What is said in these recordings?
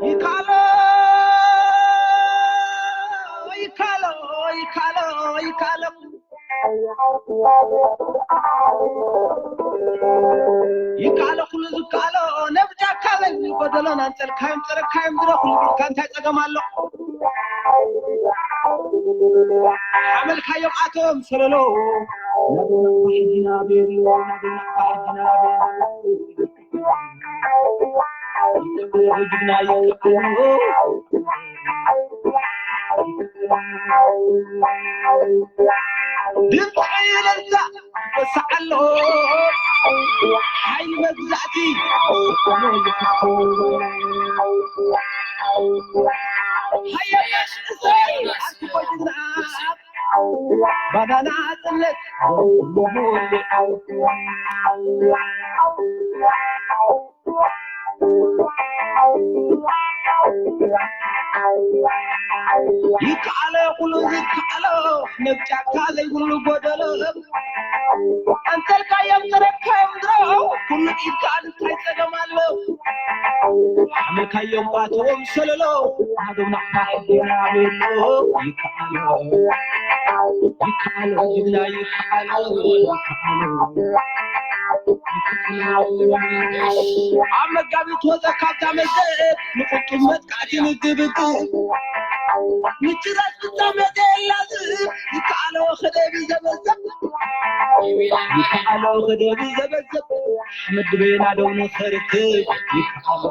ይካሎ ይካሎ ይካሎ ይካሎ ይካሎ ኩሉ ዝካሎ ነብጃካ በል ጎደሎን ኣንጸልካዮም ጸረካዮም ድረ ኩሉ ቢልካ እንታይ ጸገም ኣሎ ሓመልካዮም ኣቶም ሰለሎ ናበና ፋሕጅና ቤሪ ናበና ፋሕጅና ቤሪ ድምፂ እልልታ ይወስዓሎ ሓይሊ መግዛእቲ ሃያ መንእሰይ ኣትጎድና ባናና ጽነት ይከኣሎ ኩሉ ዝከኣሎ ነብጫካ ዘይብሉ ጎደሎ ኣንተልካዮም ተረካዮም ድሮ ኩሉ ኢድካ እንታይ ጸገም ኣሎ ሓመልካዮም ኣተዎም ሰለሎ ኣዶም ናዕታ ሕድና ቤሎ ይከኣሎ ይከኣሎ ጅግና ይከኣሎ ይከኣሎ ኣብ መጋቢት ወፀ ካብታ መዘት ንቁጡብ መጥቃዕቲ ንድብድብ ምጭራስ ፍጻመ ዘየላዝብ ይከኣሎ ክደቢ ዘበዘብ ይከኣሎ ክደቢ ዘበዘብ ኣሕመድ ቤና ደው ንኸርክብ ይከኣሎ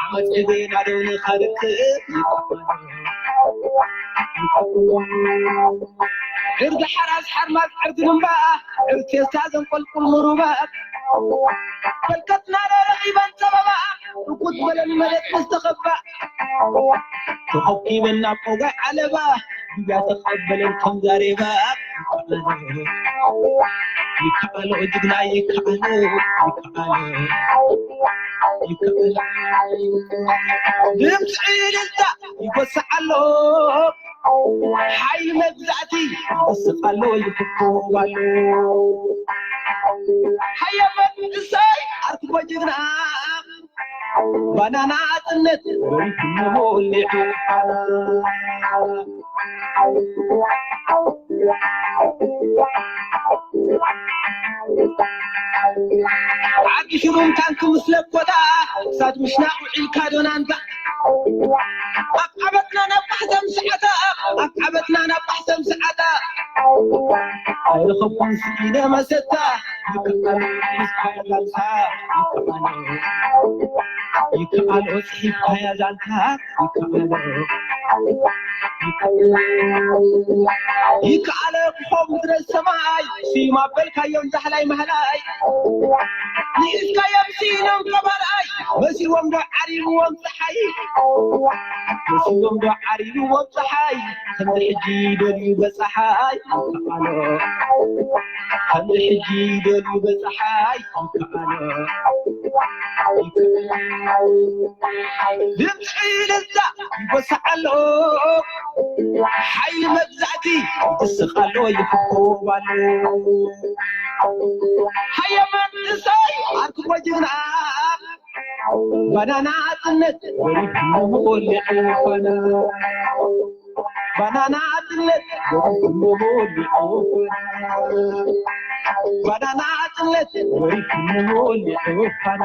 ኣሕመድ ቤና ደው ንኸርክብ ይከኣሎ ዕርዲ ሓራስ ሓርማዝ ዕርዲ ልምባ ዕርዲ ቴስታ ዘንቆልቁል ምሩባ ፈልከትና ረኺበን ጸበባ ርኩት በለን መሬት ምስ ተኸባ ተኸኪበን ናብ ቆጋይ ዓለባ ድያ ተቐበለን ከም ዛሬባ ይከኣሎ ጅግና ይከኣሎ ይከኣሎ ይከኣሎ ድምፂ እልልታ ይጎስዓሎ ሓይሊ መግዛእቲ ይስቕ ኣሎ ይፍኮብ ኣሎ ሃየ መንእሰይ ኣርክቦ ጅግና ባናና ኣጥነት ወሪቱ ሞሊዑ ዓዲ ሽሩም ታንክ ምስ ለኮታ እሳት ምሽናቕ ውዒልካ ዶናንታ ኣብ ዓበትና ናብ ባሕተም ሰዓታ ኣብ ዓበትና ናብ ባሕተም ሰዓታ ኣይረኸብኩን ስኢነ መሰታ ይከኣሎ ምስካያ ዛንታ ይከኣሎ ይከኣሎ ጽሒፍካያ ዛንታ ይከኣሎ ይከኣሎ ክኾም ምድረ ሰማይ ስዩም ኣበልካዮም ዛሕላይ ማህላይ ንኢስካዮም ስኢኖም ቀባላይ መሲዎም ዶ ዓሪብዎም ፀሓይ መሲዎም ዶ ዓሪብዎም ፀሓይ ከምዚ ሕጂ ደልዩ በፀሓይ ይከኣሎ ከምዚ ሕጂ ደልዩ በፀሓይ ይከኣሎ ድምፂ እልልታ ይጎስዓሎ ሓይሊ መግዛእቲ ይስቕ ኣሎ ይፍኮብ ኣሎ ሃየ መንእሰይ ኣርክቦ ጅግና ባናና ኣጥነት ወሪዱ ሞሊዑ ኾነ ባናና ኣጥነት ወሪዱ ሞሊዑ ኾነ ባናና ኣጥነት ወሪዱ ሞሊዑ ኾነ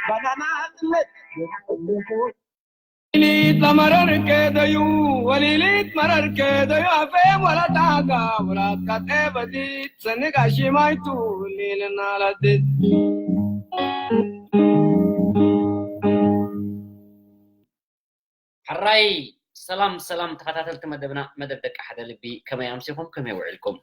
ባናና ኣጥነት ወሪዱ ሞሊዑ ሊሊት ለመረር ከደዩ ወሊሊት መረር ከደዩ ኣፌም ወለዳጋ ውራት ካጤ በዲት ሰንጋ ሽማይቱ ሊልና ለድት ሕራይ ሰላም ሰላም ተኸታተልቲ መደብና መደብ ደቂ ሓደ ልቢ ከመይ ኣምሲኹም ከመይ ውዕልኩም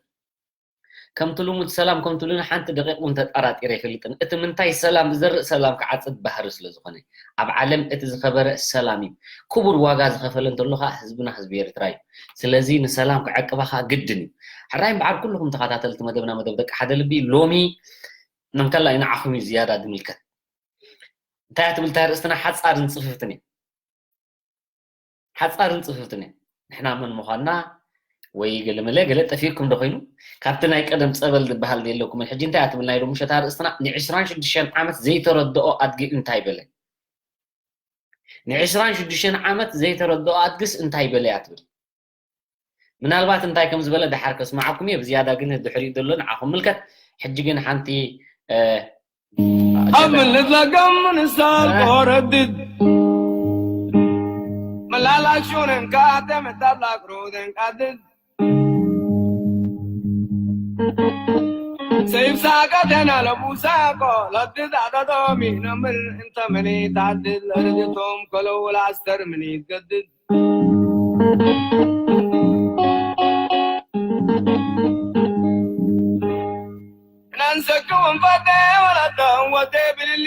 ከምቲ ልሙድ ሰላም ከምቲ ሉኒ ሓንቲ ደቂቕ እውን ተጠራጢረ ኣይፈልጥን። እቲ ምንታይ ሰላም ዝዘርእ ሰላም ክዓጽድ ባህሪ ስለ ዝኾነ ኣብ ዓለም እቲ ዝኸበረ ሰላም እዩ። ክቡር ዋጋ ዝኸፈለ እንተሎ ከዓ ህዝብና ህዝቢ ኤርትራ እዩ። ስለዚ ንሰላም ክዕቅባ ከዓ ግድን እዩ። ሕራይ እምበዓር ኩልኹም ተኸታተልቲ መደብና መደብ ደቂ ሓደ ልቢ ሎሚ ነምከላ እዩ ንዓኹም እዩ ዝያዳ ዝምልከት። እንታይ እያ ትብል እታ ርእስትና ሓጻርን ጽፍፍትን እዩ። ሓጻርን ጽፍፍትን እያ። ንሕና መን ምዃንና ወይ ገለመለ ገለ ጠፊእኩም ዶ ኮይኑ? ካብቲ ናይ ቀደም ጸበል ዝበሃል ዶ የለኩም? ሕጂ እንታይ እያ ትብል ናይ ሎምሸት ኣርእስትና? ንዕስራን ሽዱሽተን ዓመት ዘይተረድኦ ኣድጊ እንታይ በለ? ንዕስራን ሽዱሽተን ዓመት ዘይተረድኦ ኣድግስ እንታይ በለ እያ ትብል? ምናልባት እንታይ ከም ዝበለ ደሓር ከስምዓኩም እየ። ብዝያዳ ግን ድሕሪኡ ዘሎ ንዓኹም ምልከት። ሕጂ ግን ሓንቲ፣ እ፣ ኣብ ምልት ለገም ንሳል ኮረድድ መላላሹንን ካተ መታላቅሮደን ቃድድ ሰይፍ ሳቀተና ለቡሳቆ ለድድ ኣዳዶሚ ነምር እንተ መኔ ታድድ ለርድቶም ከለው ለኣስተር ምኔት ገድድ እናንሰክውን ፈደ ወለደን ወደ ብልሊ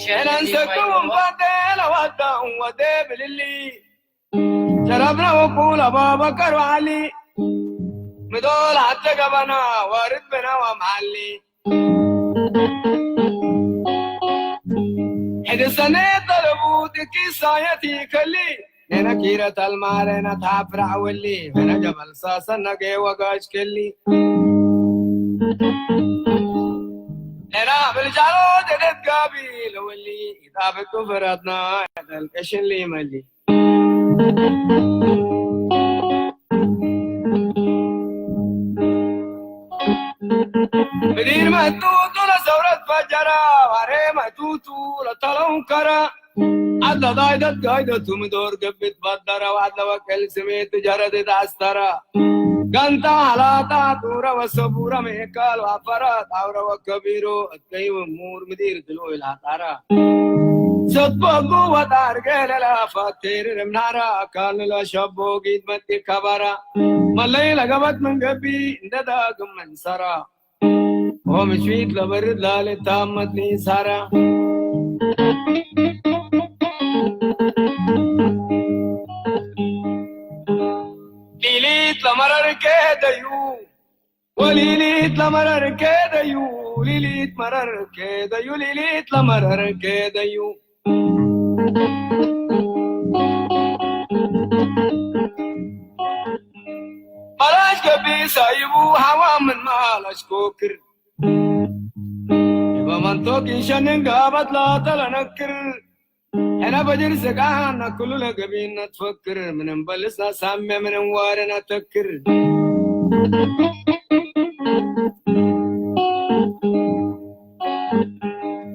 ሸናንሰክውን ፈደ ለወደን ወደ ብልሊ ሸረብና ወቁል ኣባበከር ወዓሊ ምዶል ኣተ ገበና ወርድ ብና ወመዓሊ ሕድሰነ ጠለቡ ጥቂሳየት ይከሊ ነነኪረ ተልማረ ነታፍራዕ ወሊ ነነ ጀበልሳ ሰነገ ወጋጅ ከሊ ነና ብልጃሎ ደደት ጋቢ ለወሊ ይጣበቁ ፈራትና ያጠልቀሽን ሊመሊ ምዲር መቱቱ ለሰውረት ፈጀራ ዋሬ መቱቱ ለተለውከረ ዓድ ለዳይደት ጋይደቱ ምዶር ገብት ባደረ ዋድ ለወቀል ስሜት ጀረድት ኣስተረ ጋንታ ሃላጣ ጡረ ወሰቡረ ሜካል ዋፈረ ጣውረ ወከቢሩ እትከይው ሙር ምዲር ድልኡ ኢላጣረ ሰጥበጉ ወጣር ገለላ ፋቴር እምናራ ካል ለሸቦ ጊድ መጢ ከባራ መለይ ለገበት መንገቢ እንደ ዳግም መንሰራ ኦምሽዊት ለበርድ ላለ ታመት ሊሳራ ሊሊት ለመረር ከደዩ ወሊሊት ለመረር ከደዩ ሊሊት መረር ከደዩ ሊሊት ለመረር ከደዩ ማላሽ ገቢ ሳይቡ ሃዋ ምን ማላሽ ኮክር በመንቶ ኪንሸንን ጋባት ላተለነክር ሕና በጅር ስቃ ነክሉ ለገቢና ትፈክር ምንም በልሳ ሳሚያ ምንም ዋረና ተክር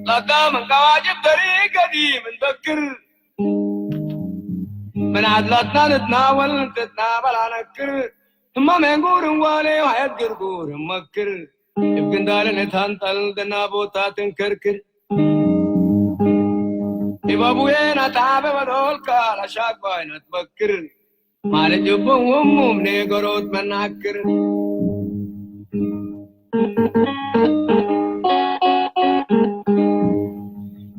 ላታ ምን ቀዋጅብ ተሪ ገዲ ምን በክር ምን ዓድላትና ንትናወል ንትትናበል ኣነክር እማ መንጉር እንዋሌ ዋየት ግርጉር እመክር እብግንዳለ ነታንጠል ደና ቦታ ትንከርክር ኢባቡዬ ናታበ በዶልካ ላሻጓይ ናትበክር ማለት ጅቡን ውሙም ኔገሮት መናክር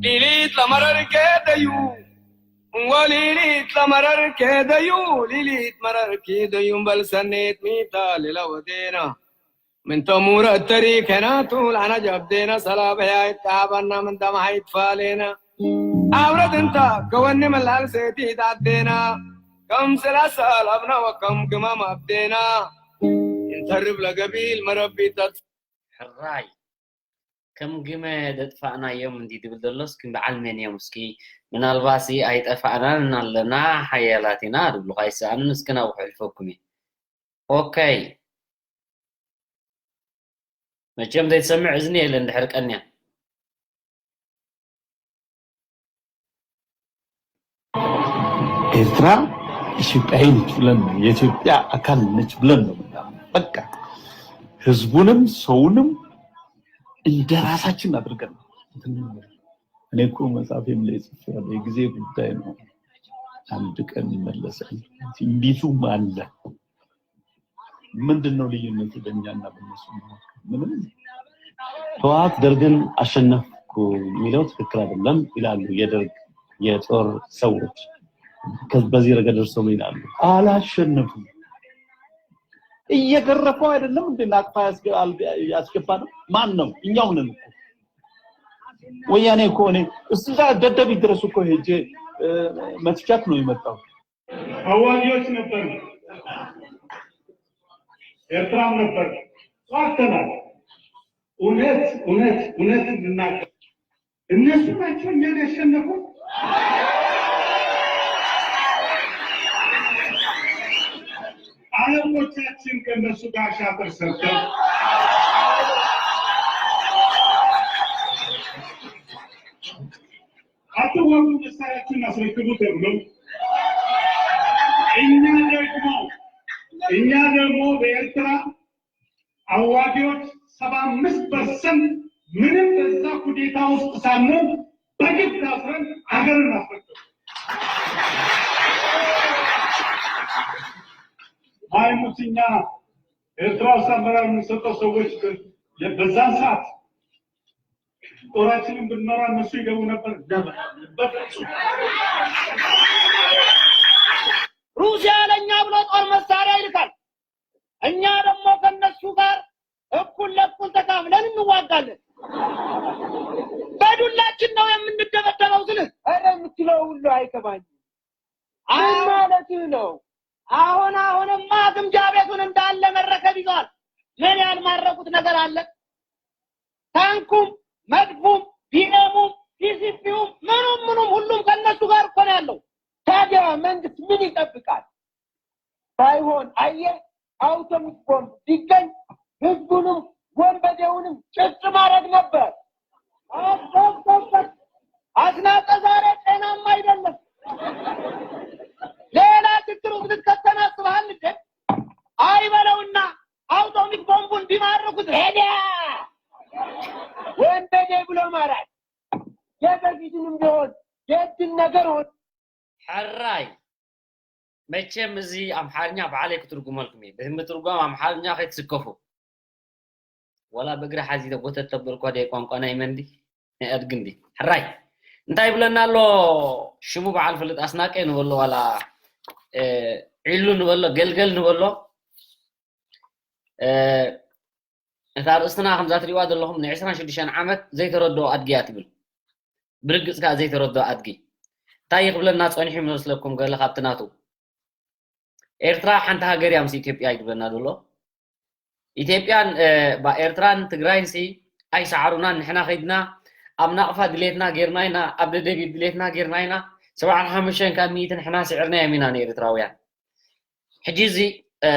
ሊሊት ለመረር ከደዩ ወሊሊት ለመረር ከደዩ ሊሊት መረር ከደዩ በልሰኔት ሚታ ሌላ ወዴና ምን ተሙረ እተሪ ከናቱ ላና ጀብዴና ሰላበያ ይጣበና ምን ደማሓ ይትፋሌና ኣብረት እንታ ከወኒ መላል ሴቲ ዳዴና ከም ስላሳ ላብና ወከም ግማም ኣብዴና እንተርብ ለገቢል መረቢት ሕራይ ከም ግመ ደጥፋእናዮም እንዲ ድብል ደሎስ ክም በዓል መን እዮም እስኪ ምናልባሲ ኣይጠፋእናን ኣለና ሓያላት ኢና ድብሉ ካይሰኣንን እስኪ ናብ ሕልፈኩም እየ ኦከይ መቸም ዘይትሰምዕ እዝኒ የለን ድሕር ቀንያ ኤርትራ ኢትዮጵያዊ ነች ብለን ነው የኢትዮጵያ አካል ነች ብለን ነው በቃ ህዝቡንም ሰውንም እንደ ራሳችን አድርገን እኔ እኮ መጽሐፌም ላይ ጽፌያለሁ። የጊዜ ጉዳይ ነው። አንድ ቀን ይመለሳል። ትንቢቱም አለ። ምንድን ነው ልዩነቱ በእኛና በእነሱ? ምንም። ህወሓት ደርግን አሸነፍኩ የሚለው ትክክል አይደለም ይላሉ የደርግ የጦር ሰዎች። በዚህ ረገድ እርሶ ምን ይላሉ? አላሸነፉም። እየገረፈው አይደለም እንዴ ናቅፋ ያስገባነው? ማን ነው? እኛው ነን እኮ። ወያኔ እኮ እኔ እዛ ደደቢት ድረስ እኮ ሄጄ መትቻት ነው የመጣው። ተዋጊዎች ነበር፣ ኤርትራም ነበር። ጠፍተናል። እውነት እውነት እውነት እንናገር፣ እነሱ ናቸው እኛን ያሸነፉት። አለቆቻችን ከእነሱ ጋር ሻጥር ሰርተው አትዋጉ፣ መሳሪያችሁን አስረክቡ ተብለው፣ እኛ ደግሞ እኛ ደግሞ በኤርትራ አዋጊዎች ሰባ አምስት ፐርሰንት ምንም በዛ ኩዴታ ውስጥ ሳንሆን በግድ አስረን አገርን አስረክብ። ማይሙትኛ ኤርትራ ውስጥ አመራር የምንሰጠው ሰዎች በዛን ሰዓት ጦራችንን ብንመራ እነሱ ይገቡ ነበር? ነበር። በፍጹም። ሩሲያ ለእኛ ብሎ ጦር መሳሪያ ይልካል። እኛ ደግሞ ከነሱ ጋር እኩል ለእኩል ተካፍለን እንዋጋለን። በዱላችን ነው የምንደበደበው ስልህ። ኧረ የምትለው ሁሉ አይገባኝም። ምን አዎ። ማለትህ ነው? አሁን አሁንማ ግምጃ ቤቱን እንዳለ መረከብ ይዘዋል። ምን ያልማረኩት ነገር አለ? ታንኩም፣ መድፉም፣ ቢኤሙም፣ ፒሲፒውም፣ ምኑም ምኑም ሁሉም ከነሱ ጋር እኮ ነው ያለው። ታዲያ መንግስት ምን ይጠብቃል? ባይሆን አየህ፣ አውቶሚክ ቦምብ ቢገኝ ህዝቡንም ወንበዴውንም ጭጭ ማድረግ ነበር። አስናቀ ዛሬ ጤናማ አይደለም። ሌላ ችግር ውስጥ ልትከተን አስበሃል እንዴ? አይበለውና አውቶሚክ ቦምቡን ቢማርኩት ሄደ። ወንበዴ ብሎ ማራት የበፊቱንም ቢሆን የእድል ነገር ሆነ። ሕራይ፣ መቸም እዚ ኣምሓርኛ ባዕለይ ክትርጉመልኩም እየ። ብምትርጓም ኣምሓርኛ ከይትስከፉ። ወላ ብእግሪ ሓዚ ጎተት ተበልኳ ደ ቋንቋ ናይ መን ድዩ? ናይ ኣድጊ እንዲ። ሕራይ፣ እንታይ ይብለና ኣሎ ሽሙ በዓል ፍልጥ ኣስናቀ ንበሎ፣ ዋላ፣ እ፣ ዒሉ ንበሎ፣ ገልገል ንበሎ። እ፣ እታ ኣርእስትና ከምዛ ትሪእዋ ዘለኹም ንዕስራን ሽዱሽተን ዓመት ዘይተረድኦ ኣድጊ እያ ትብል። ብርግጽ ከኣ ዘይተረድኦ ኣድጊ። እንታይ ክብለና ጸኒሑ ይመስለኩም? ገለ ካብቲ ናቱ። ኤርትራ ሓንቲ ሃገር እያ ምስ ኢትዮጵያ ይግበና ዘሎ። ኢትዮጵያን፣ እ፣ ባ-፣ ኤርትራን ትግራይን ሲ ኣይሰዓሩናን። ንሕና ከይድና ኣብ ናቕፋ ድሌትና ጌርና ኢና፣ ኣብ ደደቢት ድሌትና ጌርና ኢና። ሰብዓን ሓሙሽተን ካብ ሚእቲ ንሕና ስዒርናዮም ኢና ንኤርትራውያን። ሕጂ እዚ፣ እ፣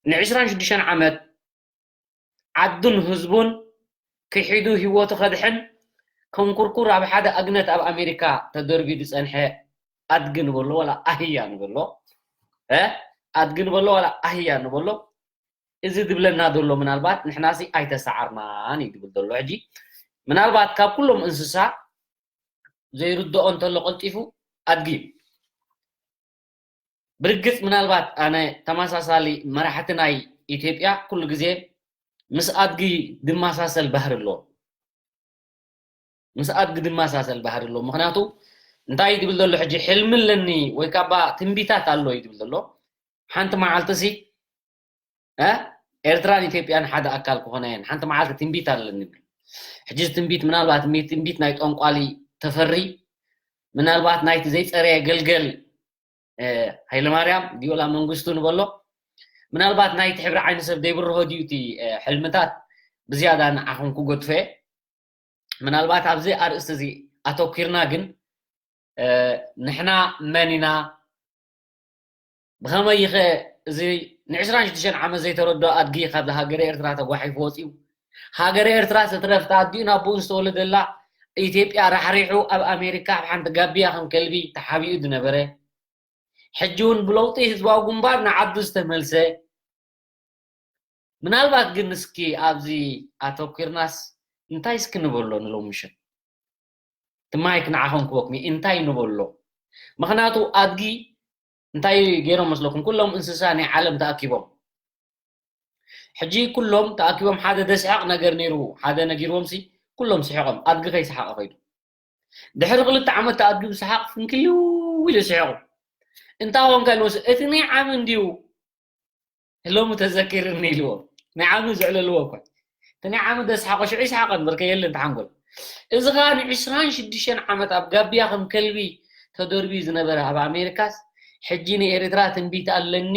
ንዕስራን ሽዱሽተን ዓመት ዓዱን ህዝቡን ክሒዱ ህይወቱ ከድሕን ከም ኩርኩር ኣብ ሓደ ኣግነት ኣብ ኣሜሪካ ተደርብዩ ዝጸንሐ ኣድጊ ንበሎ ዋላ ኣህያ ንበሎ፣ እ፣ ኣድጊ ንበሎ ዋላ ኣህያ ንበሎ፣ እዚ ዝብለና ዘሎ ምናልባት ንሕናሲ ኣይተሰዓርናን እዩ ዝብል ዘሎ። ሕጂ ምናልባት ካብ ኩሎም እንስሳ ዘይርድኦ እንተሎ ቀልጢፉ ኣድጊ እዩ። ብርግጽ ምናልባት ኣነ ተመሳሳሊ መራሕቲ ናይ ኢትዮጵያ ኩሉ ግዜ ምስ ኣድጊ ዝመሳሰል ባህሪ ኣለዎም። ምስ ኣድጊ ዝመሳሰል ባህሪ ኣለዎም። ምኽንያቱ እንታይ እዩ ዝብል ዘሎ ሕጂ፣ ሕልሚ ኣለኒ ወይ ካባ ትንቢታት ኣሎ እዩ ዝብል ዘሎ። ሓንቲ መዓልቲ ሲ፣ እ፣ ኤርትራን ኢትዮጵያን ሓደ ኣካል ክኾና እየን። ሓንቲ መዓልቲ ትንቢት ኣለኒ ይብል። ሕጂ እዚ ትንቢት ምናልባት ሚ-፣ ትንቢት ናይ ጠንቋሊ ተፈሪ፣ ምናልባት ናይቲ ዘይጸረየ ገልገል፣ እ፣ ሃይለማርያም ድዮላ መንግስቱ ንበሎ፣ ምናልባት ናይቲ ሕብሪ ዓይኒ ሰብ ዘይብርሆ ድዩ እቲ፣ እ፣ ሕልምታት ብዝያዳ ንዓኹም ክገድፎ እየ። ምናልባት ኣብዚ ኣርእስቲ እዚ ኣተኲርና ግን፣ እ፣ ንሕና መን ኢና? ብኸመይ ኸ እዚ ንዕስራን ሽዱሽተን ዓመት ዘይተረድኦ ኣድጊ ካብ ሃገረ ኤርትራ ተጓሒፉ ወጺኡ? ሃገረ ኤርትራ ትትረፍ፣ ኣዲኡ ናብኡ ዝተወለደላ ኢትዮጵያ ራሕሪሑ ኣብ ኣሜሪካ ኣብ ሓንቲ ጋቢያ ከም ከልቢ ተሓቢኡ ዝነበረ፣ ሕጂ እውን ብለውጢ ህዝባዊ ግንባር ንዓዱ ዝተመልሰ፣ ምናልባት ግን እስኪ ኣብዚ ኣተኲርናስ እንታይ እስኪ ንበሎ ንሎሚ ምሸት? እቲ ማይክ ንዓኹም ክበኩም እዩ፣ እንታይ ንበሎ? ምኽንያቱ ኣድጊ እንታይ ገይሮም መስለኩም? ኩሎም እንስሳ ናይ ዓለም ተኣኪቦም። ሕጂ ኩሎም ተኣኪቦም ሓደ ደስሕቕ ነገር ነይሩ፣ ሓደ ነጊርዎም ሲ ኩሎም ስሒቖም፣ ኣድጊ ከይሰሓቐ ከይዱ። ድሕሪ ክልተ ዓመት ኣድጊ ብሰሓቕ ፍንክልው ኢሉ ስሒቑ። እንታይ ኮንካ ኢልዎ፣ እቲ ናይ ዓሚ እንድዩ ሎሚ ተዘኪርኒ ኢልዎ። ናይ ዓሚ ዘዕለልዎ እኮ። እቲ ናይ ዓሚ ዘስሓቖ ሽዑ ይስሓቕ እምበር ከየለ እንተሓንጎል። እዚ ኸኣ ንዕስራን ሽዱሽተን ዓመት ኣብ ጋቢያ ከም ከልቢ ተደርብዩ ዝነበረ ኣብ ኣሜሪካስ ሕጂ ንኤርትራ ትንቢት ኣለኒ፣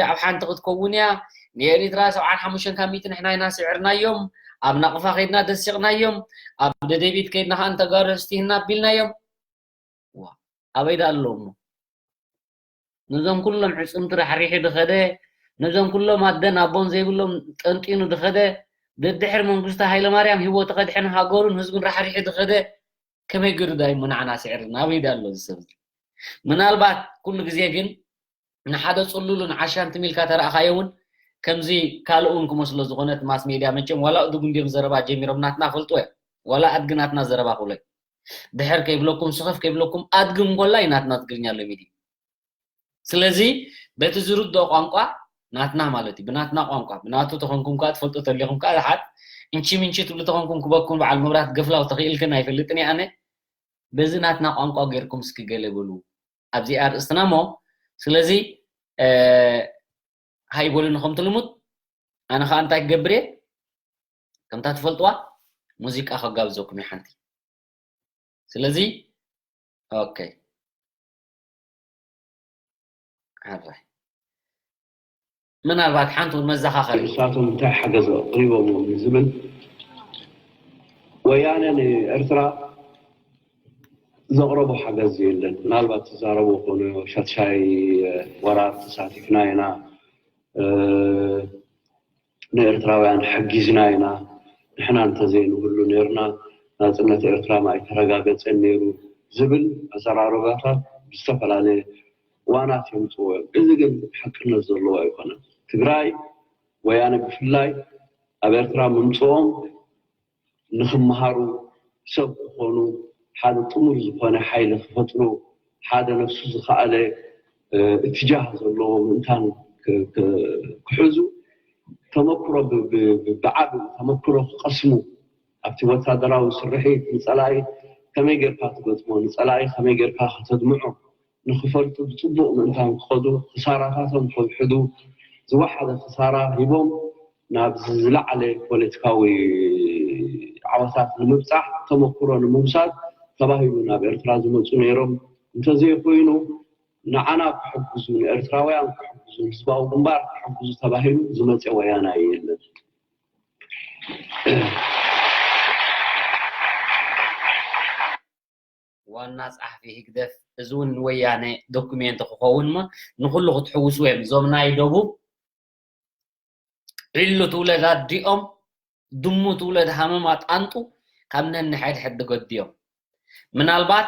ኣብ ሓንቲ ክትከውን እያ፣ ንኤርትራ ሰብዓን ሓሙሽተን ካብ ሚእቲ ንሕና ኢና ስዒርናዮም፣ ኣብ ናቕፋ ከይድና ደሲቕናዮም፣ ኣብ ደደቢት ከይድና ከኣ ንተጋሩ ኣስትይና ኣቢልናዮም። ኣበይ ደኣ ኣሎ እሞ? ነዞም ኩሎም ሕጽምቲ ራሕሪሑ ዝኸደ፣ ነዞም ኩሎም ኣደን ኣቦን ዘይብሎም ጠንጢኑ ዝኸደ፣ ደድሕሪ መንግስቱ ሃይለማርያም ህይወቱ ከድሕን ሃገሩን ህዝቡን ራሕሪሑ ዝኸደ፣ ከመይ ገይሩ ዳይሞ ንዓና ስዕርና? ኣበይ ዳ ኣሎ እዚ ሰብ እዚ? ምናልባት ኩሉ ግዜ ግን ንሓደ ጽሉሉን ዓሻን ትም ኢልካ ተረኣኻዮ እውን ከምዚ ካልእ እውን ክመስሎ ዝኾነ እቲ ማስ ሜድያ መቸም ዋላ እዱግ እንድዮም ዘረባ ጀሚሮም ናትና ፈልጥዎ እዮም። ዋላ ኣድጊ ናትና ዘረባ ክብሎ እዩ። ድሕር ከይብለኩም ስኽፍ ከይብለኩም ኣድጊ እንኮላ እዩ ናትና ትግርኛ ሎሚ ድዩ? ስለዚ በቲ ዝርድኦ ቋንቋ ናትና ማለት እዩ። ብናትና ቋንቋ ብናቱ ተኾንኩም ከዓ ትፈልጡ ተሊኹም ከዓ ዝሓት እንቺ ምንቺ ትብሉ ተኾንኩም ክበኩም በዓል መብራት ገፍላው ተኽኢልክን ኣይፈልጥን እየ ኣነ። በዚ ናትና ቋንቋ ጌርኩም እስኪ ገለ በሉ። ኣብዚ ኣርእስትና እሞ ስለዚ ሃይ በሉኒ ከምቲ ልሙድ። ኣነ ከዓ እንታይ ክገብር እየ? ከምታ ትፈልጥዋ ሙዚቃ ከጋብዘኩም እየ ሓንቲ። ስለዚ ኦኬ፣ ኣራይ ምናልባት ሓንቲ እውን መዘኻኸሪ ንሳቶም እንታይ ሓገዝ ኣቕሪቦም ንዝብል ወያነ ንኤርትራ ዘቕረቦ ሓገዝ የለን። ምናልባት ትዛረቦ ኮነ ሻትሻይ ወራር ተሳቲፍና ኢና፣ ንኤርትራውያን ሓጊዝና ኢና፣ ንሕና እንተዘይንህሉ ነርና ናጽነት ኤርትራ ኣይተረጋገጸን ነይሩ ዝብል ኣዘራርባታት ብዝተፈላለየ እዋናት የምጽዎ እዮም። እዚ ግን ሓቅነት ዘለዎ ኣይኮነን። ትግራይ ወያነ ብፍላይ ኣብ ኤርትራ ምምጽኦም ንኽመሃሩ፣ ሰብ ክኾኑ፣ ሓደ ጥሙር ዝኾነ ሓይሊ ክፈጥሩ፣ ሓደ ነፍሱ ዝኸኣለ እትጃህ ዘለዎ ምእንታን ክሕዙ ተመክሮ ብዓቢ ተመክሮ ክቐስሙ ኣብቲ ወታደራዊ ስርሒት ንጸላኢ ከመይ ጌርካ ትገጥሞ፣ ንጸላኢ ከመይ ጌርካ ከተድምዖ ንኽፈልጡ ብጽቡቕ ምእንታን ክኸዱ፣ ክሳራታቶም ከውሕዱ፣ ዝወሓደ ክሳራ ሂቦም ናብ ዝለዓለ ፖለቲካዊ ዓወታት ንምብጻሕ ተመክሮ ንምውሳድ ተባሂሉ ናብ ኤርትራ ዝመጹ ነይሮም። እንተዘይኮይኑ ንዓና ክሕግዙ፣ ንኤርትራውያን ክሕግዙ፣ ህዝባዊ ግንባር ክሕግዙ ተባሂሉ ዝመጸ ወያናይ የለን። ዋና ጸሓፊ ህግደፍ፣ እዚ እውን ንወያነ ዶኩሜንት ክኸውን እሞ ንኹሉ ክትሕውስዎ እዮም። እዞም ናይ ደቡብ ዒሉ ትውለድ ኣዲኦም፣ ድሙ ትውለድ ሃመማ ጣንጡ ካብ ነንሕድሕድ ድገድዮም። ምናልባት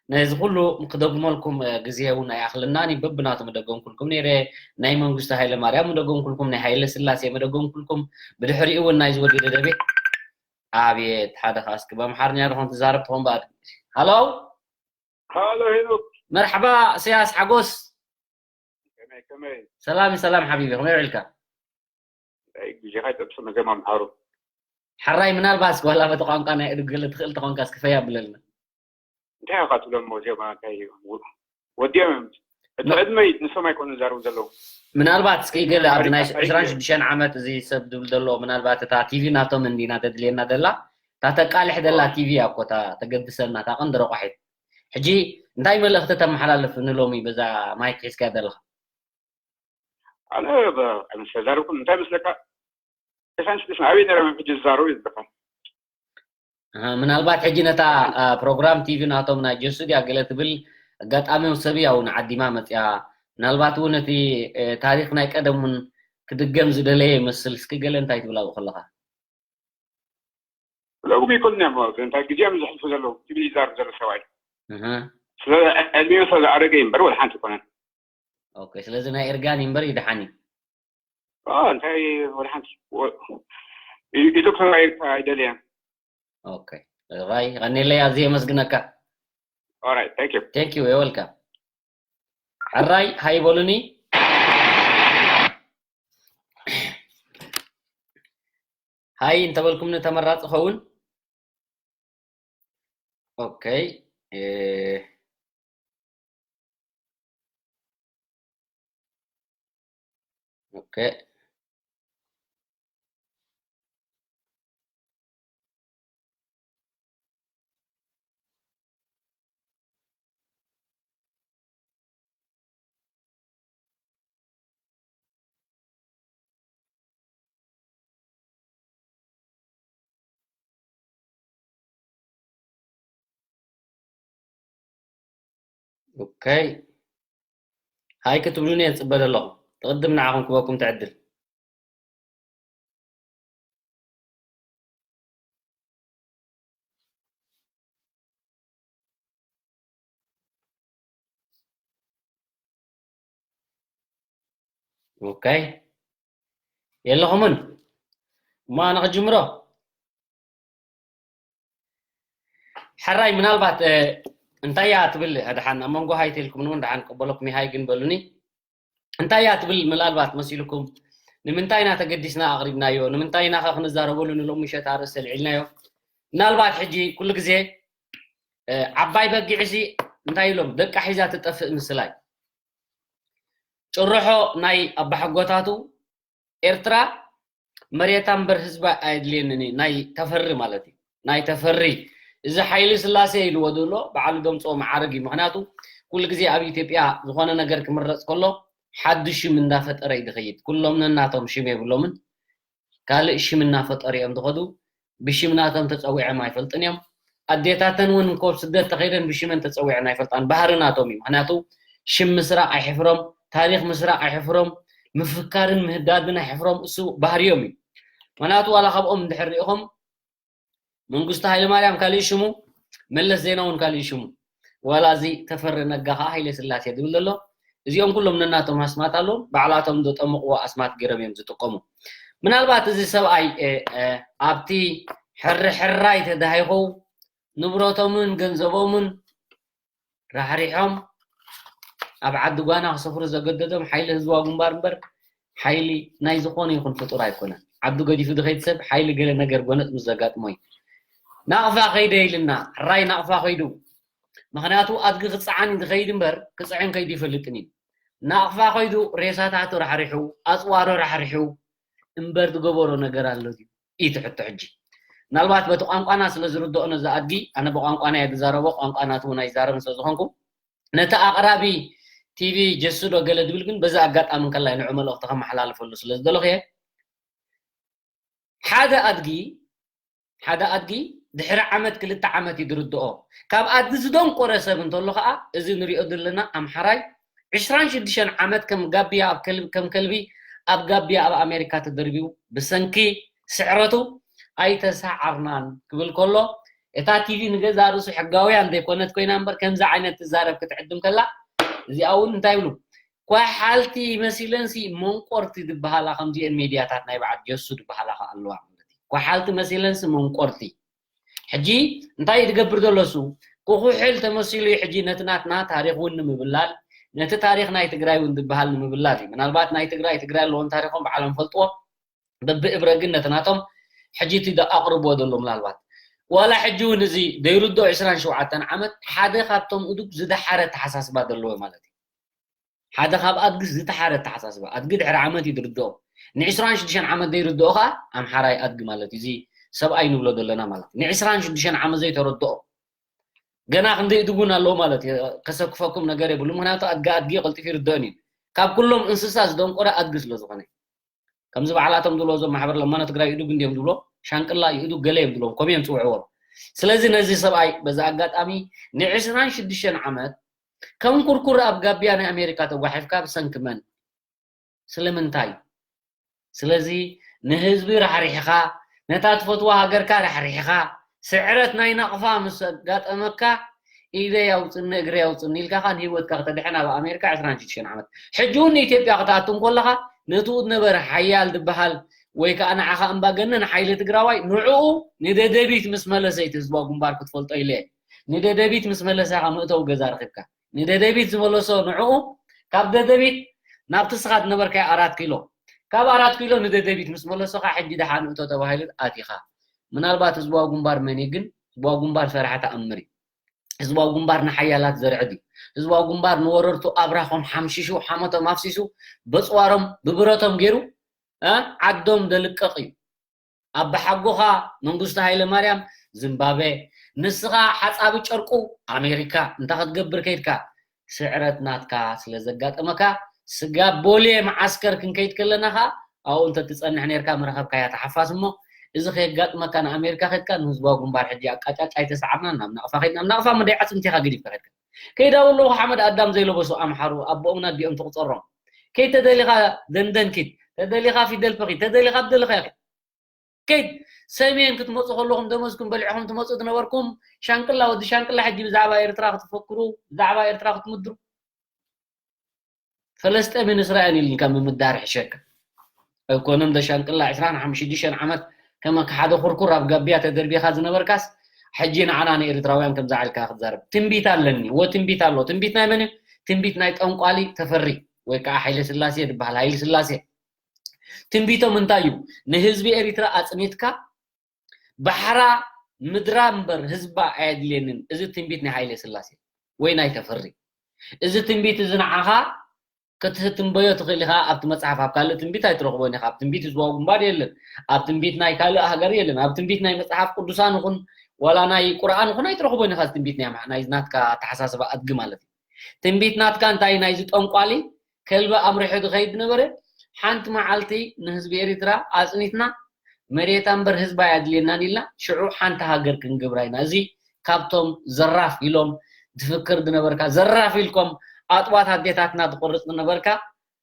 ነዚ ኩሉ ክደግመልኩም ግዜ እውን ኣይኣኽልናን እዩ። በብናቱ ምደገምኩልኩም ነይረ። ናይ መንግስቱ ሃይለ ማርያም ምደገምኩልኩም፣ ናይ ሃይለ ስላሴ ምደገምኩልኩም፣ ብድሕሪኡ እውን ናይ ዝወዲ ደደቤት። ኣብየት ሓደ ኸዓ እስኪ ብኣምሓርኛ ድኾን ትዛረብ ትኾን ብኣድ ሃሎ። ሃሎ ሄኖክ። መርሓባ። እስያስ ሓጎስ። ከመይ ከመይ? ሰላም ሰላም ሓቢቢ፣ ከመይ ውዒልካ? ኣይ ግዜኻ ይጠብስ መቸም ኣምሓሩ። ሓራይ ምናልባት እስኪ ዋላ በቲ ቋንቋ ናይ እዱግ ገለ ትኽእል ተኾንካ እስኪ ፈይ ኣብለልና። እንታይ ኢኻ ትብሎም እሞ ዜማ እንታይ እዩ? ወዲኦም እዮም። እቲ ዕድመይ ንሶም ኣይኮኑን ዝዛረቡ ዘለዉ። ምናልባት እስኪ ገለ ኣብዚ ናይ ዕስራን ሽዱሽተን ዓመት እዚ ሰብ ድብል ዘሎ ምናልባት እታ ቲቪ ናቶም እንዲና ተድልየና ደላ እታ ተቃልሕ ደላ ቲቪ እያ እኮ እታ ተገድሰና እታ ቀንዲ ረቋሒት። ሕጂ እንታይ መልእኽቲ ተመሓላልፍ ንሎሚ በዛ ማይክ ሒዝካ ዘለኻ? ኣነ ምስ ተዛረብኩም እንታይ መስለካ? ኢሳንስ ኣበይ ነይሮም እዮም ሕጂ ዝዛረቡ እዩ ዝበሃል። ምናልባት ሕጂ ነታ ፕሮግራም ቲቪ ናቶም ናይ ጀሱ ድያ ገለ ትብል ኣጋጣሚ ሰብ እያ እውን ዓዲማ መፅያ። ምናልባት እውን እቲ ታሪክ ናይ ቀደም እውን ክድገም ዝደለየ ይመስል። እስኪ ገለ እንታይ ትብል ኣብኡ ከለካ? ሎሚ ይኮን እንታይ ግዜም ዘሕልፉ ዘለዉ ትብል ይዛረብ ዘሎ ሰብኣይ። ስለ ዕድሜኡ ስለ ዝኣረገ እዩ እምበር ወላ ሓንቲ ይኮነን። ኦኬ፣ ስለዚ ናይ እርጋን እዩ እምበር ይድሓን እዩ። እንታይ ወላ ሓንቲ ኢሉ ክራይ ኣይደልያን። ኦኬ፣ ራይ ቀኒለይ ኣዝየ የመስግነካ። Alright, thank you. Thank you, you're welcome. ሕራይ ሃይ በሉኒ። ሃይ እንተበልኩምኒ ተመራፂ ኸውን። ኦኬ። ኦኬ። ኦከይ። ሃይ ክትብሉኒ እየ ዝጽበ ዘለኹ። ትቕድም ንዓኹም ክበኩም ትዕድል። ኦከይ። የለኹምን? እሞ ኣነ ክጅምሮ? ሕራይ ምናልባት፣ እ፣ እንታይ እያ ትብል? ድሓን ኣብ መንጎ ሃይ ተልኩምን እውን ድሓን ቀበለኩም ሃይ ግን በሉኒ። እንታይ እያ ትብል ምናልባት መሲልኩም? ንምንታይ ኢና ተገዲስና ኣቕሪብናዮ? ንምንታይ ኢና ኸ ክንዛረበሉ ንሎሚ ምሸት ኣርእስቲ ኣልዒልናዮ? ምናልባት ሕጂ ኩሉ ግዜ፣ እ፣ ዓባይ በጊዕሲ እንታይ ኢሎም? ደቃ ሒዛ ትጠፍእ ምስላይ። ጭርሖ ናይ ኣባሓጎታቱ ኤርትራ መሬታ እምበር ህዝባ ኣየድልየንን እዩ። ናይ ተፈሪ ማለት እዩ። ናይ ተፈሪ። እዚ ሓይሊ ስላሴ ኢልዎ ዘሎ ባዕሉ ዘምጽኦ መዓርግ እዩ። ምኽንያቱ ኩሉ ግዜ ኣብ ኢትዮጵያ ዝኾነ ነገር ክምረጽ ከሎ ሓድሽ ሽም እንዳፈጠረ እዩ ዝኸይድ። ኩሎም ነናቶም ሽም የብሎምን። ካልእ ሽም እናፈጠሩ እዮም ዝኸዱ። ብሽም ናቶም ተጸዊዖም ኣይፈልጥን እዮም። ኣዴታተን እውን እንኮ ኣብ ስደት ተኸይደን ብሽመን ተጸዊዐን ኣይፈልጣን። ባህሪ ናቶም እዩ። ምኽንያቱ ሽም ምስራቕ ኣይሕፍሮም፣ ታሪኽ ምስራቕ ኣይሕፍሮም፣ ምፍካርን ምህዳድን ኣይሕፍሮም። እሱ ባህሪኦም እዩ። ምኽንያቱ ዋላ ካብኦም እንድሕር ሪኢኹም መንግስቱ ሃይለማርያም ካልእ ሽሙ፣ መለስ ዜናዊ እውን ካልእ ሽሙ። ዋላ እዚ ተፈሪ ነጋ ኸዓ ሃይለ ስላሴ ዝብል ዘሎ። እዚኦም ኩሎም ነናቶም ኣስማት ኣለዎም። ባዕላቶም ዘጠምቕዎ ኣስማት ገይሮም እዮም ዝጥቀሙ። ምናልባት እዚ ሰብኣይ፣ እ፣ እ፣ ኣብቲ ሕሪ ሕራይ ተዳሂኹ ንብረቶምን ገንዘቦምን ራሕሪሖም ኣብ ዓዲ ጓና ክሰፍሩ ዘገደዶም ሓይሊ ህዝባዊ ግንባር እምበር ሓይሊ ናይ ዝኾነ ይኹን ፍጡር ኣይኮነን። ዓዱ ገዲፉ ዝኸይድ ሰብ ሓይሊ ገለ ነገር ጎነጽ ምስ ዘጋጥሞ እዩ። ናቕፋ ከይደ ኢልና፣ ሕራይ ናቕፋ ከይዱ። ምኽንያቱ ኣድጊ ክጸዓን እዩ ዝኸይድ እምበር ክጽዕን ከይዱ ይፈልጥን እዩ። ናቕፋ ከይዱ ሬሳታቱ ራሕሪሑ፣ ኣጽዋሩ ራሕሪሑ እምበር ዝገበሮ ነገር ኣሎ ድዩ? እዩ እቲ ሕቶ ሕጂ። ምናልባት በቲ ቋንቋና ስለ ዝርድኦ ነዚ ኣድጊ፣ ኣነ ብቋንቋና እየ ዝዛረቦ፣ ቋንቋ ናቱ እውን ኣይዛረብን ስለ ዝኾንኩ፣ ነቲ ኣቕራቢ ቲቪ ጀስዶ ገለ ድብል ግን በዚ ኣጋጣሚ እንከላይ ንዑ መልእኽቲ ከመሓላልፈሉ ስለ ዝደለኹ እየ። ሓደ ኣድጊ፣ ሓደ ኣድጊ ድሕሪ ዓመት ክልተ ዓመት እዩ ዝርድኦ። ካብ ኣድጊ ዝደንቆረ ሰብ እንተሎ ኸዓ እዚ ንሪኦ ዘለና ኣምሓራይ ዕስራን ሽዱሽተን ዓመት ከም ጋብያ ኣብ ከልቢ፣ ከም ከልቢ ኣብ ጋብያ ኣብ ኣሜሪካ ተደርቢዩ ብሰንኪ ስዕረቱ ኣይተሳዓርናን ክብል ከሎ፣ እታ ቲቪ ንገዛ ርእሱ ሕጋውያን ዘይኮነት ኮይና እምበር ከምዚ ዓይነት ትዛረብ ክትዕድም ከላ፣ እዚኣ እውን እንታይ ይብሉ? ኳሓልቲ መሲለንሲ መንቆርቲ ዝበሃላ ከምዚአን ሚድያታት ናይ በዓል ጀሱ ዝበሃላ ከ ኣለዋ ማለት እዩ። ኳሓልቲ መሲለንሲ መንቆርቲ። ሕጂ እንታይ እዩ ዝገብር ዘሎ እሱ? ክኹሕል ተመሲሉ እዩ ሕጂ ነቲ ናትና ታሪኽ እውን ንምብላል፣ ነቲ ታሪኽ ናይ ትግራይ እውን ዝበሃል ንምብላል እዩ። ምናልባት ናይ ትግራይ፣ ትግራይ ኣለዎም ታሪኾም ባዕሎም ፈልጥዎ። በብእብረ ግን ነቲ ናቶም ሕጂ እቲ ደ-፣ ኣቕርብዎ ዘሎ ምናልባት። ዋላ ሕጂ እውን እዚ ዘይርድኦ ዕስራን ሸውዓተን ዓመት ሓደ ካብቶም እዱግ ዝደሓረ ኣተሓሳስባ ዘለዎ ማለት እዩ። ሓደ ካብ ኣድጊ ዝተሓረ ኣተሓሳስባ። ኣድጊ ድሕሪ ዓመት እዩ ዝርድኦ። ንዕስራን ሽዱሽተን ዓመት ዘይርድኦ ኸዓ ኣምሓራይ ኣድጊ ማለት እዩ። እዚ ሰብኣይ ንብሎ ዘለና ማለት እዩ። ንዕስራን ሽዱሽተን ዓመት ዘይተረድኦ። ገና ክንደይ እዱግ እውን ኣለዎ ማለት እዩ። ከሰክፈኩም ነገር የብሉ። ምኽንያቱ ኣድጊ ኣድጊ ቀልጢፉ ይርድኦን እዩ። ካብ ኩሎም እንስሳ ዝደንቆረ ኣድጊ ስለ ዝኾነ። ከምዚ ባዕላቶም ዝብሎ እዞም ማሕበር ለማኖ ትግራይ እዱግ እንድዮም ዝብሎ፣ ሻንቅላ እዩ እዱግ ገለ እዮም ዝብሎም፣ ከምኡ እዮም ዝፅውዕዎም። ስለዚ ነዚ ሰብኣይ በዚ ኣጋጣሚ ንዕስራን ሽዱሽተን ዓመት ከም ኩርኩር ኣብ ጋቢያ ናይ ኣሜሪካ ተጓሒፍካ ብሰንኪ መን? ስለምንታይ? ስለዚ ንህዝቢ ራሕሪሕኻ፣ ነታ ትፈትዋ ሃገርካ ራሕሪሕኻ፣ ስዕረት ናይ ናቕፋ ምስ ኣጋጠመካ ኢደይ ኣውፅኒ እግረይ ኣውፅኒ ኢልካ ኻን ህይወትካ ክተድሕን ኣብ ኣሜሪካ ዕስራን ሽዱሽተን ዓመት። ሕጂ እውን ንኢትዮጵያ ክትኣቱ እንከለኻ ነትኡ ዝነበረ ሓያል ዝበሃል ወይ ከዓ ንዓኻ እምባገነን ሓይሊ ትግራዋይ ንዕኡ ንደደቢት ምስ መለሰ እቲ ህዝባዊ ግንባር ክትፈልጦ ኢለ እየ። ንደደቢት ምስ መለሰ ኢኻ መእተዊ ገዛ ረኺብካ። ንደደቢት ዝመለሶ ንዕኡ ካብ ደደቢት ናብቲ ስኻ ዝነበርካዮ ኣራት ኪሎ፣ ካብ ኣራት ኪሎ ንደደቢት ምስ መለሶ ኸዓ ሕጂ ደሓን እቶ ተባሂሉ ኣቲኻ። ምናልባት ህዝባዊ ግንባር መን እዩ ግን? ህዝባዊ ግንባር ፈረሓ ተኣምር እዩ። ህዝባዊ ግንባር ንሓያላት ዘርዕድ እዩ። ህዝባዊ ግንባር ንወረርቱ ኣብራኾም ሓምሺሹ፣ ሓሞቶም ኣፍሲሱ፣ በፅዋሮም ብብረቶም ገይሩ፣ እ፣ ዓዶም ዘልቀቕ እዩ። ኣባሓጎኻ መንግስቱ ሃይለማርያም ዝምባብዌ፣ ንስኻ ሓጻቢ ጨርቁ ኣሜሪካ፣ እንታይ ክትገብር ከይድካ? ስዕረት ናትካ ስለ ዘጋጠመካ፣ ስጋብ ቦሌ መዓስከር ክንከይድ ከለና ኸኣ፣ ኣብኡ እንተ ትጸንሕ ኔርካ ምረኸብካያ ተሓፋስ እሞ፣ እዚ ከየጋጥመካ ንኣሜሪካ ከድካ ንህዝባዊ ግንባር ሕጂ ኣቃጫጭ ኣይተሰዓርናን፣ ናብ ናቕፋ ከይድና፣ ኣብ ናቕፋ እሞ ደይ ዓጽምቲ ኢኻ ገዲፍካ ከድካ። ከይዳ ወለኹ ሓመድ ኣዳም ዘይለበሱ ኣምሓሩ ኣቦኦምን ኣዲኦም ትቑፀሮም። ከይድ ተደሊኻ ደንደን ኪድ፣ ተደሊኻ ፊደል ፈኺድ፣ ተደሊኻ ብደለኻ ይኺድ። ከይድ ሰሜን ክትመፁ ከለኹም ደመዝኩም በሊዕኹም ትመፁ ዝነበርኩም ሻንቅላ ወዲ ሻንቅላ ሕጂ ብዛዕባ ኤርትራ ክትፈክሩ ብዛዕባ ኤርትራ ክትምድሩ ፈለስጠምን እስራኤል ኢልካ ምምዳር ሕሸካ ኣይኮነን። ደሻንቅላ ዕስራን ሓሙሽተን ዓመት ከመ ሓደ ኩርኩር ኣብ ጋቢያ ተደርቢኻ ዝነበርካስ ሕጂ ንዓና ንኤርትራውያን ከምዛ ኢልካ ክትዛረብ ትንቢት ኣለኒ። ወ ትንቢት ኣሎ። ትንቢት ናይ መን እዩ? ትንቢት ናይ ጠንቋሊ ተፈሪ ወይ ከዓ ሓይለ ስላሴ ዝበሃል ሃይለ ስላሴ። ትንቢቶም እንታይ እዩ? ንህዝቢ ኤርትራ ኣጽኒትካ ባሕራ ምድራ እምበር ህዝባ ኣየድልየንን። እዚ ትንቢት ናይ ሃይለ ስላሴ ወይ ናይ ተፈሪ። እዚ ትንቢት እዚ ንዓኻ ክትትንበዮ ትኽእል ኢኻ። ኣብቲ መጽሓፍ ኣብ ካልእ ትንቢት ኣይትረኽቦን ኢኻ። ኣብ ትንቢት ህዝባዊ ግንባር የለን። ኣብ ትንቢት ናይ ካልእ ሃገር የለን። ኣብ ትንቢት ናይ መጽሓፍ ቅዱሳን ይኹን ዋላ ናይ ቁርኣን ይኹን ኣይትረኽቦን ኢኻ። እዚ ትንቢት ናይ ኣምሓ- ናይ ናትካ ኣተሓሳስባ ኣድጊ ማለት እዩ። ትንቢት ናትካ እንታይ? ናይዚ ጠንቋሊ ከልቢ ኣምሪሑ ዝኸይድ ነበረ። ሓንቲ መዓልቲ ንህዝቢ ኤርትራ ኣጽኒትና መሬታ እምበር ህዝባ ኣየድልየናን ኢልና ሽዑ ሓንቲ ሃገር ክንገብራ ኢና። እዚ ካብቶም ዘራፍ ኢሎም ትፍክር ዝነበርካ ዘራፍ ኢልኮም ኣጥዋት ኣዴታትና ትቆርጽ ዝነበርካ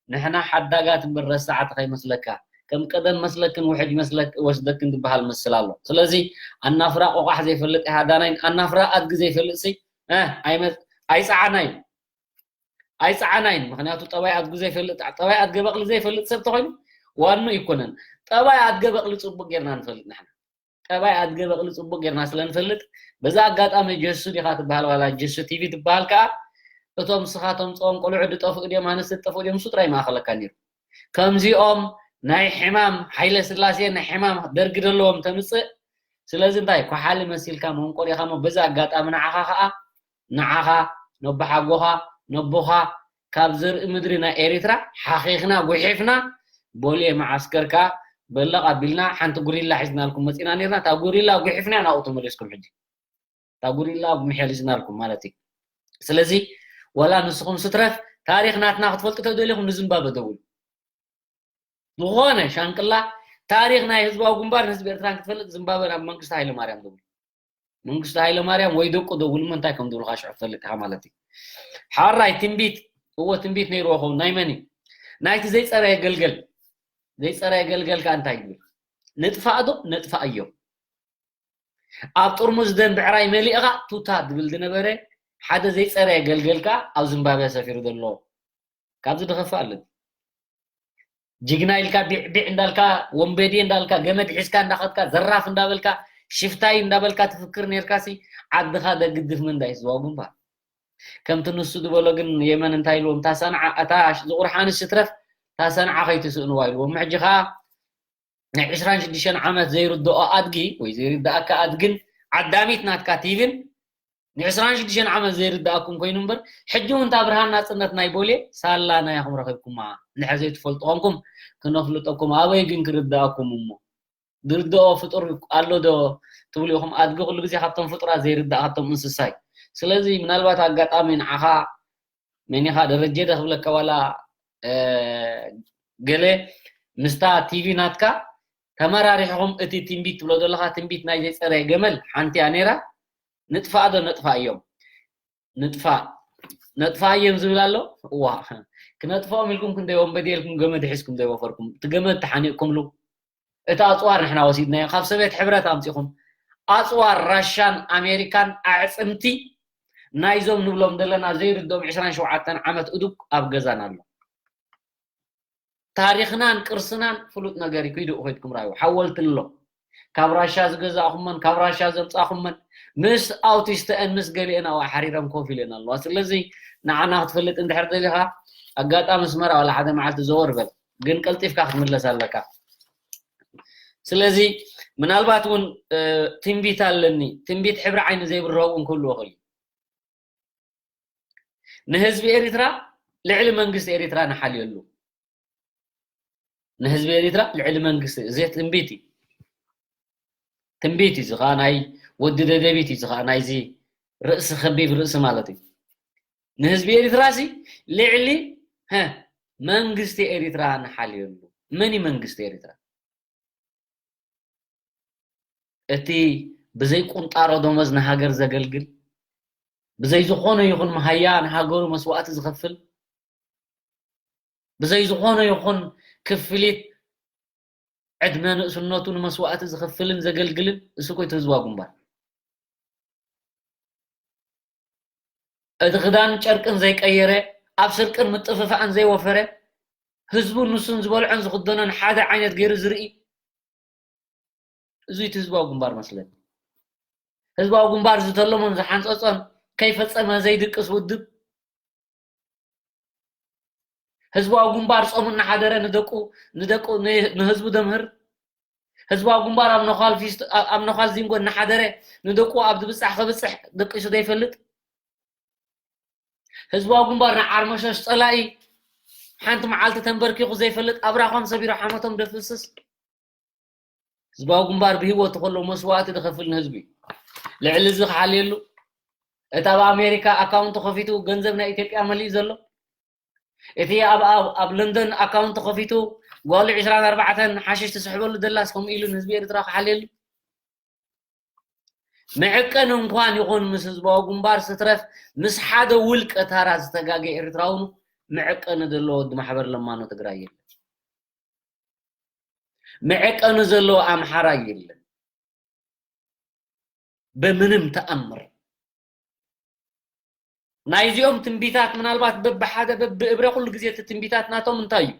ንሕና ሓዳጋት እምበር ረሳዕቲ ከይመስለካ ከም ቀደም መስለክን ውሕጅ መስለክ ወስደክን ዝበሃል መስል ኣሎ። ስለዚ ኣናፍራ ቆቋሕ ዘይፈልጥ ኢሃዳናይን ኣናፍራ ኣድጊ ዘይፈልጥ ሲ ኣይመ- ኣይፀዓናይ ኣይፀዓናይን። ምክንያቱ ጠባይ ኣድጉ ዘይፈልጥ ጠባይ ኣድገ በቕሊ ዘይፈልጥ ሰብ ተኮይኑ ዋኑ ይኮነን። ጠባይ ኣድገ በቕሊ ፅቡቅ ጌርና ንፈልጥ ንሕና። ጠባይ ኣድገ በቕሊ ፅቡቅ ጌርና ስለ ንፈልጥ በዛ ኣጋጣሚ ጀሱ ዲኻ ትበሃል ዋላ ጀሱ ቲቪ ትበሃል ከዓ እቶም ስኻቶም ፀኦም ቆልዑ ድጠፍኡ ድዮም ኣነስ ዝጠፍኡ ድዮም እሱ ጥራይ ማእኸለካ ነይሩ። ከምዚኦም ናይ ሕማም ሓይለ ስላሴ ናይ ሕማም ደርጊ ዘለዎም ተምፅእ። ስለዚ እንታይ ኳሓሊ መሲልካ መንቆር ኢኻ ሞ በዚ ኣጋጣሚ ንዓኻ ከዓ ንዓኻ ነቦሓጎኻ ነቦኻ ካብ ዘርኢ ምድሪ ናይ ኤሪትራ ሓኺኽና ጉሒፍና ቦሌ መዓስከር ከዓ በለቕ ኣቢልና ሓንቲ ጉሪላ ሒዝናልኩም መፂና ነርና እታ ጉሪላ ጉሒፍና ናብኡ ተመሊስኩም ሕጂ እታ ጉሪላ ምሕሊዝናልኩም ማለት እዩ። ስለዚ ወላ ንስኹም ስትረፍ ታሪኽ ናትና ክትፈልጡ ተደሊኹም ንዝምባበ ደውሉ። ዝኾነ ሻንቅላ ታሪኽ ናይ ህዝባዊ ግንባር ንህዝቢ ኤርትራን ክትፈልጥ ዝምባበ ናብ መንግስቲ ሃይለ ማርያም ደውሉ። መንግስቲ ሃይለ ማርያም ወይ ደቁ ደውሉ ምንታይ ከም ዝብሉካ ሽዑ ትፈልጥ ኢኻ ማለት እዩ። ሓራይ ትንቢት እዎ ትንቢት ነይርዎ ኸውን ናይ መን እዩ? ናይቲ ዘይፀረየ ገልገል ዘይፀረየ ገልገል ከ እንታይ ይብል? ንጥፋእ ዶ ነጥፋእ እዮም? ኣብ ጥርሙዝ ደም ብዕራይ መሊእኻ ቱታ ዝብል ዝነበረ ሓደ ዘይፀረየ ገልገል ከ ኣብ ዝምባብያ ሰፊሩ ዘሎ ካብዚ ድኸፍእ ኣለን። ጅግና ኢልካ ቢዕቢዕ እንዳልካ ወንበዴ እንዳልካ ገመድ ሒዝካ እንዳኸድካ ዘራፍ እንዳበልካ ሽፍታይ እንዳበልካ ትፍክር ነርካሲ ዓድኻ ደግድፍ ምንዳይ ዝዋጉ እምበር ከምቲ ንሱ ዝበሎ ግን የመን እንታይ ኢልዎም እታ ሰንዓ እታ ዝቑርሓንስ ትረፍ እታ ሰንዓ ከይትስእንዋ ኢልዎም ሕጂ ኸዓ ናይ ዕስራን ሽዱሽተን ዓመት ዘይርድኦ ኣድጊ ወይ ዘይርድኣካ ኣድግን ዓዳሚት ናትካ ቲቪን ንዕስራን ሽዱሽተን ዓመት ዘይርድኣኩም ኮይኑ እምበር ሕጂ እውን እታ ብርሃን ናፅነት ናይ ቦሌ ሳላ ናያኹም ረኺብኩማ እንድሕር ዘይትፈልጡ ኮንኩም ክነፍልጠኩም ኣበይ ግን ክርድኣኩም እሞ ዝርድኦ ፍጡር ኣሎ ዶ ትብሉ ኢኹም ኣድጊ ኩሉ ግዜ ካብቶም ፍጡራት ዘይርዳእ ካብቶም እንስሳ እዩ ስለዚ ምናልባት ኣጋጣሚ ንዓኻ መኒኻ ደረጀ ደ ክብለካ ዋላ ገለ ምስታ ቲቪ ናትካ ተመራሪሕኹም እቲ ትንቢት ትብሎ ዘለኻ ትንቢት ናይ ዘይፀረየ ገመል ሓንቲ እያ ነይራ ንጥፋእ ዶ ነጥፋእ እዮም ንጥፋእ ነጥፋእ እዮም ዝብል ኣሎ እዋ ክነጥፍኦም ኢልኩም ክንደይ ወንበዴ ኢልኩም ገመድ ሒዝኩም ዘይወፈርኩም እቲ ገመድ ተሓኒቕኩምሉ እቲ ኣፅዋር ንሕና ወሲድናዮ ካብ ሰብየት ሕብረት ኣምፂኹም ኣፅዋር ራሻን ኣሜሪካን ኣዕፅምቲ ናይዞም ንብሎም ዘለና ዘይርድኦም ዕስራን ሸውዓተን ዓመት እዱግ ኣብ ገዛና ኣሎ ታሪኽናን ቅርስናን ፍሉጥ ነገር እዩ ክይዱ ኮይድኩም ራዩ ሓወልቲ ኣሎ ካብ ራሻ ዝገዛእኹመን ካብ ራሻ ዘምፃእኹመን ምስ ኣውቲስተአን ምስ ገሊአን ኣብኡ ሓሪረን ኮፍ ኢለን ኣለዋ ስለዚ ንዓና ክትፈልጥ እንድሕር ደሊኻ ኣጋጣሚ ስመራ ዋላ ሓደ መዓልቲ ዘወር በል ግን ቀልጢፍካ ክትምለስ ኣለካ ስለዚ ምናልባት እውን ትንቢት ኣለኒ ትንቢት ሕብሪ ዓይኒ ዘይብርሆ እውን ክህልዎ ክእል ንህዝቢ ኤሪትራ ልዕሊ መንግስቲ ኤሪትራ ንሓልየሉ ንህዝቢ ኤሪትራ ልዕሊ መንግስቲ እዚ ትንቢት እዩ ትንቢት እዩ ዝኸዓ ናይ ወዲ ደደቢት እዩ ዝኸዓ ናይዚ ርእሲ ከቢብ ርእሲ ማለት እዩ ንህዝቢ ኤሪትራ ሲ ልዕሊ መንግስቲ ኤሪትራ ንሓልየሉ መን እዩ መንግስቲ ኤሪትራ እቲ ብዘይ ቁንጣሮ ደሞዝ ንሃገር ዘገልግል ብዘይ ዝኾነ ይኹን መሃያ ንሃገሩ መስዋእቲ ዝኸፍል፣ ብዘይ ዝኾነ ይኹን ክፍሊት ዕድመ ንእስነቱ ንመስዋእቲ ዝኸፍልን ዘገልግልን እሱ እኮ እቲ ህዝባዊ ግንባር። እቲ ክዳን ጨርቅን ዘይቀየረ፣ ኣብ ስርቅን ምጥፍፋእን ዘይወፈረ፣ ህዝቡን ንሱን ዝበልዖን ዝኽደኖን ሓደ ዓይነት ገይሩ ዝርኢ፣ እዚ እቲ ህዝባዊ ግንባር መስለኒ። ህዝባዊ ግንባር ዝተለሞን ዝሓንጸጾን ከይፈጸመ ዘይድቅስ ውድብ፣ ህዝባዊ ግንባር ጾሙ እናሓደረ ንደቁ ንደቁ ንህዝቡ ደምህር፣ ህዝባዊ ግንባር ኣብ ነዃል ፊስት ኣብ ነዃል ዚንጎ እናሓደረ ንደቁ ኣብ ዝብጻሕ ከብጽሕ ደቂሱ ዘይፈልጥ፣ ህዝባዊ ግንባር ንዓርመሸሽ ጸላኢ ሓንቲ መዓልቲ ተንበርኪኹ ዘይፈልጥ ኣብራኾም ሰቢሩ ሓመቶም ደፍስስ፣ ህዝባዊ ግንባር ብህይወቱ ከሎ መስዋእቲ ዝኸፍል ንህዝቢ እዩ። ልዕሊ እዚ ክሓልየሉ እቲ ኣብ ኣሜሪካ ኣካውንት ከፊቱ ገንዘብ ናይ ኢትዮጵያ መሊኡ ዘሎ፣ እቲ ኣብ ኣብ ኣብ ለንደን ኣካውንት ከፊቱ ጓሉ ዕስራን ኣርባዕተን ሓሽሽ ትስሕበሉ ደላስ ከምኡ ኢሉ ንህዝቢ ኤርትራ ክሓልየሉ። መዐቀኒ እንኳን ይኹን ምስ ህዝባዊ ግንባር ስትረፍ ምስ ሓደ ውልቀ ታራ ዝተጋገ ኤርትራዊ መዐቀኒ ዘለዎ ወዲ ማሕበር ለማኖ ትግራይ የለን። መዐቀኒ ዘለዎ ኣምሓራ የለን። በምንም ተኣምር ናይዚኦም ትንቢታት ምናልባት በብሓደ በብእብረ ኩሉ ግዜ እቲ ትንቢታት ናቶም እንታይ እዩ?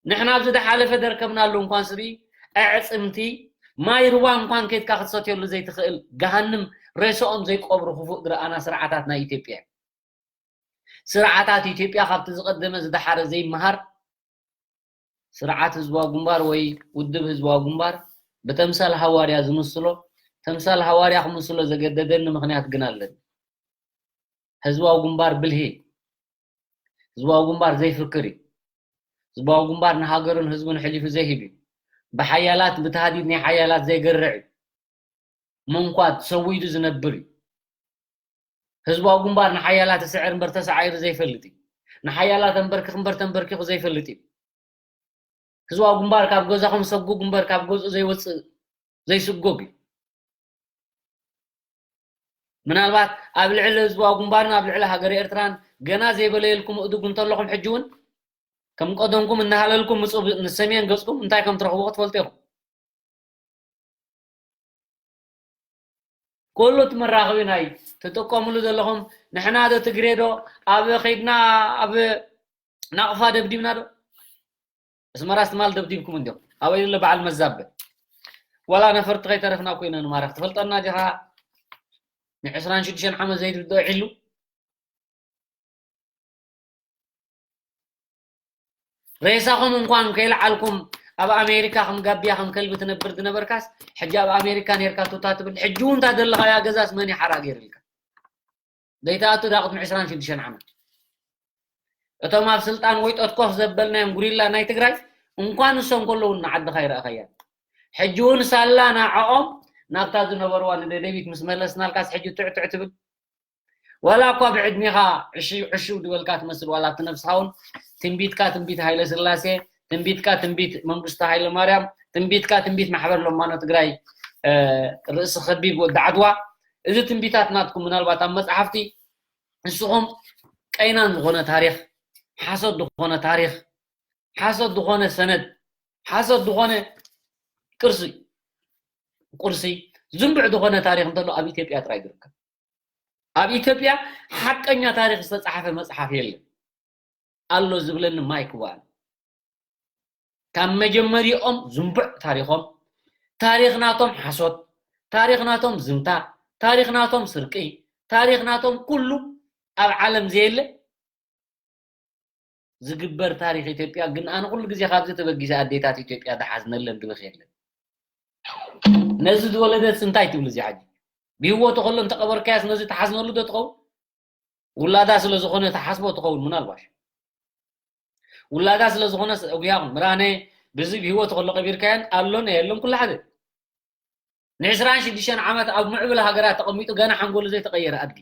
ንሕና ኣብዚ ዝሓለፈ ደርከብናሉ እንኳን ስቢ ኣዕፅምቲ ማይ ሩባ እንኳን ከይድካ ክትሰትየሉ ዘይትኽእል ገሃንም ሬስኦም ዘይቆብሩ ክፉእ ዝረኣና ስርዓታት ናይ ኢትዮጵያ እዩ። ስርዓታት ኢትዮጵያ ካብቲ ዝቐደመ ዝደሓረ ዘይመሃር ስርዓት ህዝባዊ ግንባር ወይ ውድብ ህዝባዊ ግንባር ብተምሳል ሃዋርያ ዝምስሎ፣ ተምሳል ሃዋርያ ክምስሎ ዘገደደኒ ምኽንያት ግን ኣለኒ። ህዝባዊ ግንባር ብልሂ፣ ህዝባዊ ግንባር ዘይፍክር እዩ። ህዝባዊ ግንባር ንሃገሩን ህዝቡን ሕሊፉ ዘይህብ እዩ። ብሓያላት ብተሃዲድ ናይ ሓያላት ዘይገርዕ እዩ። መንኳት ሰዊዱ ዝነብር እዩ። ህዝባዊ ግንባር ንሓያላት ስዕር እምበር ተሳዒሩ ዘይፈልጥ እዩ። ንሓያላት ኣንበርክኽ እምበር ተንበርኪኹ ዘይፈልጥ እዩ። ህዝባዊ ግንባር ካብ ገዛኹም ሰጉግ እምበር ካብ ገዝኡ ዘይወፅእ ዘይስጎግ እዩ። ምናልባት ኣብ ልዕሊ ህዝባዊ ግንባርን ኣብ ልዕሊ ሃገረ ኤርትራን ገና ዘይበለየልኩም እድጉ እንተለኹም ሕጂ እውን ከም ቀደምኩም እናሃለልኩም ምፁ ንሰሜን ገፅኩም እንታይ ከም ትረኽቡ ክትፈልጡ ኢኹም። ኩሉ እቲ መራኸቢ ናይ ትጥቀምሉ ዘለኹም ንሕና ዶ ትግሬ ዶ ኣብ ኸይድና ኣብ ናቕፋ ደብዲብና ዶ ኣስመራስ ትማል ደብዲብኩም እንዲኹም ኣበይ ዘሎ በዓል መዛበ ዋላ ነፈርቲ ከይተረፍና እኮ ኢና ንማረኽ ትፈልጠና ዲኻ ን ዕስራን ሽዱሽተን ዓመት ዘይድዶ ዒሉ ሬሳኹም እንኳን ከይለዓልኩም ኣብ ኣሜሪካ ከም ጋቢያ ከም ከልቢ ትነብር ዝነበርካስ ሕጂ ኣብ ኣሜሪካ ነርካ ቱታ ትብል ሕጂ እውን እንታ ዘለኻያ ገዛስ መን ይሓራ ገይርልካ ዘይተኣቱ ዳ ቅድሚ ዕስራን ሽዱሽተን ዓመት እቶም ኣብ ስልጣን ወይጦት ኮፍ ዘበልናዮም ጉሪላ ናይ ትግራይ እንኳን እሶም ከለዉ ንዓድኻ ይረእኸያ ሕጂ እውን ሳላ ንዓኦም ናብታ ዝነበርዋ ንደደቢት ምስ መለስናልካስ ሕጂ ትዕትዕ ትብል ዋላ እኳ ብዕድሜኻ ዕሽው ዕሽው ዝበልካ ትመስል ዋላ ኣብቲ ነብስኻ እውን ትንቢትካ ትንቢት ሃይለ ስላሴ ትንቢትካ ትንቢት መንግስቱ ሃይለ ማርያም ትንቢትካ ትንቢት ማሕበር ለማኖ ትግራይ ርእሲ ከቢብ ወዲ ዓድዋ እዚ ትንቢታት ናትኩም ምናልባት ኣብ መፅሓፍቲ ንስኹም ቀይናን ዝኾነ ታሪክ ሓሶት ዝኾነ ታሪክ ሓሶት ዝኾነ ሰነድ ሓሶት ዝኾነ ቅርሲ ቁርሲ ዝንብዕ ዝኾነ ታሪክ እንተሎ ኣብ ኢትዮጵያ ጥራይ ዝርከብ ኣብ ኢትዮጵያ ሓቀኛ ታሪክ ዝተፃሓፈ መፅሓፍ የለን ኣሎ ዝብለኒ ማይክ ዋን ካብ መጀመሪኦም ዝንቡዕ ታሪኾም ታሪኽ ናቶም ሓሶት ታሪኽ ናቶም ዝምታ ታሪኽ ናቶም ስርቂ ታሪኽ ናቶም ኩሉ ኣብ ዓለም ዘየለ ዝግበር ታሪኽ ኢትዮጵያ ግን ኣነ ኩሉ ግዜ ካብዚ ተበጊሰ ኣዴታት ኢትዮጵያ ዝሓዝነለን ድብኽ የለን ነዚ ዝወለደት እንታይ ትብሉ እዚ ሓጂ ብህወቱ ከሎ እንተቀበርካያስ ነዚ ትሓዝነሉ ዶ ትኸውን ውላዳ ስለ ዝኾነ ትሓስቦ ትኸውን ምናልባሽ ውላዳ ስለ ዝኾነ ኣጉያኹም ምራነ ብዚ ብህይወት ከሎ ቀቢርካያን ኣሎን የለን ኩሉ ሓደ ንዕስራን ሽዱሽተን ዓመት ኣብ ምዕብል ሃገራት ተቐሚጡ ገና ሓንጎሉ ዘይተቐየረ ኣድጊ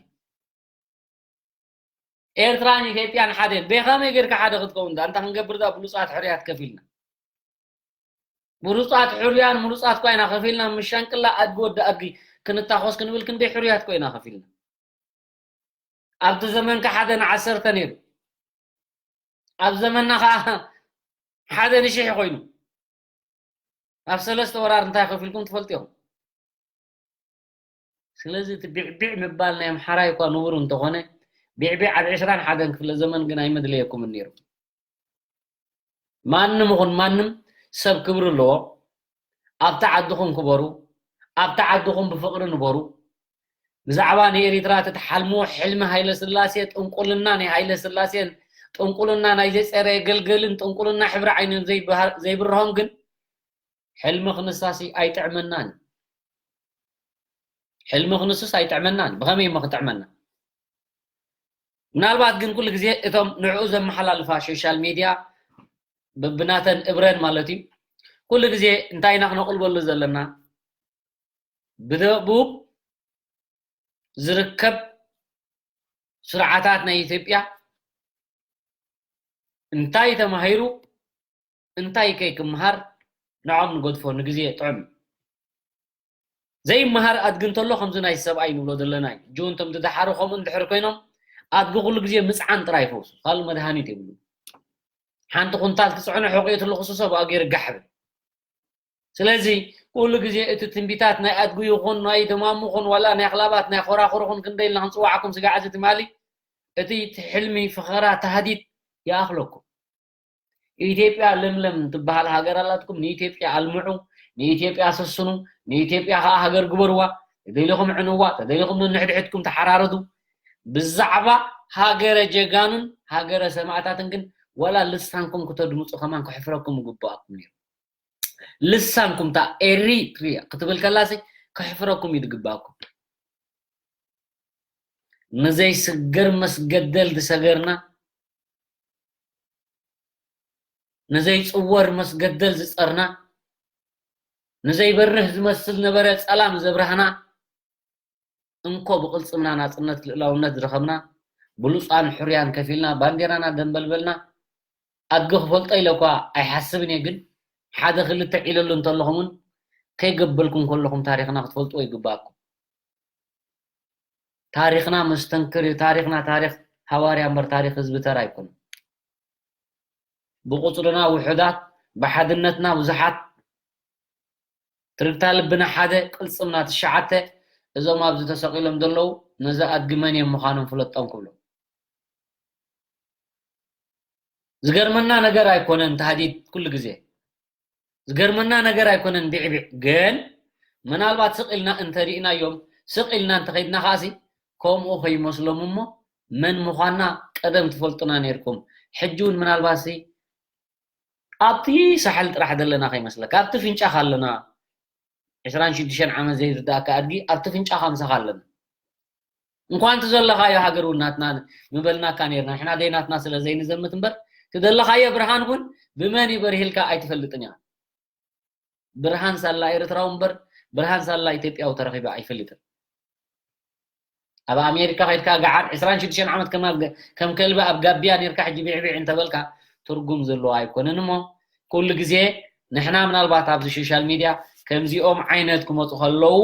ኤርትራን ኢትዮጵያን ሓደ ቤኻመይ ጌርካ ሓደ ክትከውን ዳ እንታይ ክንገብር ዳ ብሉፃት ሕርያት ከፊልና ብሉፃት ሕርያን ምሉፃት ኮይና ከፊልና ምሻንቅላ ኣድጊ ወዲ ኣድጊ ክንታኾስ ክንብል ክንደይ ሕርያት ኮይና ከፊልና ኣብቲ ዘመንካ ሓደ ንዓሰርተ ነይሩ። ኣብ ዘመንና ከዓ ሓደ ንሽሕ ኮይኑ። ኣብ ሰለስተ ወራር እንታይ ከፊልኩም ትፈልጡ ኢኹም። ስለዚ እቲ ቢዕቢዕ ምባል ናይ ኣምሓራይ እኳ ንቡር እንተኾነ፣ ቢዕቢዕ ኣብ ዕስራን ሓደን ክፍለ ዘመን ግን ኣይመድለየኩምን ነይሩ። ማንም ይኹን ማንም ሰብ ክብሪ ኣለዎ። ኣብታ ዓድኹም ክበሩ፣ ኣብታ ዓድኹም ብፍቕሪ ንበሩ። ብዛዕባ ንኤሪትራ ተትሓልምዎ ሕልሚ ሃይለ ስላሴ፣ ጥንቁልና ናይ ሃይለ ስላሴን ጥንቁልና ናይ ዘጸረ ገልገልን ጥንቁልና ሕብሪ ዓይንን ዘይብሃ-፣ ዘይብርሆም ግን ሕልሚ ክንሳሲ ኣይጥዕመናን። ሕልሚ ክንስስ ኣይጥዕመናን። ብኸመይ እሞ ክጥዕመና? ምናልባት ግን ኩሉ ግዜ እቶም ንዕኡ ዘመሓላልፋ ሶሻል ሚድያ በብናተን እብረን ማለት እዩ። ኩሉ ግዜ እንታይ ኢና ክነቕልበሉ ዘለና? ብደቡብ ዝርከብ ስርዓታት ናይ ኢትዮጵያ እንታይ ተማሂሩ እንታይ ከይክምሃር ንዖም ንገድፎ ንግዜ ጥዑም። ዘይመሃር ኣድጊ እንተሎ ከምዚ ናይ ሰብኣይ ንብሎ ዘለና እዩ። ጁንቶም ዝደሓሩ ከምኡ እንድሕር ኮይኖም ኣድጊ ኩሉ ግዜ ምፅዓን ጥራይ ይፈውሱ። ካልእ መድሃኒት የብሉ። ሓንቲ ኩንታል ትፅዕኖ ሕቑየት ኣለኹ ሰብ ኣገይሩ ጋሕ ብል። ስለዚ ኩሉ ግዜ እቲ ትንቢታት ናይ ኣድጊ ይኹን ናይ ተማሙ ይኹን ዋላ ናይ ኣኽላባት ናይ ኾራኹር ይኹን ክንደይ ኢልና ክንፅዋዓኩም ስጋዕ እዚ ትማሊ እቲ ሕልሚ ፈኸራ ታህዲድ ይኣኽለኩም። ኢትዮጵያ ለምለም ትበሃል ሃገር ኣላትኩም። ንኢትዮጵያ ኣልምዑ፣ ንኢትዮጵያ ሰስኑ፣ ንኢትዮጵያ ከዓ ሃገር ግበርዋ። ተደሊኹም ዕንዋ፣ ተደሊኹም ነንሕድሕድኩም ተሓራረዱ። ብዛዕባ ሃገረ ጀጋኑን ሃገረ ሰማእታትን ግን ዋላ ልሳንኩም ክተድምፁ ከማን ከሕፍረኩም ይግባኣኩም ነይሩ። ልሳንኩም እታ ኤሪትሪያ ክትብል ከላሲ ከሕፍረኩም እዩ ዝግባኣኩም። ንዘይስገር መስገደል ዝሰገርና፣ ንዘይጽወር መስገደል ዝጸርና፣ ንዘይበርህ ዝመስል ነበረ ጸላም ዘብራህና፣ እንኮ ብቕልጽምና ናጽነት ልእላውነት ዝረኸብና፣ ብሉጻን ሕሩያን ከፊልና፣ ባንዴራና ደንበልበልና፣ ኣድጊ ክፈልጦ ኢለ እኳ ኣይሓስብን እየ፣ ግን ሓደ ክልተ ዒለሉ እንተለኹምን ከይገበልኩም ከለኹም ታሪኽና ክትፈልጥዎ ይግባኣኩም። ታሪኽና መስተንክር እዩ። ታሪኽና ታሪኽ ሃዋርያ እምበር ታሪኽ ህዝቢ ተራ ኣይኮነን። ብቁጽርና ውሑዳት፣ ብሓድነትና ብዙሓት፣ ትርግታ ልብና ሓደ፣ ቅልጽምና ትሽዓተ፣ እዞም ኣብዚ ተሰቒሎም ዘለዉ ነዚ ኣድጊ መን እዮም ምዃኖም ፍለጦም ክብሎም። ዝገርመና ነገር ኣይኮነን ታህዲድ ኩሉ ግዜ። ዝገርመና ነገር ኣይኮነን ብዕብዕ። ግን ምናልባት ስቕ ኢልና እንተሪእናዮም፣ ስቕ ኢልና እንተኸይድና ከኣሲ ከምኡ ከይመስሎም እሞ መን ምዃንና ቀደም ትፈልጡና ነይርኩም። ሕጂ እውን ምናልባትሲ ኣብቲ ሳሕል ጥራሕ ዘለና ከይመስለካ፣ ኣብቲ ፍንጫኻ ኣለና። ዕስራን ሽዱሽተን ዓመት ዘይርዳእካ ኣድጊ ኣብቲ ፍንጫኻ ምሳኻ ኣለና። እንኳን እቲ ዘለኻዮ ሃገር እውን ናትና ምበልናካ ነይርና። ንሕና ደይናትና ስለ ዘይንዘምት እምበር፣ እቲ ዘለኻዮ ብርሃን እውን ብመን እዩ በሪህልካ ኣይትፈልጥን ኢኻ። ብርሃን ሳላ ኤርትራዊ እምበር ብርሃን ሳላ ኢትዮጵያዊ ተረኺቡ ኣይፈልጥን። ኣብ ኣሜሪካ ከይድካ ገዓር ዕስራን ሽዱሽተን ዓመት ከም ኣብ ገ-፣ ከም ከልቢ ኣብ ጋቢያ ነይርካ ሕጂ ብዕብዕ እንተበልካ ትርጉም ዘለዎ ኣይኮነን። እሞ ኩሉ ግዜ ንሕና ምናልባት ኣብዚ ሶሻል ሚድያ ከምዚኦም ዓይነት ክመፁ ከለዉ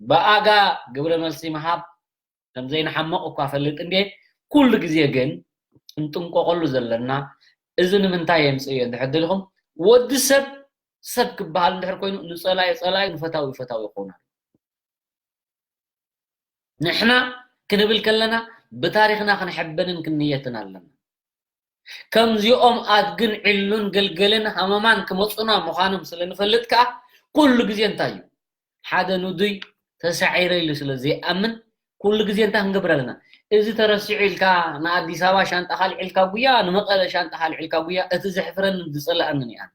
ብኣጋ ግብረ መልሲ ምሃብ ከም ዘይንሓመቕ እኳ ፈልጥ እንዴ፣ ኩሉ ግዜ ግን እንጥንቀቐሉ ዘለና እዚ ንምንታይ የምፅእዮ እንድሕር ደሊኹም፣ ወዲ ሰብ ሰብ ክበሃል እንድሕር ኮይኑ ንፀላኢ ፀላኢ ንፈታዊ ፈታዊ ይኸውን ኣሎ። ንሕና ክንብል ከለና ብታሪኽና ክንሕበንን ክንንየትን ኣለና። ከምዚኦም ኣድግን ዕሉን ገልገልን ሃመማን ክመፁና ምዃኖም ስለ ንፈልጥ ከኣ ኩሉ ግዜ እንታይ እዩ ሓደ ንዱይ ተሳዒረ ኢሉ ስለ ዘይኣምን ኩሉ ግዜ እንታይ ክንገብር ኣለና? እዚ ተረሲዑ ኢልካ ንኣዲስ ኣበባ ሻንጣኻ ኣልዒልካ ጉያ፣ ንመቐለ ሻንጣኻ ኣልዒልካ ጉያ፣ እቲ ዘሕፍረንን ዝፀላኣንን እዩ ኣነ።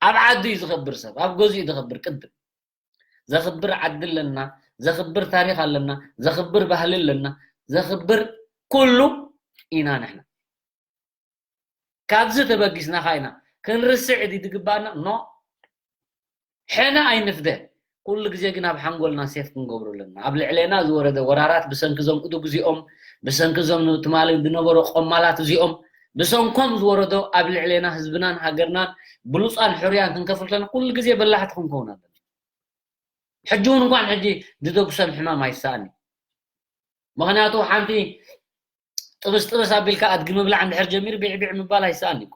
ኣብ ዓዱ እዩ ዝኸብር ሰብ፣ ኣብ ገዝኡ እዩ ዝኸብር ቅድም። ዘኽብር ዓዲ ኣለና፣ ዘኽብር ታሪኽ ኣለና፣ ዘኽብር ባህሊ ኣለና፣ ዘኽብር ኩሉ ኢና ንሕና። ካብዚ ተበጊስና ኻ ኢና ክንርስዕ ድዩ ዝግባኣና? ኖ። ሕነ ኣይንፍደ። ኩሉ ግዜ ግን ኣብ ሓንጎልና ሴፍ ክንገብሮ ኣለና። ኣብ ልዕሌና ዝወረደ ወራራት ብሰንኪ እዞም እዱግ እዚኦም፣ ብሰንኪ እዞም ትማሊ ዝነበሩ ቆማላት እዚኦም፣ ብሰንኮም ዝወረዶ ኣብ ልዕሌና ህዝብናን ሃገርናን ብሉፃን ሕሩያን ክንከፍል ከለና ኩሉ ግዜ በላሕቲ ክንከውን ኣለና። ሕጂ እውን እንኳን ሕጂ ዝደጉሰን ሕማም ኣይሰኣን እዩ። ምኽንያቱ ሓንቲ ጥብስ ጥብስ ኣቢልካ ኣድጊ ምብላዕ እንድሕር ጀሚሩ ቢዕ ቢዕ ምባል ኣይሰኣን እዩ።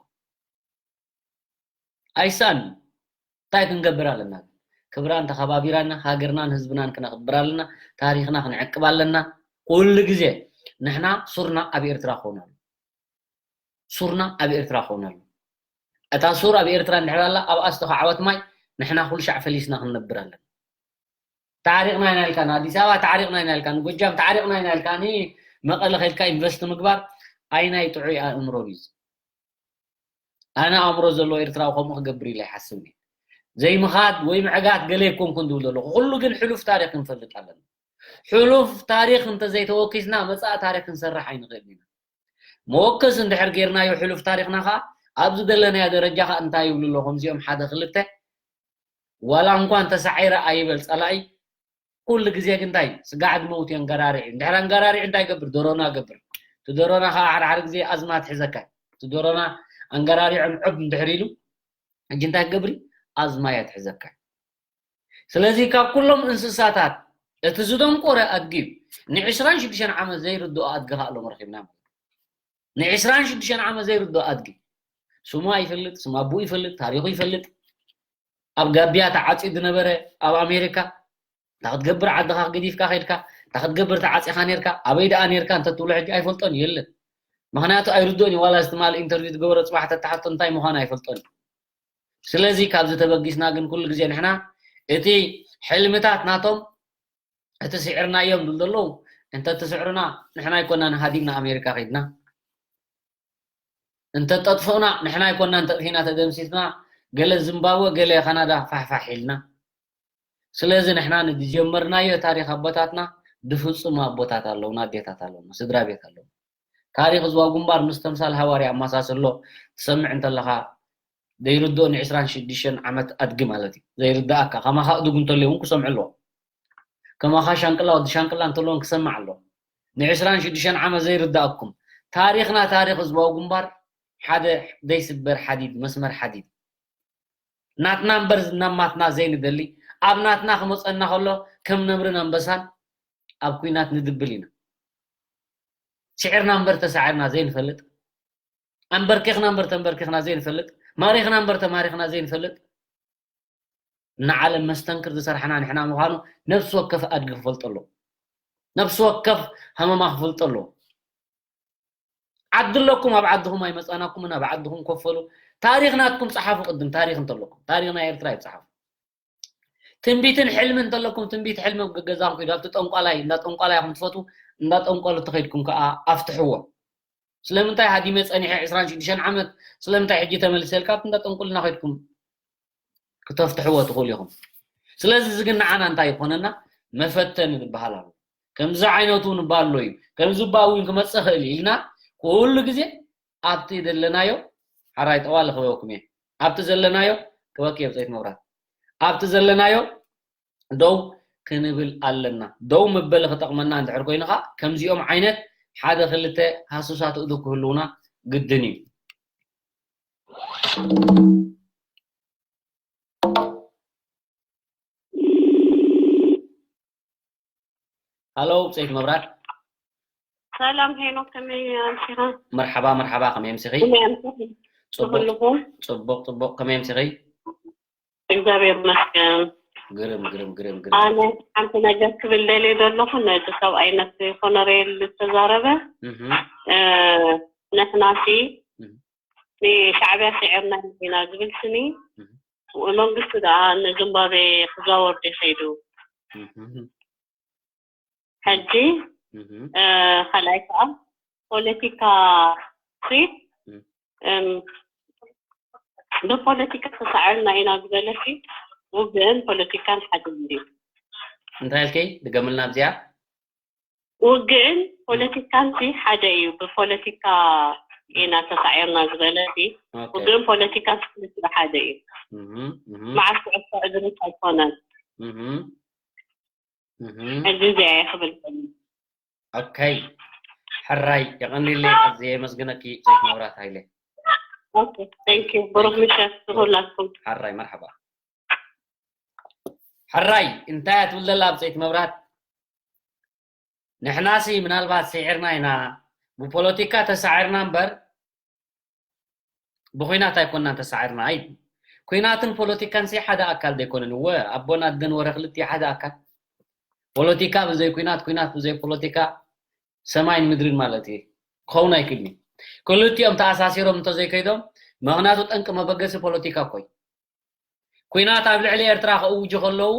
ኣይሰኣን። እንታይ ክንገብር ኣለና? ክብራን ተኸባቢራና ሃገርናን ህዝብናን ክነኽብር ኣለና። ታሪኽና ክንዕቅብ ኣለና። ኩሉ ግዜ ንሕና ሱርና ኣብ ኤርትራ ክኸውን ኣሎ። ሱርና ኣብ ኤርትራ ክኸውን ኣሎ። እታ ሱር ኣብ ኤርትራ እንድሕር ኣላ ኣብኣ ዝተኻዕወት ማይ ንሕና ኩሉ ሻዕ ፈሊስና ክንነብር ኣለና። ታሪኽና ኢና ኢልካ ንኣዲስ ኣበባ ታሪኽና ኢና ኢልካ ንጎጃም ታሪኽና ኢና ኢልካ ንመቐለ ከይድካ ኢንቨስት ምግባር ኣይናይ ጥዑይ ኣእምሮን እዩ። ኣነ ኣእምሮ ዘለዎ ኤርትራዊ ከምኡ ክገብር ኢለ ኣይሓስብን እየ። ዘይምኻድ ወይ ምዕጋት ገለ ኣይኮንኩን ዝብል ዘለኹ። ኩሉ ግን ሕሉፍ ታሪኽ ክንፈልጥ ኣለና። ሕሉፍ ታሪኽ እንተዘይተወኪስና መጻኢ ታሪኽ ክንሰርሕ ኣይንኽእልን ኢና። መወከሲ እንድሕር ጌርናዮ ሕሉፍ ታሪኽና ኸኣ ኣብዚ ዘለናዮ ደረጃ ኸኣ እንታይ ይብሉ ኣለኹም እዚኦም ሓደ ክልተ ዋላ እንኳን ተሳዒረ ኣይበል ጸላኢ ኩሉ ግዜ ግን እንታይ ስጋዕ ድመውት የንገራርዕ እዩ። እንድሕር ኣንገራሪዕ እንታይ ገብር? ዶሮና ገብር። እቲ ዶሮና ከዓ ሓደ ሓደ ግዜ ኣዝማ ትሕዘካ። እቲ ዶሮና ኣንገራሪዖም ዕብ እንድሕር ኢሉ ሕጂ እንታይ ክገብር እዩ? ኣዝማ እያ ትሕዘካ። ስለዚ ካብ ኩሎም እንስሳታት እቲ ዝደንቆረ ኣድጊ እዩ። ንዕስራን ሽዱሽተን ዓመት ዘይርድኦ ኣድጊ ከዓ ሎም ረኪብና ማለት እዩ። ንዕስራን ሽዱሽተን ዓመት ዘይርድኦ ኣድጊ ስሙ ኣይፈልጥ፣ ስም ኣቦኡ ይፈልጥ፣ ታሪኹ ይፈልጥ። ኣብ ጋቢያ ተዓፅዩ ዝነበረ ኣብ ኣሜሪካ እንታይ ክትገብር ዓድኻ ገዲፍካ ከድካ እንታይ ክትገብር ተዓፂኻ ነርካ ኣበይ ደኣ ነርካ እንተትብሎ ሕጂ ኣይፈልጦን የለን። ምክንያቱ ኣይርድኦን እዩ ዋላ ዝትማል ኢንተርቪው ዝገበሮ ፅባሕ ተተሓቶ እንታይ ምዃኑ ኣይፈልጦን እዩ። ስለዚ ካብዚ ተበጊስና ግን ኩሉ ግዜ ንሕና እቲ ሕልምታት ናቶም እቲ ስዕርናዮም ዝብሉ ዘለዉ እንተ ትስዕሩና ንሕና ኣይኮናን ሃዲምና ኣሜሪካ ከይድና እንተ ጠጥፍኡና ንሕና ኣይኮናን ተጥፊና ተደምሲስና ገለ ዝምባብወ ገለ ካናዳ ፋሕፋሕ ኢልና ስለዚ ንሕና ንዝጀመርናዮ ታሪኽ ኣቦታትና ዝፍፅሙ ኣቦታት ኣለውና ኣዴታት ኣለውና ስድራ ቤት ኣለውና ታሪኽ ህዝባዊ ግንባር ምስ ተምሳል ሃዋርያ ኣመሳስሎ ትሰምዕ እንተለኻ ዘይርድኦ ን ዕስራን ሽዱሽተን ዓመት ኣድጊ ማለት እዩ ዘይርድኣካ ከማኻ እዱግ እንተልዮ እውን ክሰምዑ ኣለዎ ከማኻ ሻንቅላ ወዲ ሻንቅላ እንተልዎን ክሰምዕ ኣለዎ ን ዕስራን ሽዱሽተን ዓመት ዘይርድኣኩም ታሪኽና ታሪኽ ህዝባዊ ግንባር ሓደ ዘይስበር ሓዲድ መስመር ሓዲድ ናትና እምበር ዝናማትና ዘይንደሊ ኣብ ናትና ክመፀና ከሎ ከም ነምርን ኣንበሳን ኣብ ኩናት ንድብል ኢና ስዒርና እምበር ተሳዒርና ዘይንፈልጥ ኣንበርኪኽና እምበር ተንበርኪኽና ዘይንፈልጥ ማሪኽና እምበር ተማሪኽና ዘይንፈልጥ ንዓለም መስተንክር ዝሰርሓና ንሕና ምዃኑ ነብሲ ወከፍ ኣድጊ ክፈልጦ ኣለዎ ነብሲ ወከፍ ሃመማ ክፈልጦ ኣለዎ ዓዲ ኣለኩም ኣብ ዓድኹም ኣይመፃናኩምን ኣብ ዓድኹም ኮፈሉ ታሪኽ ናትኩም ፀሓፉ ቅድም ታሪኽ እንተለኩም ታሪኽ ናይ ኤርትራ ይፀሓፉ ትንቢትን ሕልሚ እንተለኩም ትንቢት ሕልሚ ገዛኹም ኪዱ ኣብቲ ጠንቋላይ እንዳ ጠንቋላይ ኢኹም ትፈትዉ እንዳ ጠንቋሉ ተኸይድኩም ከዓ ኣፍትሕዎ ስለምንታይ ሃዲመ ፀኒሐ ዕስራን ሽዱሽተን ዓመት ስለምንታይ ሕጂ ተመልሰ ኢልካ ኣብቲ እንዳ ጠንቁልና ከይድኩም ክተፍትሕዎ ትኽእሉ ኢኹም ስለዚ እዚ ግን ንዓና እንታይ ይኾነና መፈተኒ ዝበሃል ኣሎ ከምዚ ዓይነቱ ንባሎ እዩ ከምዚ ባው ክመፅእ ክእል ኢልና ኩሉ ግዜ ኣብቲ ዘለናዮ ሓራይ ጠዋሊ ክበኩም እየ ኣብቲ ዘለናዮ ክበክ እየ ብፀይት መብራት ኣብቲ ዘለናዮ ደው ክንብል ኣለና ደው ምበሊ ክጠቕመና እንድሕር ኮይኑ ከዓ ከምዚኦም ዓይነት ሓደ ክልተ ሃሱሳት እዱ ክህልውና ግድን እዩ ሃሎ ብፀይት መብራት ሰላም ሄኖክ ከመይ ኣምሲኻ? መርሓባ መርሓባ ከመይ ኣምሲኺ? ከመይ ኣምሲኺ? ጽቡቕ ኩልኹም? ጽቡቕ ጽቡቕ ከመይ ኣምሲኺ? እግዚኣብሔር ይመስገን። ግርም ግርም ግርም ግርም። ኣነ ሓንቲ ነገር ክብል ደልየ ዘለኹ ነዚ ሰብኣይ ነቲ ኮነሬል ዝተዛረበ እህ ንሕናሲ ንሻዕብያ ስዒርና ኢና ዝብል ስኒ መንግስቲ ደኣ ንዝምባብዌ ክዛወር ድዩ ከይዱ? ሕጂ ካልኣይ ከዓ ፖለቲካ ሲ ብፖለቲካ ተሳዒርና ኢና ዝበለ ሲ ውግእን ፖለቲካን ሓደ እንድዩ። እንታይ ኢልከይ? ድገምልና ኣብዚኣ። ውግእን ፖለቲካን ሲ ሓደ እዩ። ብፖለቲካ ኢና ተሳዒርና ዝበለ ሲ ውግእን ፖለቲካን ሲ ሓደ እዩ። መዓስ ኩዕሶ እግሪ ኣይኮነን። ሕጂ እዚኣ እየ ክብል። ኦከይ ሕራይ የቐኒለይ ኣዝየ የመስግነኪ ዘይት መብራት ሃይለ። ኦኬ ቴንክ ዩ ብሩክ ምሸት ንኹላትኩም። ሕራይ መርሓባ። ሕራይ እንታይ እያ ትብል ዘላ ብፀይቲ መብራት? ንሕናሲ ምናልባት ስዒርና ኢና፣ ብፖለቲካ ተሳዒርና እምበር ብኹናት ኣይኮናን ተሳዒርና። ኣይ፣ ኩናትን ፖለቲካን ሲ ሓደ ኣካል ዘይኮነን። እወ፣ ኣቦን ኣደን ወረ ክልቲኡ ሓደ ኣካል። ፖለቲካ ብዘይ ኩናት፣ ኩናት ብዘይ ፖለቲካ ሰማይን ምድርን ማለት እዩ። ክኸውን ኣይክእልን እዩ። ክልቲኦም ተኣሳሲሮም እንተዘይከይዶም፣ ምኽንያቱ ጠንቂ መበገሲ ፖለቲካ እኮ እዩ። ኩናት ኣብ ልዕሊ ኤርትራ ከእውጁ ከለዉ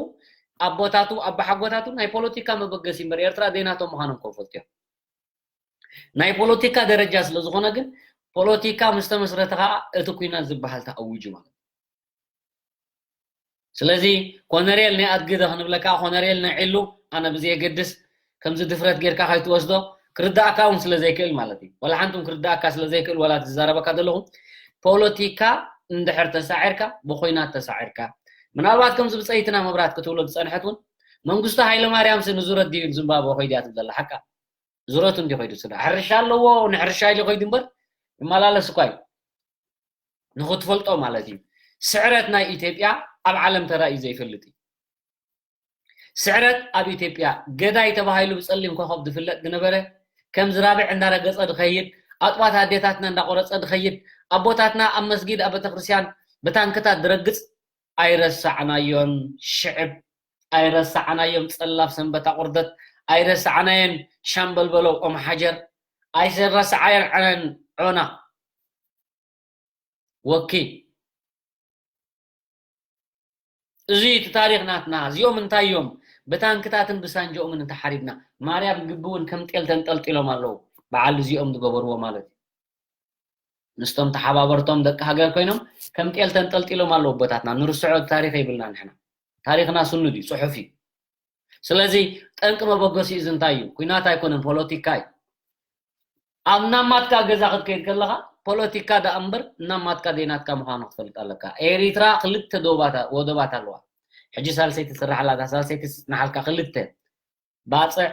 ኣቦታቱ ኣባሓጎታቱ ናይ ፖለቲካ መበገሲ እምበር ኤርትራ ደይናቶም ምዃኖም ከፈልጡ እዮም። ናይ ፖለቲካ ደረጃ ስለ ዝኾነ ግን ፖለቲካ ምስ ተመስረተ ከዓ እቲ ኩናት ዝበሃል ተኣውጁ ማለት እዩ። ስለዚ ኮነሬል ናይ ኣድግደ ክንብለካ ኮነሬል ናይ ዒሉ ኣነ ብዘየገድስ ከምዚ ድፍረት ጌርካ ከይትወስዶ ክርዳእካ እውን ስለ ዘይክእል ማለት እዩ። ወላ ሓንቱም ክርዳእካ ስለ ዘይክእል ወላ ትዛረበካ ዘለኹም ፖለቲካ እንድሕር ተሳዒርካ ብኮይናት ተሳዒርካ ምናልባት ከምዚ ብፀይትና መብራት ክትብሎ ዝፀንሐት እውን መንግስቱ ሃይለማርያም ሲ ንዙረት ድዩ ዝምባብወ ኮይድያ ትብል ዘላ ሓቃ ዙረቱ እንዲ ኮይዱ ስለ ሕርሻ ኣለዎ ንሕርሻ ኢሉ ኮይዱ እምበር ይመላለስ እኳ እዩ ንክትፈልጦ ማለት እዩ ስዕረት ናይ ኢትዮጵያ ኣብ ዓለም ተራእዩ ዘይፈልጥ እዩ ስዕረት ኣብ ኢትዮጵያ ገዳይ ተባሂሉ ብፀሊም ኮኸብ ዝፍለጥ ዝነበረ ከም ዝራብዕ እንዳረገፀ ዝኸይድ ኣጥባት ኣዴታትና እንዳቆረፀ ዝኸይድ ኣቦታትና ኣብ መስጊድ ኣብ ቤተክርስትያን ብታንክታት ዝረግፅ ኣይረሳዕናዮን ሽዕብ ኣይረሳዕናዮም ፀላፍ ሰንበት ኣቁርደት ኣይረሳዕናየን ሻምበል በለው ኦም ሓጀር ኣይረሳዓየን ዐነን ዖና ወኪ እዚ እቲ ታሪክ ናትና እዚኦም እንታይ እዮም ብታንክታትን ብሳንጆኦምን እንተሓሪድና ማርያም ግቢ እውን ከም ጤል ተንጠልጢሎም ኣለዉ በዓል እዚኦም ዝገበርዎ ማለት እዩ ምስቶም ተሓባበርቶም ደቂ ሃገር ኮይኖም ከም ጤል ተንጠልጢሎም ኣለዉ ኣቦታትና ንርስዖ ታሪክ የብልና ንሕና ታሪክና ስኑድ እዩ ፅሑፍ እዩ ስለዚ ጠንቂ መበገሲ እዚ እንታይ እዩ ኩናት ኣይኮነን ፖለቲካ እዩ ኣብ ናማትካ ገዛ ክትከይድ ከለካ ፖለቲካ ደኣ እምበር ናማትካ ደይናትካ ምኳኑ ክትፈልጥ ኣለካ ኤሪትራ ክልተ ወደባት ኣለዋ ሕጂ ሳልሰይቲ ትስራሕ ኣላ ሳልሰይቲ ትፅናሓልካ ክልተ ባፅዕ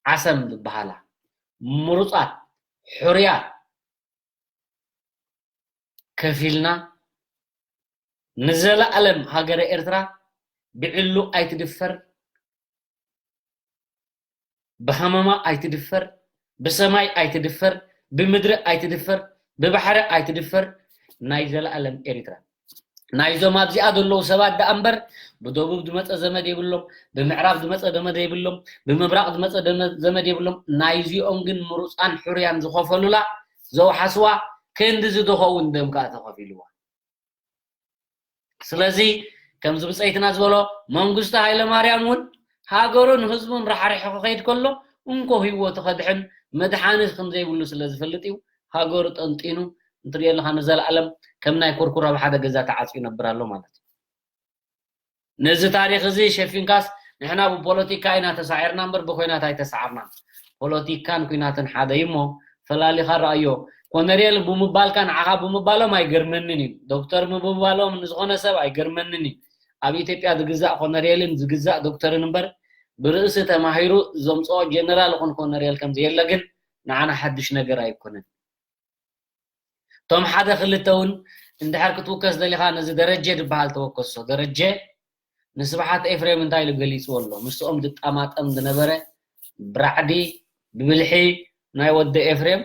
ዓሰም ዝበሃላ ምሩፃት ሕሩያት ከፊልና ንዘለኣለም ሃገረ ኤርትራ ብዕሉ ኣይትድፈር ብሃመማ ኣይትድፈር ብሰማይ ኣይትድፈር ብምድሪ ኣይትድፈር ብባሕሪ ኣይትድፈር ናይ ዘለኣለም ኤርትራ ናይዞም ኣብዚኣ ዘለዉ ሰባት ደኣ እምበር ብደቡብ ዝመፀ ዘመድ የብሎም ብምዕራብ ዝመፀ ዘመድ የብሎም ብምብራቕ ዝመፀ ዘመድ የብሎም ናይዚኦም ግን ምሩፃን ሕሩያን ዝኸፈሉላ ዘውሓስዋ ክንዲ ዝድኸውን ደም ከዓ ተኸፊልዋ ስለዚ ከምዚ ብፀይትና ዝበሎ መንግስቱ ሃይለማርያም እውን ሃገሩን ህዝቡን ራሕሪሑ ክኸይድ ከሎ እንኮ ህይወቱ ከድሕን መድሓኒት ከምዘይብሉ ስለ ዝፈልጥ እዩ ሃገሩ ጠንጢኑ እንትሪኦ ኣለካ ንዘለኣለም ከም ናይ ኩርኩር ኣብ ሓደ ገዛ ተዓፅዩ ይነብር ኣሎ ማለት እዩ ነዚ ታሪክ እዚ ሸፊንካስ ንሕና ብፖለቲካ ኢና ተሳዒርና እምበር ብኮይናት ኣይተሳዓርና ፖለቲካን ኩናትን ሓደ እዩ እሞ ፈላሊካ ረኣዮ ኮነሬል ብምባልካ ንዓኻ ብምባሎም ኣይገርመንን እዩ ዶክተር ብምባሎም ንዝኾነ ሰብ ኣይገርመንን እዩ ኣብ ኢትዮጵያ ዝግዛእ ኮነሬልን ዝግዛእ ዶክተርን እምበር ብርእሲ ተማሂሩ ዘምፅኦ ጀነራል ይኹን ኮነሬል ከምዘየለ ግን ንዓና ሓድሽ ነገር ኣይኮነን እቶም ሓደ ክልተ እውን እንድሕር ክትውከስ ደሊኻ ነዚ ደረጀ ዝበሃል ተወከሶ ደረጀ ንስብሓት ኤፍሬም እንታይ ኢሉ ገሊፅዎ ኣሎ ምስኦም ዝጣማጠም ዝነበረ ብራዕዲ ብብልሒ ናይ ወዲ ኤፍሬም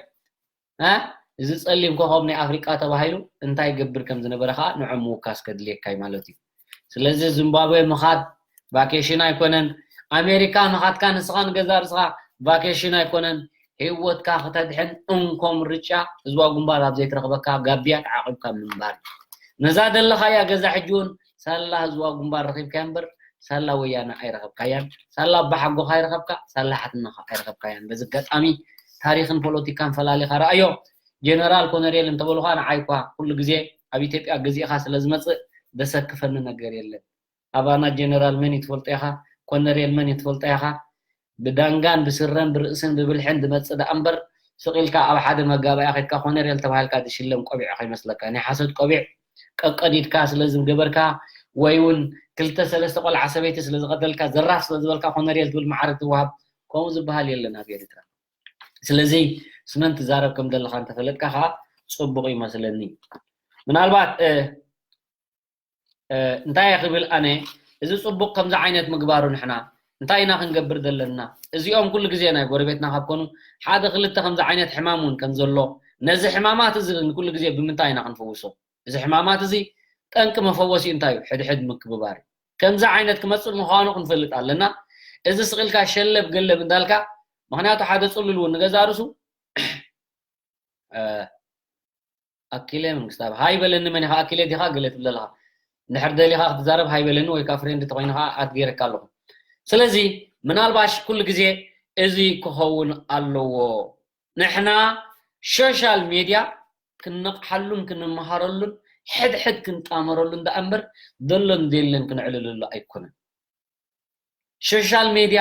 እዚ ፀሊም ኮኸብ ናይ ኣፍሪቃ ተባሂሉ እንታይ ይገብር ከም ዝነበረ ከዓ ንዖም ምውካስ ከድልየካ እዩ ማለት እዩ ስለዚ ዚምባብዌ ምኻድ ቫኬሽን ኣይኮነን ኣሜሪካ ምኻድካ ንስኻ ንገዛ ርስኻ ቫኬሽን ኣይኮነን ህይወትካ ክተድሕን እንኮ ምርጫ ህዝባዊ ግንባር ኣብ ዘይትረኽበካ ጋብያ ተዓቂብካ ምንባር ነዛ ዘለኻያ ገዛ ሕጂ እውን ሳላ ህዝባዊ ግንባር ረኺብካያ እምበር ሳላ ወያነ ኣይረኸብካያን ሳላ ኣባሓጎኻ ኣይረኸብካ ሳላ ሓትነኻ ኣይረኸብካያን በዚ ኣጋጣሚ ታሪክን ፖለቲካን ፈላሊኻ ረኣዮ ጀነራል ኮነሬል እንተበሉኻ ንዓይ እኳ ኩሉ ግዜ ኣብ ኢትዮጵያ ገዚእኻ ስለ ዝመፅእ ደሰክፈኒ ነገር የለን ኣባና ጀነራል መን እዩ ትፈልጦ ኢኻ ኮነሬል መን እዩ ትፈልጦ ኢኻ ብዳንጋን ብስረን ብርእስን ብብልሕን ዝመፅእ ደኣ እምበር ስቕ ኢልካ ኣብ ሓደ መጋባእያ ከድካ ኮነሬል ተባሂልካ ዝሽለም ቆቢዕ ከይመስለካ ናይ ሓሶት ቆቢዕ ቀቀዲድካ ስለ ዝገበርካ ወይ እውን ክልተ ሰለስተ ቆልዓ ሰበይቲ ስለ ዝቐተልካ ዘራፍ ስለ ዝበልካ ኮነሬል ትብል ማዕረ ትወሃብ ከምኡ ዝበሃል የለን ኣብ ኤርትራ ስለዚ ስመን ትዛረብ ከም ዘለኻ እንተፈለጥካ ከዓ ፅቡቕ ይመስለኒ ምናልባት እንታይ ክብል ኣነ እዚ ፅቡቅ ከምዚ ዓይነት ምግባሩ ንሕና እንታይ ኢና ክንገብር ዘለና? እዚኦም ኩሉ ግዜ ናይ ጎረቤትና ካብ ኮኑ፣ ሓደ ክልተ ከምዚ ዓይነት ሕማም እውን ከም ዘሎ፣ ነዚ ሕማማት እዚ ኩሉ ግዜ ብምንታይ ኢና ክንፍውሶ? እዚ ሕማማት እዚ ጠንቂ መፈወሲኡ እንታይ እዩ? ሕድሕድ ምክብባር እዩ። ከምዚ ዓይነት ክመፅእ ምዃኑ ክንፈልጥ ኣለና። እዚ ስቕ ኢልካ ሸለብ ገለብ እንዳልካ፣ ምኽንያቱ ሓደ ፅሉል እውን ንገዛ ርሱ ኣኪለ መንግስታብ ሃይ በለኒ። መን ኢኻ ኣኪለ ዲኻ ገለ ትብል ኣለኻ? እንድሕር ደሊኻ ክትዛረብ ሃይ በለኒ፣ ወይ ከዓ ፍሬንድ ተኮይኑ ከዓ ኣድ ገይረካ ኣለኹ። ስለዚ ምናልባሽ ኩሉ ግዜ እዚ ክኸውን ኣለዎ። ንሕና ሶሻል ሜድያ ክንነቕሓሉን ክንመሃረሉን ሕድሕድ ክንጣመረሉን ደኣ እምበር፣ ዘሎን ዘየለን ክንዕልለሉ ኣይኮነን። ሶሻል ሜድያ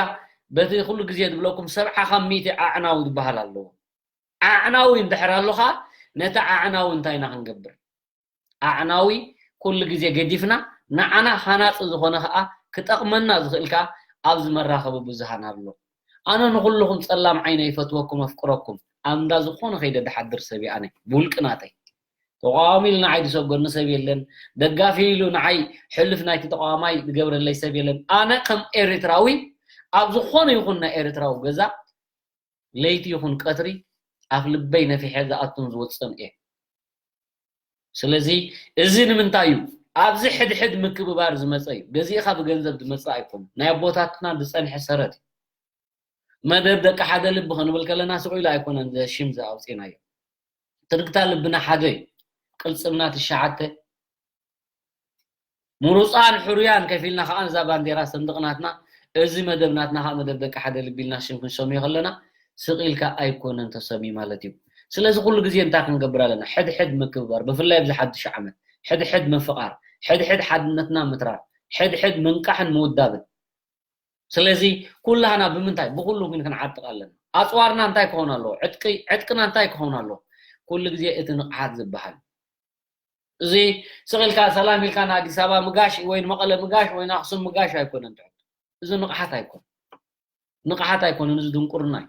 በቲ ኩሉ ግዜ ዝብለኩም ሰብዓ ካብ ሚእቲ ኣዕናዊ ዝበሃል ኣለዎ። ኣዕናዊ እንድሕር ኣሎ ኸዓ፣ ነቲ ኣዕናዊ እንታይ ኢና ክንገብር? ኣዕናዊ ኩሉ ግዜ ገዲፍና፣ ንዓና ሃናፂ ዝኾነ ኸዓ ክጠቕመና ዝኽእል ከኣ ኣብዚ መራኸቢ ብዙሃን ኣሎ። ኣነ ንኹልኹም ጸላም ዓይነ ይፈትወኩም፣ ኣፍቅረኩም። ኣብ እንዳ ዝኾነ ከይደ ድሓድር ሰብ እየ ኣነ፣ ብውልቂ ናተይ። ተቃዋሚ ኢሉ ንዓይ ዝሰጎኒ ሰብ የለን፣ ደጋፊ ኢሉ ንዓይ ሕሉፍ ናይቲ ተቃዋማይ ዝገብረለይ ሰብ የለን። ኣነ ከም ኤርትራዊ ኣብ ዝኾነ ይኹን ናይ ኤርትራዊ ገዛ ለይቲ ይኹን ቀትሪ ኣፍ ልበይ ነፊሐ ዝኣቱን ዝወፅን እየ። ስለዚ እዚ ንምንታይ እዩ? ኣብዚ ሕድሕድ ምክብባር ዝመፀ እዩ። ገዚእኻ ብገንዘብ ዝመፅእ ኣይኮኑን። ናይ ኣቦታትና ዝፀንሐ ሰረት እዩ። መደብ ደቂ ሓደ ልቢ ክንብል ከለና ስቕ ኢሉ ኣይኮነን ሽም ዝኣውፅእናዮ። ትርግታ ልብና ሓደ እዩ። ቅልፅምና ትሽዓተ ምሩፃን ሕሩያን ከፊልና ከዓ ነዛ ባንዴራ ሰንድቕ ናትና፣ እዚ መደብ ናትና ከዓ መደብ ደቂ ሓደ ልቢ ኢልና ሽም ክንሰምዮ ከለና ስቕ ኢልካ ኣይኮነን ተሰምዩ ማለት እዩ። ስለዚ ኩሉ ግዜ እንታይ ክንገብር ኣለና? ሕድሕድ ምክብባር፣ ብፍላይ ኣብዚ ሓድሽ ዓመት ሕድሕድ ምፍቓር፣ ሕድሕድ ሓድነትና ምትራር፣ ሕድሕድ ምንቃሕን ምውዳብን። ስለዚ ኩላህና ብምንታይ ብኩሉ ግን ክንዓጥቕ ኣለና። ኣፅዋርና እንታይ ክኸውን ኣለዎ? ዕጥቂ ዕጥቅና እንታይ ክኸውን ኣለዎ? ኩሉ ግዜ እቲ ንቕሓት ዝበሃል እዚ ስቕ ኢልካ ሰላም ኢልካ ንኣዲስ ኣበባ ምጋሽ ወይ ንመቐለ ምጋሽ ወይ ንኣኽሱም ምጋሽ ኣይኮነን ትሕት። እዚ ንቕሓት ኣይኮነን። ንቕሓት ኣይኮነን፣ እዚ ድንቁርና እዩ።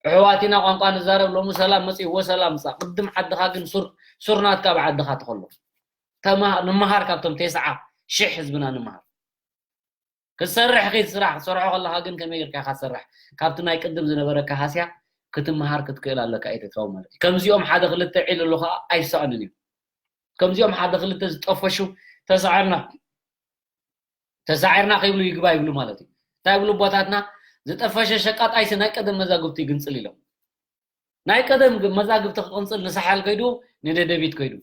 ኣሕዋት ኢና ቋንቋ ንዛረብ፣ ሎሚ ሰላም መፂእዎ ሰላም ምፃእ። ቅድም ዓድኻ ግን ሱር ሱር ናትካ ኣብ ዓድኻ ተኸሎ። ተማ- ንምሃር ካብቶም ተስዓ ሽሕ ህዝብና ንምሃር። ክትሰርሕ ኺድ ስራሕ ክትሰርሖ ከለኻ ግን ከመይ ጌርካ ኢኻ ትሰርሕ? ካብቲ ናይ ቅድም ዝነበረካ ሃስያ ክትምሃር ክትክእል ኣለካ ኤርትራዊ ማለት እዩ። ከምዚኦም ሓደ ክልተ ዒል ኣለዉ ኸዓ ኣይሰኣንን እዩ። ከምዚኦም ሓደ ክልተ ዝጠፈሹ ተሳዒርና ተሳዒርና ከይብሉ ይግባ ይብሉ ማለት እዩ። እንታይ ይብሉ ኣቦታትና? ዝጠፈሸ ሸቃጣይሲ ናይ ቀደም መዛግብቱ ይግንጽል ኢሎም። ናይ ቀደም መዛግብቲ ክቕንጽል ንሳሕል ከይዱ ንደደቢት ከይዱ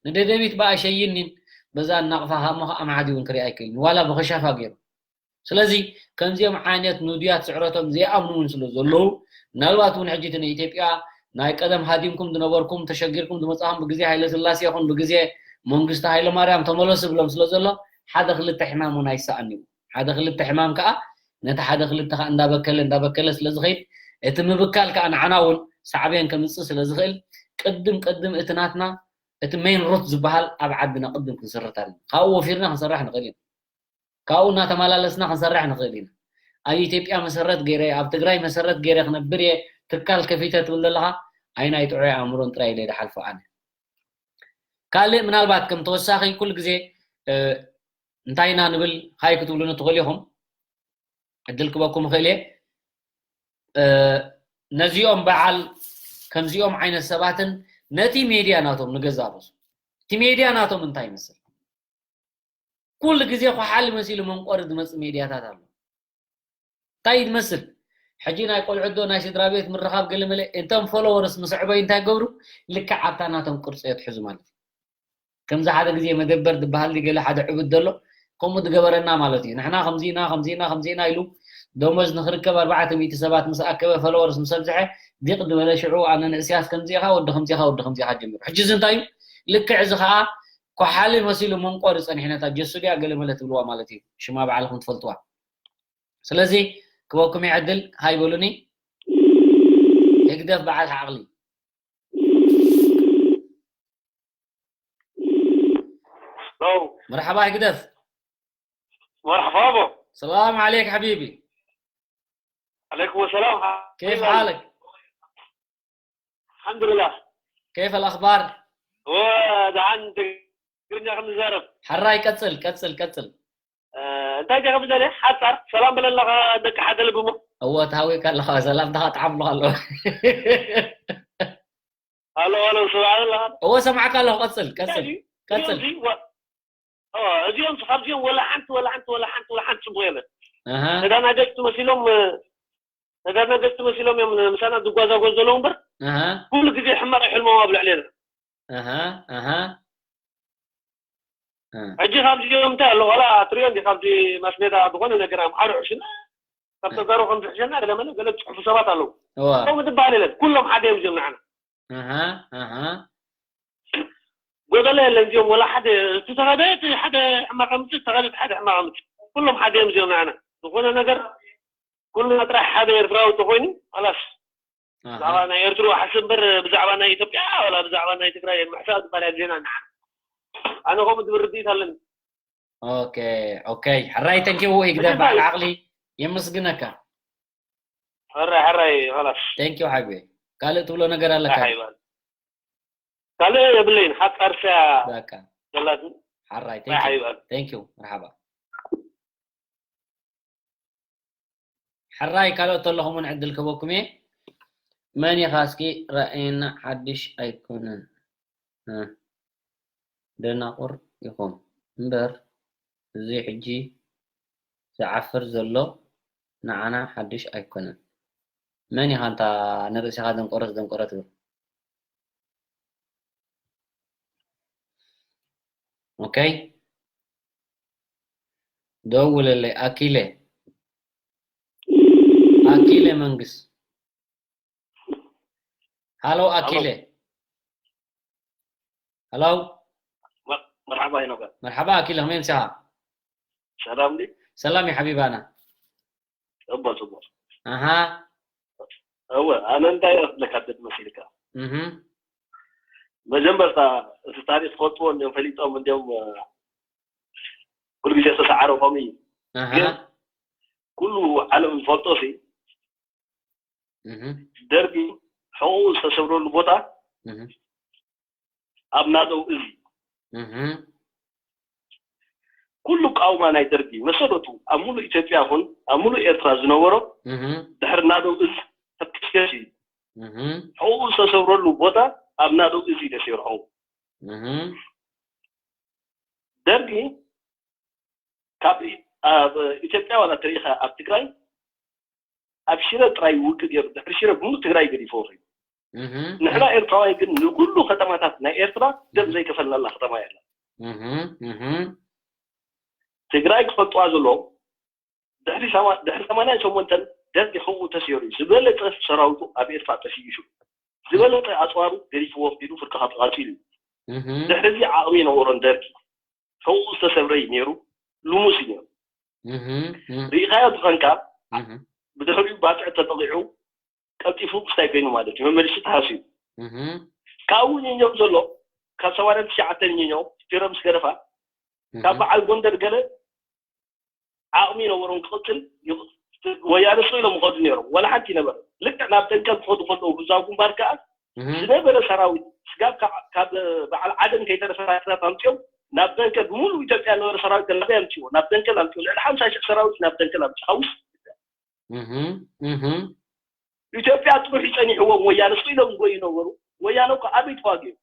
ንደደቢት ብኣሸይኒን በዛ እናቕፋ ሃሞ ከዓ ማዕዲ እውን ክርኢ ኣይክእልን ዋላ ብኸሻፋ ገይሩ። ስለዚ ከምዚኦም ዓይነት ንዱያት ስዕረቶም ዘይኣምኑ እውን ስለ ዘለዉ ምናልባት እውን ሕጂ እቲ ንኢትዮጵያ ናይ ቀደም ሃዲምኩም ዝነበርኩም ተሸጊርኩም ዝመፃኹም ብግዜ ሃይለ ስላሴ ይኹን ብግዜ መንግስቲ ሃይለ ማርያም ተመለሱ ብሎም ስለ ዘሎ ሓደ ክልተ ሕማም እውን ኣይሰኣን እዩ። ሓደ ክልተ ሕማም ከዓ ነቲ ሓደ ክልተ ከዓ እንዳበከለ እንዳበከለ ስለ ዝኸይድ እቲ ምብካል ከዓ ንዓና እውን ሳዕቤን ከምፅእ ስለ ዝኽእል ቅድም ቅድም እቲ ናትና እቲ ሜን ሩት ዝበሃል ኣብ ዓድና ቅድም ክንስርት ኣለና። ካብኡ ወፊርና ክንሰርሕ ንኽእል ኢና። ካብኡ እናተመላለስና ክንሰርሕ ንኽእል ኢና። ኣብ ኢትዮጵያ መሰረት ገይረ ኣብ ትግራይ መሰረት ገይረ ክነብር እየ ትካል ከፊተ ትብል ዘለኻ ኣይ ናይ ጥዑይ ኣእምሮን ጥራይ ኢለ ድሓልፎ ኣነ። ካልእ ምናልባት ከም ተወሳኺ ኩሉ ግዜ እንታይ ኢና ንብል ሃይ ክትብሉኒ ትኽእሉ ኢኹም። ዕድል ክበኩም እኽእል እየ። ነዚኦም በዓል ከምዚኦም ዓይነት ሰባትን ነቲ ሜድያ ናቶም ንገዛ ርእሱ እቲ ሜድያ ናቶም እንታይ ይመስል? ኩሉ ግዜ ኳሓሊ መሲሉ መንቆሪ ዝመፅእ ሜድያታት ኣሎ። እንታይ እዩ ዝመስል? ሕጂ ናይ ቆልዑ ዶ ናይ ስድራ ቤት ምርኻብ ገለመለ እንቶም ፎሎወርስ ምስ ዕበዩ እንታይ ገብሩ? ልክዕ ኣብታ ናቶም ቅርፂ የትሕዙ ማለት እዩ። ከምዚ ሓደ ግዜ መደበር ዝበሃል ገለ ሓደ ዕቡድ ዘሎ ከምኡ ዝገበረና ማለት እዩ። ንሕና ከምዚና ከምዚና ከምዚና ኢሉ ደሞዝ ንክርከብ ኣርባዕተ ሚእቲ ሰባት ምስ ኣከበ ፎሎወርስ ምስ ኣብዝሐ ዲቕ ዝበለ ሽዑ ኣነ ንእስያስ ከምዚኻ ወዲ ከምዚኻ ወዲ ከምዚኻ ጀሚሩ። ሕጂ እዚ እንታይ እዩ? ልክዕ እዚ ከዓ ኮሓሊ መሲሉ መንቆሪ ጸኒሑ ነታ ጀሱ ድያ ገለ መለ ትብልዋ ማለት እዩ። ሽማ ባዕልኹም ትፈልጥዋ። ስለዚ ክበኩም ይዕድል ሃይበሉኒ። ህግደፍ በዓል ዓቕሊ። ለው مرحبا هكدف. مرحبا بو. السلام عليك حبيبي. عليكم السلام. كيف حالك؟ الحمد لله. كيف الأخبار؟ ودعان تقرني خلنا نزارب. حراي كتسل كتسل كتسل. آه، እንታይ ዲኻ ብደልያ? ሓጻር ሰላም በለለኻ ደቂ ሓደ ልቢ እሞ። እወ፣ ተሃዊእካ ኣለኻ፣ ሰላምታኻ ጠዓም ኣለኻ ኣሎ። ኣሎ፣ ኣሎ፣ ስምዓኒ ኣለኻ? እወ፣ ሰማዕካ ኣለኹ፣ ቀጽል፣ ቀጽል፣ እዚ፣ ቀጽል። እዚ፣ ወ-፣ ኦ፣ እዚኦም፣ ካብዚኦም ወላ ሓንቲ፣ ወላ ሓንቲ፣ ወላ ሓንቲ፣ ወላ ሓንቲ ጽቡቕ የለን። ኣሃ። ተዳናገጽቲ መሲሎም፣ እ፣ ተዳናገጽቲ መሲሎም እዮም ምሳና ዝጓዛጓዙ ዘለዉ እምበር፣ ኣሃ። ኩሉ ግዜ ሕማቕ ይሕልሞም ኣብ ልዕሌና። ኣሃ፣ ኣሃ። እ። ሕጂ ካብዚኦም እንታይ ኣሎ? ዋላ ትሪኦ እንዲ ካብዚ ማስ ሜዳ ዝኾነ ነገር ኣምሓሩ ሕሽና፣ ካብ እም። ተጋሩ ከም ዝሕሸና ገለ መለ ገለ ዝጽሕፉ ሰባት ኣለዉ። እዋ። ከምኡ ዝበሃል የለን። ኩሎም ሓደ እዮም እዚኦም ንዓና። ኣሃ፣ ኣሃ። ጎደሎ የለን እዚኦም፣ ወላ ሓደ፣ እቲ ተኸደ፣ እቲ ሓደ ሕማቕ ኣምጽእ፣ እቲ ተኸደ፣ እቲ ሓደ ሕማቕ ኣምጽእ። ኩሎም ሓደ እዮም እዚኦም ንዓና። ዝኾነ ነገር፣ ኩልና ጥራሕ ሓደ ኤርትራዊ ተኾይኑ፣ ኸላስ። ኣሃ። ብዛዕባ ናይ ኤርትራ ሓስብ እምበር፣ ብዛዕባ ናይ ኢትዮጵያ፣ ወላ ብዛዕባ ናይ ትግራይ ምሕሳብ ዝበሃል የድልየና ንዓና። ኣነ ከምኡ ዝብል ርድኢት ኣለኒ። ኦኬ፣ ኦኬ። ሕራይ፣ ተንኪው፣ ይግደ እንታይ? በዓል ዓቕሊ፣ የመስግነካ። ሕራይ፣ ሕራይ፣ ኸላስ። ተንኪው ሓቢቢ። ካልእ ትብሎ ነገር ኣለካ? ሓይባል። ካልእ የብለይን፣ ሓጻር ስያ በቃ። ዘላትኒ። ሓራይ፣ ናይ ተንኪው። ሓይባል። ተንኪው፣ መርሓባ። ሕራይ፣ ካልኦት ተለኹም እውን ዕድል ክህበኩም እየ። መን ኢኻ እስኪ? ራእየና ሓድሽ ኣይኮነን። እ፣ ደናቁር ኢኹም እምበር፣ እዚ ሕጂ ዝዓፍር ዘሎ ንዓና ሓድሽ ኣይኮነን። መን ኢኻ እንታ ንርእስኻ ደንቆረት ደንቆረት ትብል? ኦኬ። ደውለለይ፣ ኣኪለ። ኣኪለ መንግስ። ሃሎ፣ ኣኪለ። ሃሎ። መ-፣ መርሓባ ሄኖክ። መርሓባ ኣኪለ፣ ከመይ ምሳኻ? ሰላም ድዩ? ሰላም እዩ ሓቢባና። ጽቡቕ፣ ጽቡቕ። ኣሃ። እወ፣ ኣነ እንታይ እየ ክብለካ ደድ መሲልካ? እህ። መጀመርታ እቲ ታሪኽ ዝፈልጥዎ እንዲዮም ፈሊጦም እንዲዮም፣ እ፣ ኩሉ ግዜ ዝተሰዓረ ከምኡ እዩ። ኣሃ። ግን ኩሉ ዓለም ዝፈልጦ ሲ እህ። ደርጊ ሕቑኡ ዝተሰብረሉ ቦታ እህ። ኣብ ናደው እዚ እህ። ኩሉ ቃውማ ናይ ደርጊ መሰረቱ ኣብ ሙሉእ ኢትዮጵያ ይኹን ኣብ ሙሉእ ኤርትራ ዝነበሮ እህ። ድሕሪ ናደው እዚ ተከስከስ እዩ። እህ። ሕቑኡ ዝተሰብረሉ ቦታ ኣብ ናደው እዚ ተሰይሩ ሕቑኡ። እህ። ደርጊ ካብ ኣብ ኢትዮጵያ ዋላ ተሪኢኻ ኣብ ትግራይ ኣብ ሽረ ጥራይ ውግእ ገይሩ፣ ድሕሪ ሽረ ብምሉእ ትግራይ ገዲፍዎ ከይዱ። እህ። ንሕና ኤርትራውያን ግን ንኩሉ ከተማታት ናይ ኤርትራ ደም ዘይከፈልናላ ከተማ የላ። እህ፣ እህ። ትግራይ ክፈልጥዋ ዘለዎም ድሕሪ ሰማ-፣ ድሕሪ ሰማንያን ሸሞንተን ደርጊ ሕቑኡ ተሰይሩ እዩ። ዝበለጸ ሰራዊቱ ኣብ ኤርትራ ጠፊኡ እዩ። ዝበለጸ ኣጽዋሩ ገዲፍዎ ከይዱ ፍርቂ ካብ ተቓጺሉ እዩ። እህ። ድሕሪ እዚ ዓቕሚ ነበሮን ደርጊ። ሕቑኡ ዝተሰብረ እዩ ነይሩ፣ ልሙስ እዩ ነይሩ። እህ፣ እህ። ርኢኻዮ ዝኾንካ፣ እህ። ብድሕሪኡ ባጽዕ ተጠቒዑ ቀልጢፉ ክስታይ ኮይኑ ማለት እዩ። መመሊሱ ተሃስዩ። እህ። ካብኡ ኘኘው ዘሎ፣ ካብ ሰማንያን ትሽዓተን ኘኘው፣ ሽረ ምስ ገደፋ፣ እህ። ካብ በዓል ጎንደር ገለ ዓቕሚ ይነበሮም ክቕጽል ይቕ-፣ ወያነ ስቕ ኢሎም ይኸዱ ነይሮም። ዋላ ሓንቲ ይነበረ። ልክዕ ናብ ደንከል ክኸዱ ከለዉ፣ ህዝባዊ ግንባር ከኣ እህ። ዝነበረ ሰራዊት፣ ስጋብ ካብ፣ ካብ በዓል ዓደን ከይተረፈ ሰራዊታት ኣምጺኦም፣ ናብ ደንከል፣ ብምሉእ ኢትዮጵያ ዝነበረ ሰራዊት ናበይ ኣምጺዎ? ናብ ደንከል ኣምጺዎ። ልዕሊ ሓምሳ ሽሕ ሰራዊት ናብ ደንከል ኣምጺዎ። ካብ ውሽጢ እህ፣ እህ። ኢትዮጵያ ጥሩሕ እዩ ጸኒሕዎም፣ ወያነ ስቕ ኢሎም ዝጎዩ ነበሩ። ወያነ እኮ ኣበይ ተዋጊኦም?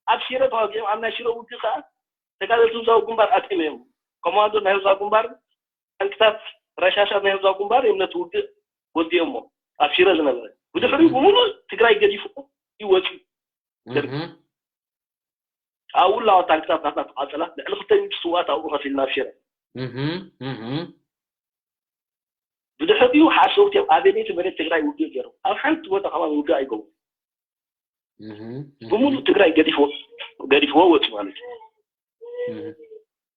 ኣብ ሽረ ተዋጊኦም፣ ኣብ ናይ ሽረ ውግእ ከኣ ተጋደልቲ ህዝባዊ ግንባር ኣትዮም እዮም። ኮማንዶ ናይ ህዝባዊ ግንባር፣ ታንክታት፣ ረሻሻት ናይ ህዝባዊ ግንባር እዮም ነቲ ውግእ ወዲኦሞ። ኣብ ሽረ ዝነበረ። ብድሕሪኡ እህ። ብምሉእ ትግራይ ገዲፉ እዩ ወፂኡ። እህ። ኣብኡ ኣለዋ ታንክታት ናትና ተቓጸላ። ልዕሊ ክልተ ሚእቲ ስውኣት ኣብኡ ከፊልና ኣብ ሽረ። እህ፣ እህ። ብድሕሪኡ ሓሰውቲ እዮም ኣበየነይቲ መሬት ትግራይ ውግእ ገይሮም። ኣብ ሓንቲ ቦታ ከማን ውግእ ኣይገቡን። እህ፣ እህ። ብምሉእ ትግራይ ገዲፍዎ፣ ገዲፍዎ ወፁ ማለት እዩ። እህ።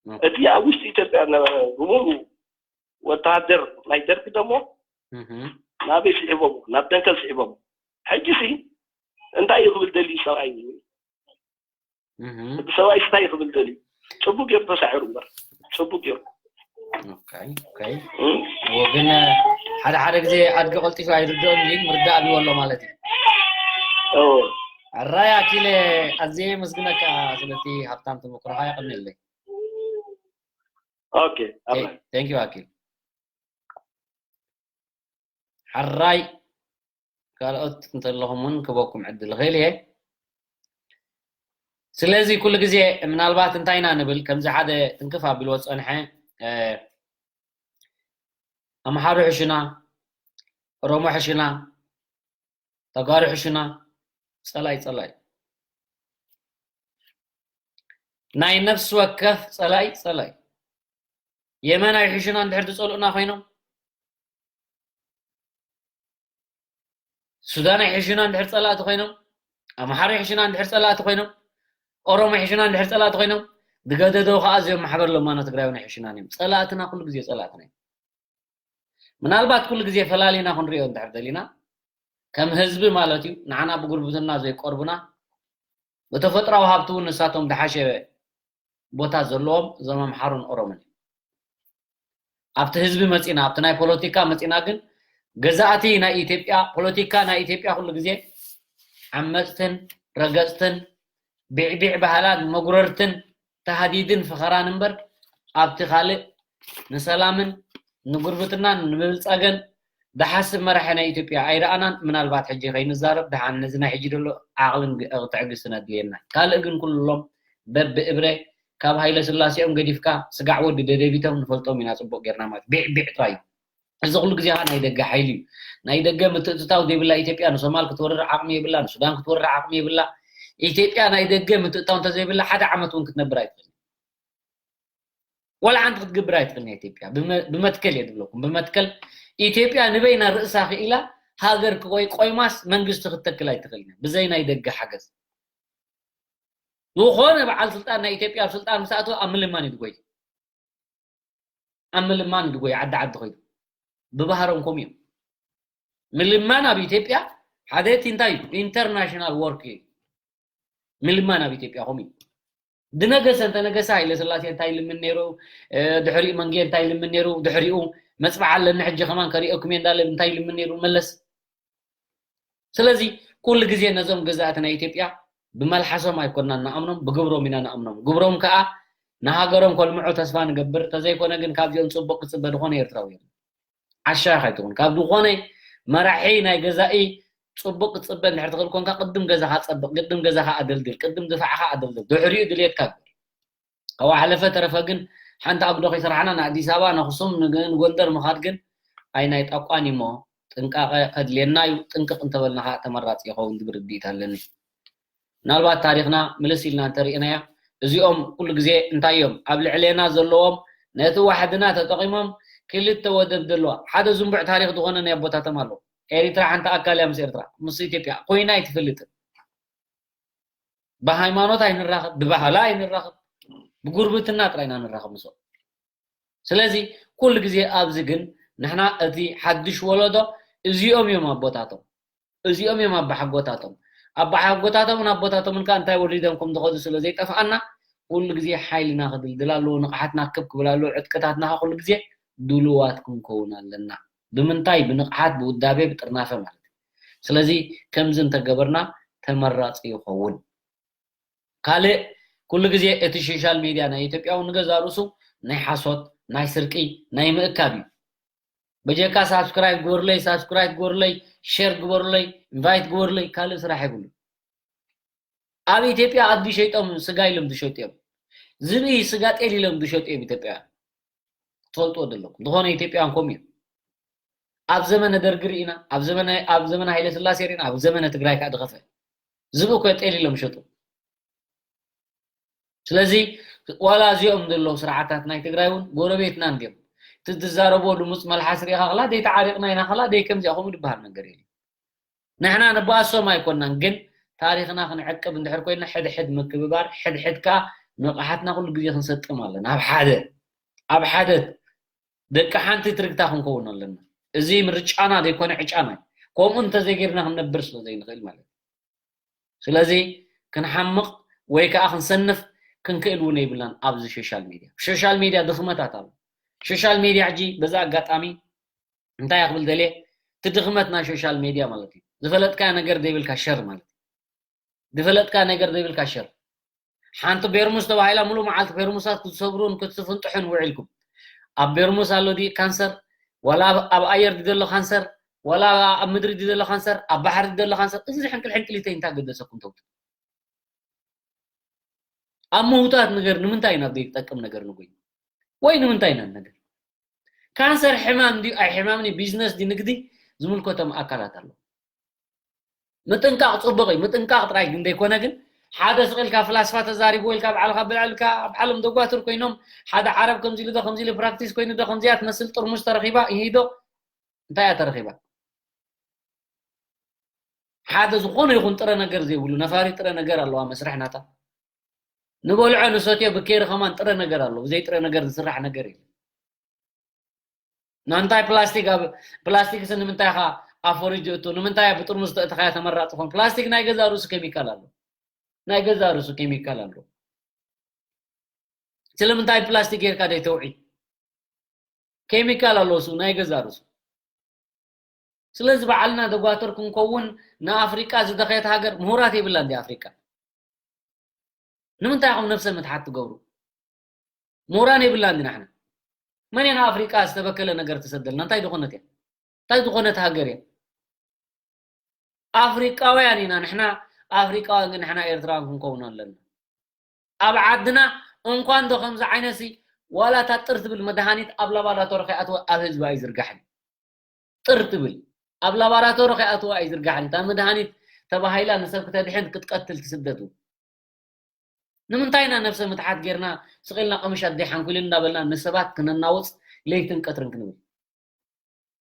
ኦኬ። እቲ ኣብ ውሽጢ ኢትዮጵያ ነበረ ብምሉእ ወተሃደር ናይ ደርግ ደሞ እህ። ናበይ ስሒቦም? ናብ ደንከል ስሒቦም። ሕጂ ሲ እንታይ እዩ ክብል ደልዩ ሰብኣይ? እህ። እቲ ሰብኣይ እንታይ ክብል ደልዩ? ጽቡቅ ገይሩ ተሳዒሩ እምበር። ጽቡቅ ገይሩ። ኦኬ፣ ኦኬ። እም? እዎ፣ ግን ሓደ ሓደ ግዜ ኣድጊ ቀልጢፉ ኣይርድኦን እዩ፣ ምርዳእ ኣብይዎ ኣሎ ማለት እዩ። እዎ። ሕራይ ኣኪለ፣ ኣዝየ የመስግነካ ስለቲ ሃብታም ተመክሮኻ፣ የቐንየለይ። Okay, all right. Thank you, Akil. ሕራይ ካልኦት እንተለኹም እውን ክበኩም ዕድል እኽእል እየ። ስለዚ ኩሉ ግዜ ምናልባት እንታይ ኢና ንብል፣ ከምዚ ሓደ ትንክፍ ኣቢልዎ ዝጸንሐ፣ እ፣ ኣምሓሩ ሕሹና፣ ኦሮሞ ሕሹና፣ ተጋሩ ሕሹና፣ ጸላይ ጸላይ። ናይ ነፍሲ ወከፍ ጸላይ ጸላይ። የመናይ ሕሹና እንድሕር ዝጸልኡና ኮይኖም፣ ሱዳናይ ሕሹና እንድሕር ጸላእቲ ኮይኖም፣ ኣምሓራይ ሕሹና እንድሕር ጸላእቲ ኮይኖም፣ ኦሮሞ ሕሹና እንድሕር ጸላእቲ ኮይኖም፣ ዝገደደው ከኣ እዚኦም ማሕበር ለማኖ ትግራይ እውን ሕሹናን እዮም። ጸላእትና ኩሉ ግዜ ጸላእትና እዮም። ምናልባት ኩሉ ግዜ ፈላሊና ክንሪኦ እንድሕር ደሊና፣ ከም ህዝቢ ማለት እዩ፣ ንዓና ብጉርብትና ዘይቀርቡና፣ ብተፈጥራዊ ሃብቲ እውን ንሳቶም ዝሓሸ ቦታ ዘለዎም እዞም ኣምሓሩን ኦሮሞን እዮም። ኣብቲ ህዝቢ መጺና፣ ኣብቲ ናይ ፖለቲካ መጺና ግን፣ ገዛእቲ ናይ ኢትዮጵያ፣ ፖለቲካ ናይ ኢትዮጵያ ኩሉ ግዜ ዓመጽትን ረገጽትን፣ ቢዕቢዕ ባህላን መጉረርትን፣ ታህዲድን ፈኸራን እምበር፣ ኣብቲ ካልእ ንሰላምን ንጉርብትናን ንምብልጻገን ዝሓስብ መራሒ ናይ ኢትዮጵያ ኣይረኣናን። ምናልባት ሕጂ ከይንዛረብ ደሓን ነዚ ናይ ሕጂ ዘሎ ዓቕልን ግ-፣ ትዕግስትን ኣድልየና። ካልእ ግን ኩሎም በብእብረ ካብ ሃይለ ስላሴኦም ገዲፍካ ስጋዕ ወዲ ደደቢቶም ንፈልጦም ኢና ጽቡቕ ጌርና ማለት ቢዕ ቢዕ ጥራይ እዩ። እዚ ኩሉ ግዜ ከዓ ናይ ደገ ሓይሊ እዩ። ናይ ደገ ምትእትታው ዘይብላ ኢትዮጵያ ንሶማል ክትወርር ዓቕሚ የብላ፣ ንሱዳን ክትወርር ዓቕሚ የብላ። ኢትዮጵያ ናይ ደገ ምትእታው እንተዘይብላ ሓደ ዓመት እውን ክትነብር ኣይትኽእልን። ወላ ሓንቲ ክትገብር ኣይትኽእልን ኢትዮጵያ። ብመ-፣ ብመትከል እየ ዝብለኩም፣ ብመትከል ኢትዮጵያ ንበይና ርእሳ ክኢላ ሃገር ክቆይ ቆይማስ መንግስቲ ክትተክል ኣይትኽእልን እያ፣ ብዘይ ናይ ደገ ሓገዝ። ዝኾነ በዓል ስልጣን ናይ ኢትዮጵያ ኣብ ስልጣን ምስ ኣተወ ኣብ ምልማን እዩ ዝጎይ። ኣብ ምልማን እዩ ዝጎይ፣ ዓዲ ዓዲ ኸይዱ። ብባህሮም ከምኡ እዮም። ምልማን ኣብ ኢትዮጵያ ሓደ እቲ እንታይ እዩ? ኢንተርናሽናል ወርክ እዩ። ምልማን ኣብ ኢትዮጵያ ከምኡ እዩ። ዝነገሰ እንተነገሰ ሃይለ ስላሴ እንታይ ይልምን ነይሩ? እ፣ ድሕሪኡ መንጌ እንታይ ይልምን ነይሩ? ድሕሪኡ መፅባዕ ኣለኒ ሕጂ ከማን ከሪኦኩም እየ እንዳለ እንታይ ይልምን ነይሩ? መለስ። ስለዚ ኩሉ ግዜ ነዞም ገዛእቲ ናይ ኢትዮጵያ ብመልሓሶም ኣይኮንና ንኣምኖም፣ ብግብሮም ኢና ንኣምኖም። ግብሮም ከዓ ንሃገሮም ከልምዑ ተስፋ ንገብር። ተዘይኮነ ግን ካብዚኦም ፅቡቅ ክፅበ ዝኾነ ኤርትራዊ የለን። ዓሻ ኢኻ ኣይትኹን። ካብ ዝኾነ መራሒ ናይ ገዛኢ ፅቡቅ ክትፅበ እንድሕር ትኽእል ኮንካ፣ ቅድም ገዛኻ ፀብቕ፣ ቅድም ገዛኻ ኣደልድል፣ ቅድም ድፋዕኻ ኣደልድል፣ ድሕሪኡ ድልየትካ ግበር። ካብኡ ሓለፈ ተረፈ ግን ሓንቲ ኣጉዶ ከይሰራሕና ንኣዲስ ኣበባ፣ ንኣኽሱም፣ ንግ-፣ ንጎንደር ምኻድ ግን ኣይ ናይ ጣቋን እዩ እሞ ጥንቃቐ ከድልየና እዩ። ጥንቅቕ እንተበልና ከዓ ተመራፂ ይኸውን ዝብል ርድኢት ኣለኒ። ምናልባት ታሪኽና ምልስ ኢልና እንተሪእናያ፣ እዚኦም ኩሉ ግዜ እንታይ እዮም ኣብ ልዕሌና ዘለዎም? ነቲ ዋሕድና ተጠቒሞም ክልተ ወደብ ዘለዋ፣ ሓደ ዝንቡዕ ታሪኽ ዝኾነ ናይ ኣቦታቶም ኣለዎ። ኤሪትራ ሓንቲ ኣካል እያ ምስ ኤርትራ፣ ምስ ኢትዮጵያ ኮይና ኣይትፈልጥን። ብሃይማኖት ኣይንራኸብ፣ ብባህላ ኣይንራኸብ፣ ብጉርብትና ጥራይ ኢና ንራኸብ ምስኦም። ስለዚ ኩሉ ግዜ ኣብዚ ግን ንሕና እቲ ሓድሽ ወለዶ እዚኦም እዮም ኣቦታቶም፣ እዚኦም እዮም ኣባሓጎታቶም። ኣባሓጎታቶምን ኣቦታቶምን ከኣ እንታይ ወሪዶም ከም ዝኸዱ ስለ ዘይጠፍኣና ኩሉ ግዜ ሓይልና ክድልድል ኣለዎ፣ ንቕሓትና ክብ ክብል ኣለዎ፣ ዕጥቅታትና ከኣ ኩሉ ግዜ ድሉዋት ክንከውን ኣለና። ብምንታይ? ብንቕሓት፣ ብውዳቤ፣ ብጥርናፈ ማለት እዩ። ስለዚ ከምዚ እንተገበርና ተመራጺ ይኸውን። ካልእ ኩሉ ግዜ እቲ ሶሻል ሚድያ ናይ ኢትዮጵያ እውን ንገዛ ርእሱ ናይ ሓሶት፣ ናይ ስርቂ፣ ናይ ምእካብ እዩ። በጀካ ሳብስክራይብ ግበሩለይ፣ ሳብስክራይብ ግበሩለይ፣ ሼር ግበሩለይ፣ ኢንቫይት ግበሩለይ፣ ካልእ ስራሕ የብሉ። ኣብ ኢትዮጵያ ኣድጊ ሸይጦም ስጋ ኢሎም ዝሸጡ እዮም። ዝብኢ ስጋ ጤል ኢሎም ዝሸጡ እዮም ኢትዮጵያውያን። ክትፈልጥዎ ዘለኩም። ዝኾነ ኢትዮጵያውያን ከምኡ እዮም። ኣብ ዘመነ ደርጊ ርኢና፣ ኣብ ዘመነ፣ ኣብ ዘመነ ሃይለ ስላሴ ርኢና፣ ኣብ ዘመነ ትግራይ ከዓ ዝኸፈ። ዝብኢ እኮ ጤል ኢሎም ሸጡ። ስለዚ ዋላ እዚኦም ዘለዉ ስርዓታት ናይ ትግራይ እውን ጎረቤትና እንድዮም። እቲ ትዛረቦ ልሙፅ መልሓስ ሪኢኻ ኸላ ደይ ተዓሪቕና ኢና ኸላ ደይ ከምዚኣ ከምኡ ዝበሃል ነገር የለን። ንሕና ንባእሶም ኣይኮናን፣ ግን ታሪኽና ክንዕቅብ እንድሕር ኮይና ሕድሕድ ምክብባር፣ ሕድሕድ ከዓ ንቕሓትና ኩሉ ግዜ ክንሰጥም ኣለና። ኣብ ሓደ፣ ኣብ ሓደ ደቂ ሓንቲ ትርግታ ክንከውን ኣለና። እዚ ምርጫና ዘይኮነ ዕጫና እዩ። ከምኡ እንተዘይጌርና ክንነብር ስለ ዘይንኽእል ማለት እዩ። ስለዚ ክንሓምቕ ወይ ከዓ ክንሰንፍ ክንክእል እውን የብልናን ኣብዚ ሶሻል ሚድያ። ሶሻል ሚድያ ድኽመታት ኣሎ። ሶሻል ሚድያ ሕጂ በዚ ኣጋጣሚ እንታይ እየ ክብል ደልየ፣ እቲ ድኽመት ናይ ሶሻል ሚድያ ማለት እዩ። ዝፈለጥካዮ ነገር ዘይብልካ ሸር ማለት እዩ። ዝፈለጥካዮ ነገር ዘይብልካ ሸር። ሓንቲ ፔርሙስ ተባሂላ ሙሉእ መዓልቲ ፔርሙሳት ክትሰብሩን ክትፍንጥሑን ውዒልኩም። ኣብ ቤርሙስ ኣሎ ድዩ ካንሰር? ዋላ ኣብ ኣየር ድዩ ዘሎ ካንሰር? ዋላ ኣብ ምድሪ ድዩ ዘሎ ካንሰር? ኣብ ባሕሪ ድዩ ዘሎ ካንሰር? እዚ ሕንቅል ሕንቅሊተይ እንታይ ገደሰኩም ተውቱ? ኣብ ምውታት ነገር ንምንታይ ኢና ዘይጠቅም ነገር ንጉይ? ወይ ንምንታይ ኢና ነገር? ካንሰር ሕማም ድዩ ኣይ ሕማም ኒ ቢዝነስ ድዩ ንግዲ ዝምልከቶም ኣካላት ኣሎ። ምጥንቃቕ ጽቡቕ እዩ። ምጥንቃቕ ጥራይ ግን ዘይኮነ ግን ሓደ ስቕ ኢልካ ፍላስፋ ተዛሪቡ ኢልካ ባዕልካ ብልዕልካ ኣብ ዓለም ደጓትር ኮይኖም ሓደ ዓረብ ከምዚ ኢሉ ዶ ከምዚ ኢሉ ፕራክቲስ ኮይኑ ዶ ከምዚያ ትመስል ጥርሙዝ ተረኺባ ይሂዶ እንታይ እያ ተረኺባ? ሓደ ዝኾነ ይኹን ጥረ ነገር ዘይብሉ ነፋሪ ጥረ ነገር ኣለዋ መስርሕ ናታ። ንበልዖ ንሰትዮ ብኬሪ ከማን ጥረ ነገር ኣሎ። ብዘይ ጥረ ነገር ዝስራሕ ነገር የለን። ናንታይ ፕላስቲክ ኣብ ፕላስቲክስ ንምንታይ ኢኻ ኣብ ፈሪጅ እቱ ንምንታይ ኣብ ጥርሙዝ ተእትኻያ ተመራፂ ኾን? ፕላስቲክ ናይ ገዛ ርእሱ ኬሚካል ኣሎ። ናይ ገዛ ርእሱ ኬሚካል ኣሎ። ስለምንታይ ፕላስቲክ ጌርካ ደይተውዒ? ኬሚካል ኣለዎ እሱ ናይ ገዛ ርእሱ። ስለዚ ባዕልና ደጓተር ክንከውን ንኣፍሪቃ ዝደኸየት ሃገር ምሁራት የብላ እንዲ ኣፍሪቃ። ንምንታይ ኢኹም ነብሰ ምትሓት ትገብሩ? ምሁራን የብላ እንዲ ናሕና። መን እየ ንኣፍሪቃ ዝተበከለ ነገር ትሰደልና? እንታይ ዝኾነት እያ? እንታይ ዝኾነት ሃገር እያ? ኣፍሪቃውያን ኢና ንሕና። ኣፍሪቃውያን ግን ንሕና ኤርትራውያን ክንከውን ኣለና። ኣብ ዓድና እንኳን ዶ ከምዚ ዓይነት ሲ ዋላ እታ ጥር ትብል መድሃኒት ኣብ ላባራቶሪ ከይኣትወ ኣብ ህዝቢ ኣይዝርጋሕን። ጥር ትብል ኣብ ላባራቶሪ ከይኣትወ ኣይዝርጋሕን። እታ መድሃኒት ተባሂላ ንሰብ ክተድሕን ክትቀትል ትስደት እውን። ንምንታይ ኢና ነብሰ ምትሓት ጌርና ስቕ ኢልና ቀምሽ ኣደይ ሓንኩልን እንዳበልና ንሰባት ክነናውፅ ለይትን ቀትርን ክንብል?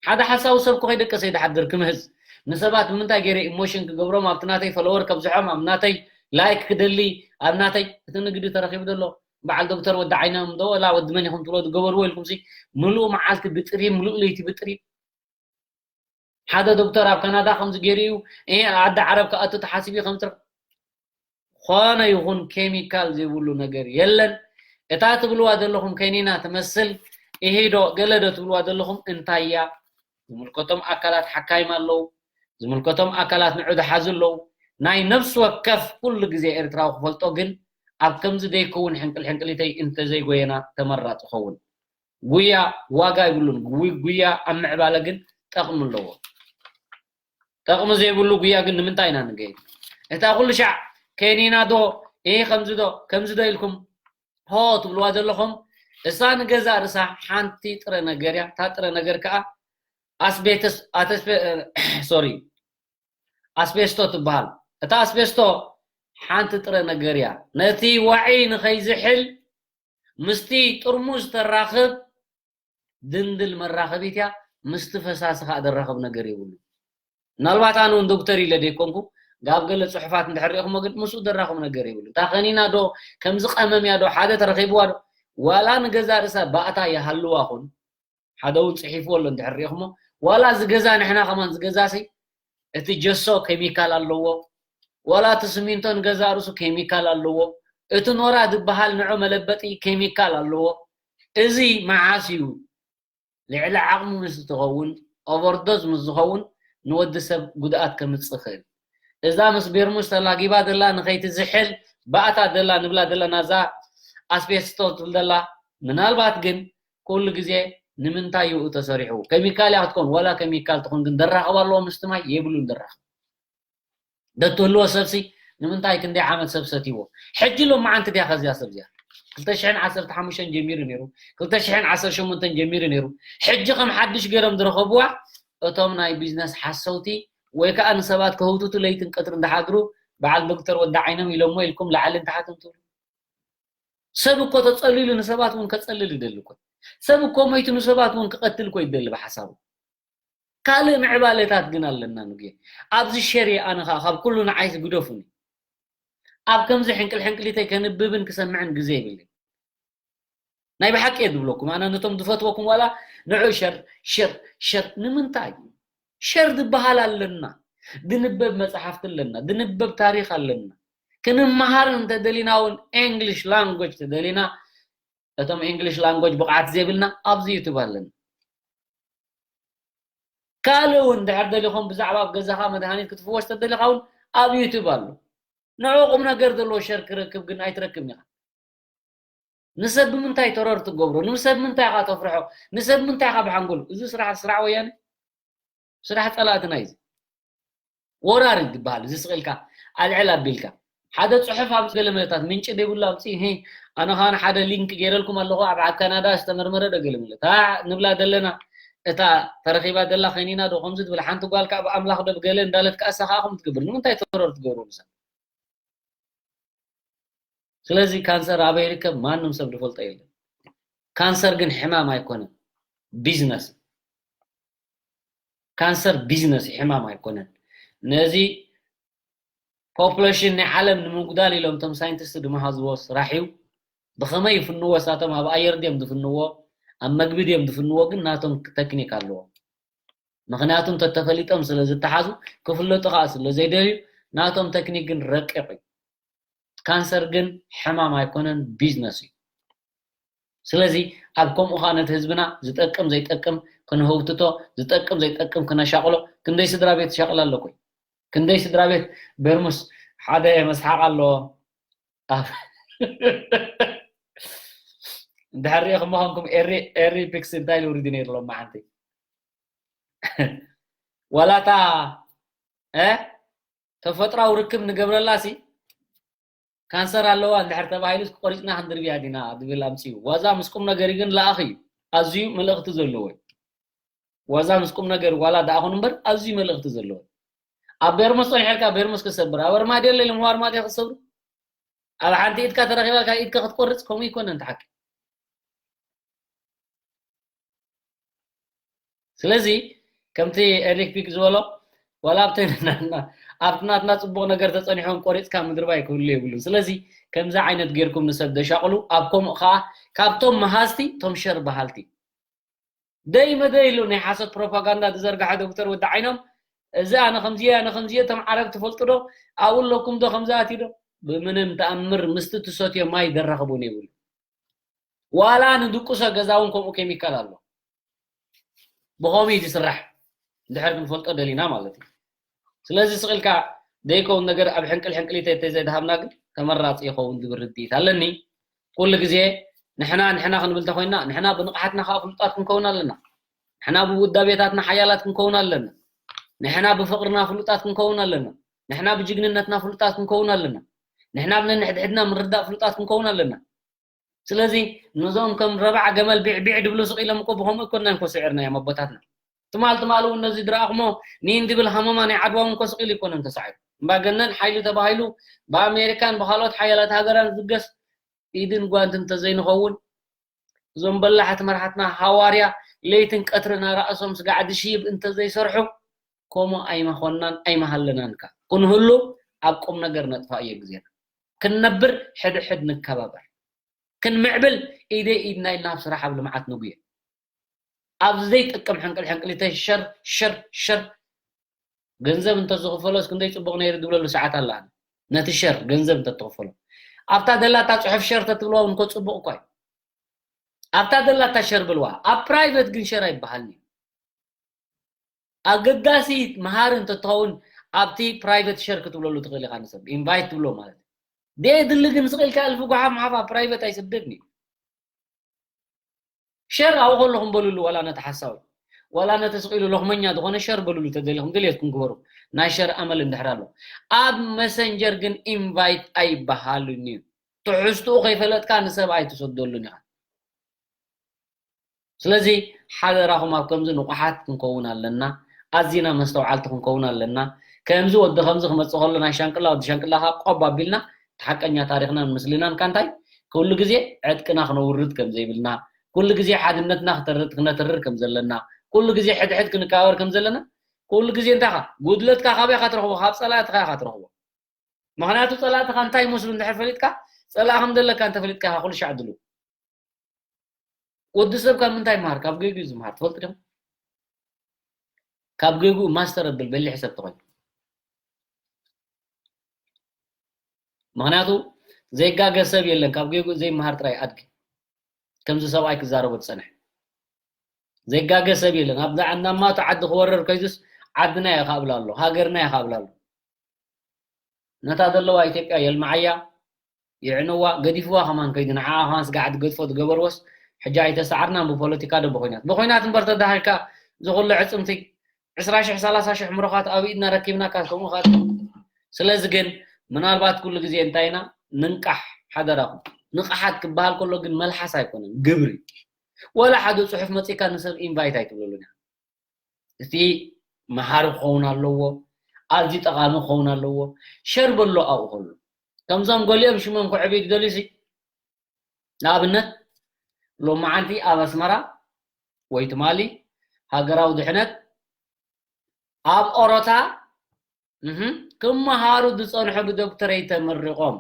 ሓደ ሓሳዊ ሰብ እኮ ከይደቀሰ ይድሓድር ክምህዝ። ንሰባት ብምንታይ ገይረ ኢሞሽን ክገብሮም ኣብቲ ናተይ ፎሎወር ከብዝሖም ኣብ ናተይ ላይክ ክደሊ ኣብ ናተይ እቲ ንግዲ ተረኺቡ ዘሎ በዓል ዶክተር ወዲ ዓይኖም ዶ ወላ ወዲ መን ይኹም ትብሎ ዝገበርዎ ኢልኩም ሲ ምሉእ መዓልቲ ብጥሪ ምሉእ ለይቲ ብጥሪ ሓደ ዶክተር ኣብ ካናዳ ከምዚ ገይሩ እዩ እ ዓዲ ዓረብ ክኣቱ ተሓሲቡ እዩ ከምትር ዝኾነ ይኹን ኬሚካል ዘይብሉ ነገር የለን። እታ ትብልዋ ዘለኹም ከኒና ትመስል እሂዶ ገለ ዶ ትብልዋ ዘለኹም እንታይ እያ? ዝምልከቶም ኣካላት ሓካይም ኣለዉ። ዝምልከቶም ኣካላት ንዑ ዝሓዙ ኣለዉ። ናይ ነፍሲ ወከፍ ኩሉ ግዜ ኤርትራዊ ክፈልጦ ግን ኣብ ከምዚ ዘይከውን ሕንቅል ሕንቅሊተይ እንተዘይጎየና ተመራፂ ኸውን። ጉያ ዋጋ ይብሉን። ጉ- ጉያ ኣብ ምዕባለ ግን ጠቕሚ ኣለዎ። ጠቕሚ ዘይብሉ ጉያ ግን ንምንታይ ኢና ንገይድ? እታ ኩሉ ሻዕ ከኒና ዶ እ ከምዚ ዶ ከምዚ ዶ ኢልኩም ሆ ትብልዋ ዘለኹም እሳ ንገዛ ርሳ ሓንቲ ጥረ ነገር እያ። እታ ጥረ ነገር ከዓ ኣስቤተስ ኣተስቤ ሶሪ ኣስቤስቶ ትበሃል። እታ ኣስቤስቶ ሓንቲ ጥረ ነገር እያ። ነቲ ዋዒ ንኸይዝሕል ምስቲ ጥርሙዝ ተራኽብ ድንድል መራኸቢት እያ። ምስቲ ፈሳሲ ከዓ ደራኸብ ነገር የብሉ። ምናልባት ኣነ እውን ዶክተር ኢለ ዘይኮንኩ ጋብ ገለ ፅሑፋት እንድሕር ሪኢኹሞ ግን ምስኡ ደራኸብ ነገር የብሉ። እታ ከኒና ዶ ከምዚ ቀመም እያ ዶ ሓደ ተረኺብዋ ዶ ዋላ ንገዛ ርእሳ ባእታ ይሃልዋ ኹን ሓደ እውን ፅሒፍዎ ኣሎ እንድሕር ሪኢኹሞ ዋላ እዚ ገዛ ንሕና ከማን ዝገዛ ሲ እቲ ጀሶ ኬሚካል ኣለዎ ዋላ እቲ ስሚንቶ ንገዛ ርእሱ ኬሚካል ኣለዎ እቲ ኖራ ዝበሃል ንዑ መለበጢ ኬሚካል ኣለዎ እዚ መዓስ እዩ ልዕሊ ዓቕሙ ምስ ትኸውን ኦቨርዶዝ ምስ ዝኸውን ንወዲ ሰብ ጉድኣት ከምፅእ ይኽእል እዛ ምስ ቤርሙስ ተላጊባ ዘላ ንኸይትዝሕል ባእታ ዘላ ንብላ ዘለና እዛ ኣስቤስቶ ትብል ዘላ ምናልባት ግን ኩሉ ግዜ ንምንታይ ይኡ ተሰሪሑ ኬሚካል እያ ክትኮን ዋላ ኬሚካል ትኾን ግን ደራኸብ ኣለዎ ምስቲ ማይ የብሉን ደራኸብ ደትህልዎ ሰብሲ ንምንታይ ክንደይ ዓመት ሰብ ሰትይዎ ሕጂ ሎም መዓንቲ ድያ ከዚያ ሰብ እዚኣ ክልተ ሽሕን ዓሰርተ ሓሙሽተን ጀሚሩ ነይሩ ክልተ ሽሕን ዓሰርተ ሸሞንተን ጀሚሩ ነይሩ ሕጂ ከም ሓድሽ ገይሮም ዝረኸብዋ እቶም ናይ ቢዝነስ ሓሰውቲ ወይ ከዓ ንሰባት ከህውትቱ ለይትን ቀትርን ዝሓድሩ በዓል ዶክተር ወዲ ዓይኖም ኢሎሞ ኢልኩም ላዕልን ታሕትን ትብሉ ሰብ እኮ ተፀሊሉ ንሰባት እውን ከፀልል ይደሊ እኮ ሰብ እኮ ሞይቱ ንሰባት እውን ክቐትል እኮ ይደሊ ብሓሳቡ ካልእ ምዕባለታት ግን ኣለና ንጉየ ኣብዚ ሸር ኣነ ከዓ ካብ ኩሉ ንዓይስ ግደፉኒ ኣብ ከምዚ ሕንቅል ሕንቅሊተይ ከንብብን ክሰምዕን ግዜ ይብለይ ናይ ብሓቂ እየ ዝብለኩም ኣነ ነቶም ዝፈትወኩም ዋላ ንዑ ሸር ሸር ሸር ንምንታይ ሸር ዝበሃል ኣለና ድንበብ መፅሓፍቲ ኣለና ድንበብ ታሪክ ኣለና ክንመሃር እንተደሊና እውን English language ተደሊና እቶም English language ብቕዓት ዘይብልና ኣብዚ ዩቱብ ኣለና ካልእ እውን ድሕር ደሊኹም ብዛዕባ ኣብ ገዛኻ መድሃኒት ክትፍወስ ተደሊኻ እውን ኣብ ዩቱብ ኣሎ ንዑ ቁም ነገር ዘለዎ ሸር ክረክብ ግን ኣይትረክብን ኢኻ ንሰብ ብምንታይ ተረር ትገብሮ? ንሰብ ምንታይ ኢኻ ተፍርሖ? ንሰብ ምንታይ ኢኻ ብሓንጎሉ? እዚ ስራሕ፣ ስራሕ ወያነ፣ ስራሕ ጸላእትና እዩ። ወራሪ ዝበሃል እዚ ስቕ ኢልካ ኣልዕል ኣቢልካ ሓደ ጽሑፍ ኣብ ገለ መለታት ምንጪ ዘይብሉ ኣምጽእ። ኣነ ኸኣ ሓደ ሊንክ ገይረልኩም ኣለኹ፣ ኣብ ኣብ ካናዳ ዝተመርመረ ዶ ገለ መለ እታ ንብላ ዘለና፣ እታ ተረኺባ ዘላ ከኒና ዶ ከምዚ ትብል ሓንቲ ጓል ከኣ ብኣምላኽ ዶ ብገለ እንዳለት ከኣ እሳ ከኣ ከምኡ ትገብር። ንምንታይ ተረር ትገብሩ ንሰብ? ስለዚ ካንሰር ኣበይ ይርከብ ማንም ሰብ ዝፈልጦ የለን። ካንሰር ግን ሕማም ኣይኮነን፣ ቢዝነስ። ካንሰር ቢዝነስ እዩ፣ ሕማም ኣይኮነን። ነዚ ፖፑሌሽን ናይ ዓለም ንምጉዳል ኢሎም እቶም ሳይንቲስት ዝመሃዝዎ ስራሕ እዩ። ብኸመይ ይፍንዎ? እሳቶም ኣብ ኣየር ድዮም ዝፍንዎ፣ ኣብ መግቢ ድዮም ዝፍንዎ? ግን ናቶም ተክኒክ ኣለዎም። ምኽንያቱ እንተተፈሊጦም ስለ ዝተሓዙ፣ ክፍለጡ ከዓ ስለ ዘይደልዩ፣ ናቶም ተክኒክ ግን ረቂቕ እዩ። ካንሰር ግን ሕማም ኣይኮነን፣ ቢዝነስ እዩ። ስለዚ ኣብ ከምኡ ከዓ ነቲ ህዝብና ዝጠቅም ዘይጠቅም ክንህውትቶ፣ ዝጠቅም ዘይጠቅም ክነሻቕሎ። ክንደይ ስድራ ቤት ይሻቕል ኣሎ እኮ። ክንደይ ስድራ ቤት በርሙስ ሓደ መስሓቕ ኣሎ። ኣብ እንድሕር ሪኢኹም ምዃንኩም ኤሪ፣ ኤሪ ፒክስ እንታይ ኢሉ ውሪዱ ነይሩ ሎማዓንቲ? ዋላታ፣ እ? ተፈጥራዊ ርክብ ንገብረላሲ ካንሰር ኣለዋ እንድሕር ተባሂሉስ ቆሪጽና ክንድርብያ ዲና ዝብል ኣምጽኡ። ዋዛ ምስ ቁም ነገር ግን ለኣኺ እዩ። ኣዝዩ መልእኽቲ ዘለዎ እዩ። ዋዛ ምስ ቁም ነገር ዋላ ደኣ ኹን እምበር ኣዝዩ መልእኽቲ ዘለዎ እዩ። ኣብ በርሙስ ጸኒሐልካ በርሙስ ክሰብር፣ ኣብ ኣርማድዮ ለይሎም ኣርማድዮ ክሰብሩ፣ ኣብ ሓንቲ ኢድካ ተረኺባልካ ኢድካ ክትቆርጽ ከምኡ ይኮነን ተሓቂ። ስለዚ ከምቲ ኤሪክ ፒክ ዝበሎ፣ ዋላ ኣብቲ ናትና፣ ኣብቲ ናትና ጽቡቕ ነገር ተጸኒሖም ቆሪጽካ ምድርባይ ክህሉ የብሉን። ስለዚ ከምዚ ዓይነት ጌርኩም ንሰብ ደሻቕሉ፣ ኣብ ከምኡ ኸኣ ካብቶም መሃዝቲ እቶም ሸር በሃልቲ። ደይ መደይ ኢሉ ናይ ሓሶት ፕሮፓጋንዳ ዝዘርግሐ ዶክተር ወዲ ዓይኖም፣ እዚ ኣነ ከምዚ እየ፣ ኣነ ከምዚ እየ፣ እቶም ዓረብ ትፈልጡ ዶ? ኣብኡ ኣለኩም ዶ ከምዚ ኣትዩ ዶ? ብምንም ተኣምር ምስቲ ትሰትዮ ማይ ዘራኽቡን የብሉ። ዋላ ንድቁሶ ገዛ እውን ከምኡ ኬሚካል ኣሎ። ብኸምኡ እዩ ዝስራሕ፣ እንድሕር ክንፈልጦ ደሊና ማለት እዩ። ስለዚ ስቕ ኢልካ ዘይከውን ነገር ኣብ ሕንቅል ሕንቅሊተይ ተዘይድሃብና ግን ተመራፂ ይኸውን ዝብል ርድኢት ኣለኒ። ኩሉ ግዜ ንሕና ንሕና ክንብል እንተኾይንና፣ ንሕና ብንቕሓትና ከዓ ፍሉጣት ክንከውን ኣለና። ንሕና ብውዳቤታትና ሓያላት ክንከውን ኣለና። ንሕና ብፍቕርና ፍሉጣት ክንከውን ኣለና። ንሕና ብጅግንነትና ፍሉጣት ክንከውን ኣለና። ንሕና ብነንሕድሕድና ምርዳእ ፍሉጣት ክንከውን ኣለና። ስለዚ ነዞም ከም ረባዕ ገመል ቢዕ ቢዕ ድብሉ ስቕ ኢሎም እኮ ብኸምኡ እኮ ኢና እኮ ስዒርናዮም ኣቦታትና። ትማል ትማል እውን ነዚ ድረኣኹሞ ኒን ድብል ሃመማ ናይ ዓድዋ እውን እኮ ስቕ ኢሉ ኣይኮነን ተሳዒሩ። እምባገነን ሓይሊ ተባሂሉ ብኣሜሪካን ብኻልኦት ሓያላት ሃገራን ዝገስ ኢድን ጓንትን እንተዘይንኸውን፣ እዞም በላሕቲ መራሕትና ሃዋርያ ለይትን ቀትርን ኣራእሶም ስጋዕ ድሽይብ እንተዘይሰርሑ፣ ከምኡ ኣይመኾንናን ኣይመሃለናን ከ። ክንህሉ ኣብ ቁም ነገር ነጥፋእዮ ግዜና። ክንነብር ሕድሕድ ንከባበር። ክንምዕብል ኢደይ ኢድና ኢልና ኣብ ስራሕ ኣብ ልምዓት ንጉየ። ኣብ ዘይጠቅም ሕንቅል ሕንቅሊተይ ሸር፣ ሸር፣ ሸር። ገንዘብ እንተዝኽፈሎስ ክንደይ ጽቡቕ ነይሩ ዝብለሉ ሰዓት ኣላ። ነቲ ሸር ገንዘብ እንተትኽፈሎ። ኣብታ ደላታ ጽሑፍ ሸር ተትብልዋ እውን እኮ ጽቡቕ እኳ እዩ። ኣብታ ደላታ ሸር ብልዋ። ኣብ ፕራይቨት ግን ሸር ኣይበሃልን እዩ። ኣገዳሲ መሃሪ እንተትኸውን ኣብቲ ፕራይቨት ሸር ክትብለሉ ትኽእል ኢኻ ንሰብ። ኢንቫይት ትብሎ ማለት እዩ። ደየድሊ ግን ስቕ ኢልካ እልፊ ጓሓፍ ምሓፍ ኣብ ፕራይቨት ኣይስደድን እዩ። ሸር ኣብኡ ከለኹም በልሉ፣ ዋላ ነቲ ሓሳዊ፣ ዋላ ነቲ ስቕ ኢሉ ሎኽመኛ ዝኾነ ሸር በልሉ፣ ተደሊኹም ድልየትኩም ግበሩ። ናይ ሸር ኣመል እንድሕር ኣሎ። ኣብ መሰንጀር ግን ኢንቫይት ኣይበሃልን እዩ። ትሕዝትኡ ከይፈለጥካ ንሰብ ኣይትሰደሉን ኢኻ። ስለዚ ሓደራኹም ኣብ ከምዚ ንቑሓት ክንከውን ኣለና። ኣዚና መስተውዓልቲ ክንከውን ኣለና። ከምዚ ወዲ ከምዚ ክመጽእ ከሎ ናይ ሻንቅላ ወዲ ሻንቅላ ከኣ ቆብ ኣቢልና እቲ ሓቀኛ ታሪኽናን ምስልናን ካንታይ ኩሉ ግዜ ዕጥቅና ክነውርድ ከም ዘይብልና፣ ኩሉ ግዜ ሓድነትና ክተር-፣ ክነትርር ከም ዘለና፣ ኩሉ ግዜ ሕድሕድ ክንከባበር ከም ዘለና፣ ኩሉ ግዜ እንታይ ኢኻ ጉድለትካ ካበይ ኢኻ ትረኽቦ? ካብ ጸላእትኻ ኢኻ ትረኽቦ። ምኽንያቱ ጸላእትኻ እንታይ ይመስሉ እንድሕር ፈሊጥካ፣ ጸላእ ከም ዘለካ እንተፈሊጥካ ኢኻ ኩሉ ሻዕ ድሉው። ወዲ ሰብ ካብ ምንታይ ይመሃር? ካብ ጌግኡ ዝመሃር ትፈልጡ ዲኹም? ካብ ጌግኡ ማስተር ኣብል በሊሕ ሰብ ተኾይኑ። ምኽንያቱ ዘይጋገ ሰብ የለን፣ ካብ ጌግኡ ዘይመሃር ጥራይ ኣድጊ። ከምዚ ሰብኣይ ክዛረቦ ዝጸንሐ። ዘይጋገ ሰብ የለን። ኣብ ዛ-፣ ናብ ማቱ ዓዲ ክወርር ከይዱስ ዓድና እየ ካብ ኣሎ፣ ሃገርና እየ ካብ ኣሎ። ነታ ዘለዋ ኢትዮጵያ የልምዓያ፣ ይዕንዋ፣ ገዲፍዋ ከማን ከይዱ፣ ንዓኣ ከማን ስጋዕ ትገድፎ ዝገበርዎስ፣ ሕጂ ኣይተሰዓርናን ብፖለቲካ ዶ ብኹናት። ብኹናት እምበር ተዳሂልካ፣ እዚ ኩሉ ዕጽምቲ፣ ዕስራ ሽሕ፣ ሰላሳ ሽሕ ምሩኻት ኣብ ኢድና ረኪብናካ፣ ከምኡ ከኣ። ስለዚ ግን፣ ምናልባት ኩሉ ግዜ እንታይ ኢና፣ ንንቃሕ፣ ሓደራኹም። ንቕሓት ክበሃል ከሎ ግን መልሓስ ኣይኮነን፣ ግብሪ። ወላ ሓደ ጽሑፍ መጺካ ንሰብ ኢንቫይት ኣይትብለሉን ኢኻ። እቲ መሃሪ ክኸውን ኣለዎ፣ ኣዝዩ ጠቓሚ ክኸውን ኣለዎ። ሸር በሎ ኣብኡ ከሎ። ከምዞም ገሊኦም ሽሞም ክዕብዩ ዝደልዩ ሲ፣ ንኣብነት፣ ሎማዓንቲ ኣብ ኣስመራ ወይ ትማሊ ሃገራዊ ድሕነት ኣብ ኦሮታ፣ እህ፣ ክመሃሩ ዝጸንሑ ብዶክተረይ ተመሪቖም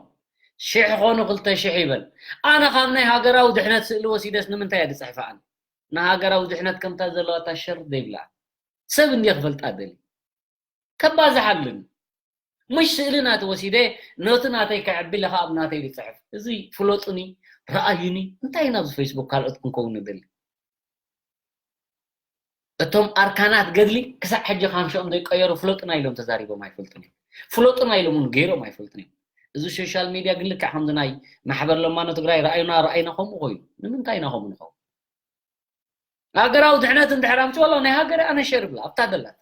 ሽሕ ኾኑ ክልተ ሽሕ ይበል። ኣነ ካብ ናይ ሃገራዊ ድሕነት ስእሊ ወሲደስ ንምንታይ እየ ዝጽሕፋ ኣነ? ንሃገራዊ ድሕነት ከምታ ዘለዋ እታ ሸር ዘይብላ ሰብ እንድየ ክፈልጣ ደሊ። ከባዝሓ ኣለኒ። ምሽ ስእሊ ናተይ ወሲደ ነቲ ናተይ ከዕቢ ኢለ ኸኣ ኣብ ናተይ ዝጽሕፍ። እዚ ፍለጡኒ፣ ረኣዩኒ፣ እንታይ ኢና ኣብዚ ፌስቡክ ካልኦት ክንከውን ንደሊ? እቶም ኣርካናት ገድሊ ክሳዕ ሕጂ ካምሽኦም ዘይቀየሩ ፍለጡና ኢሎም ተዛሪቦም ኣይፈልጡን እዮም። ፍለጡና ኢሎም እውን ገይሮም ኣይፈልጡን እዮም። እዚ ሶሻል ሚድያ ግን ልክዕ ከምዚ ናይ ማሕበር ለማኖ ትግራይ ረኣዩና ረኣይና ከምኡ ኮይኑ። ንምንታይ ኢና ከምኡ ንኸውን? ሃገራዊ ድሕነት እንድሕር ኣምፅኦ ኣሎ ናይ ሃገር ኣነ ሸር ብላ ኣብታ ደላት።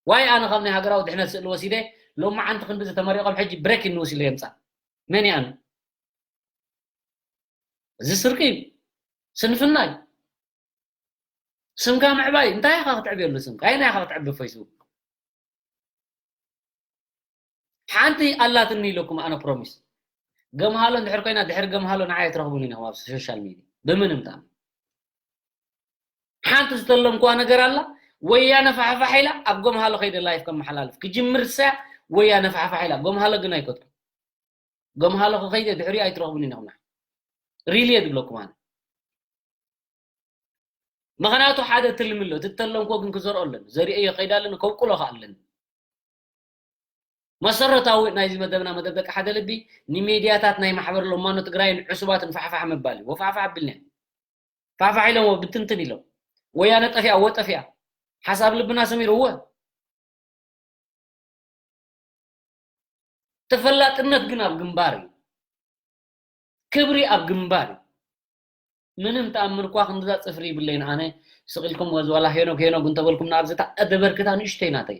ዋይ ኣነ ካብ ናይ ሃገራዊ ድሕነት ስእሊ ወሲደ ሎማዓንቲ ክንዲ ዝተመሪቖም ሕጂ ብሬክ ኒውስ ኢለ የምፃ። መን እየ ኣነ? እዚ ስርቂ እዩ። ስንፍና እዩ። ስምካ ምዕባይ እንታይ ኢኻ ክትዕብየሉ? ስምካ ኣየናይ ኢኻ ክትዕቢ? ፌስቡክ ሓንቲ ኣላትኒ ኢለኩም ኣነ ፕሮሚስ። ገምሃሎ እንድሕር ኮይና ድሕሪ ገምሃሎ ንዓይ ኣይትረኽቡን ኢኹም ኣብ ሶሻል ሚድያ ብምንም ተኣምር። ሓንቲ ዝተለምኩዋ ነገር ኣላ። ወያነ ፋሕፋሕ ኢላ ኣብ ገምሃሎ ከይደ ላይፍ ከመሓላልፍ ክጅምር ሰያ ወያነ ፋሕፋሕ ኢላ። ገምሃሎ ግን ኣይከትኩም። ገምሃሎ ከይደ ድሕሪኡ ኣይትረኽቡን ኢኹም። ሪሊ እየ ዝብለኩም ኣነ። ምኽንያቱ ሓደ ትልሚ ኣሎ። እቲ እተለምኮ ግን ክዘርኦ ኣለኒ። ዘሪኦ እየ ከይዳ ኣለኒ፣ ከብቁሎ ከኣ ኣለኒ። መሰረታዊ ናይዚ መደብና መደብ ደቂ ሓደ ልቢ ንሜድያታት ናይ ማሕበር ሎማኖ ትግራይን ዕሱባትን ፋሕፋሕ ምባል እዩ። ወፋሕፋሕ ኣቢልና። ፋሕፋሕ ኢሎም ብትንትን ኢሎም። ወያነ ጠፊኣ፣ ወ ጠፊኣ። ሓሳብ ልብና ሰሚሩ፣ እወ። ተፈላጥነት ግን ኣብ ግንባር እዩ። ክብሪ ኣብ ግንባር እዩ። ምንም ተኣምር እኳ ክንድዛ ጽፍሪ ይብለይን ኣነ። ስቕ ኢልኩም ወዝ ዋላ ሄኖግ ሄኖግ እንተበልኩም ንኣብዚ እታ እተበርክታ ንእሽተይ ናተይ።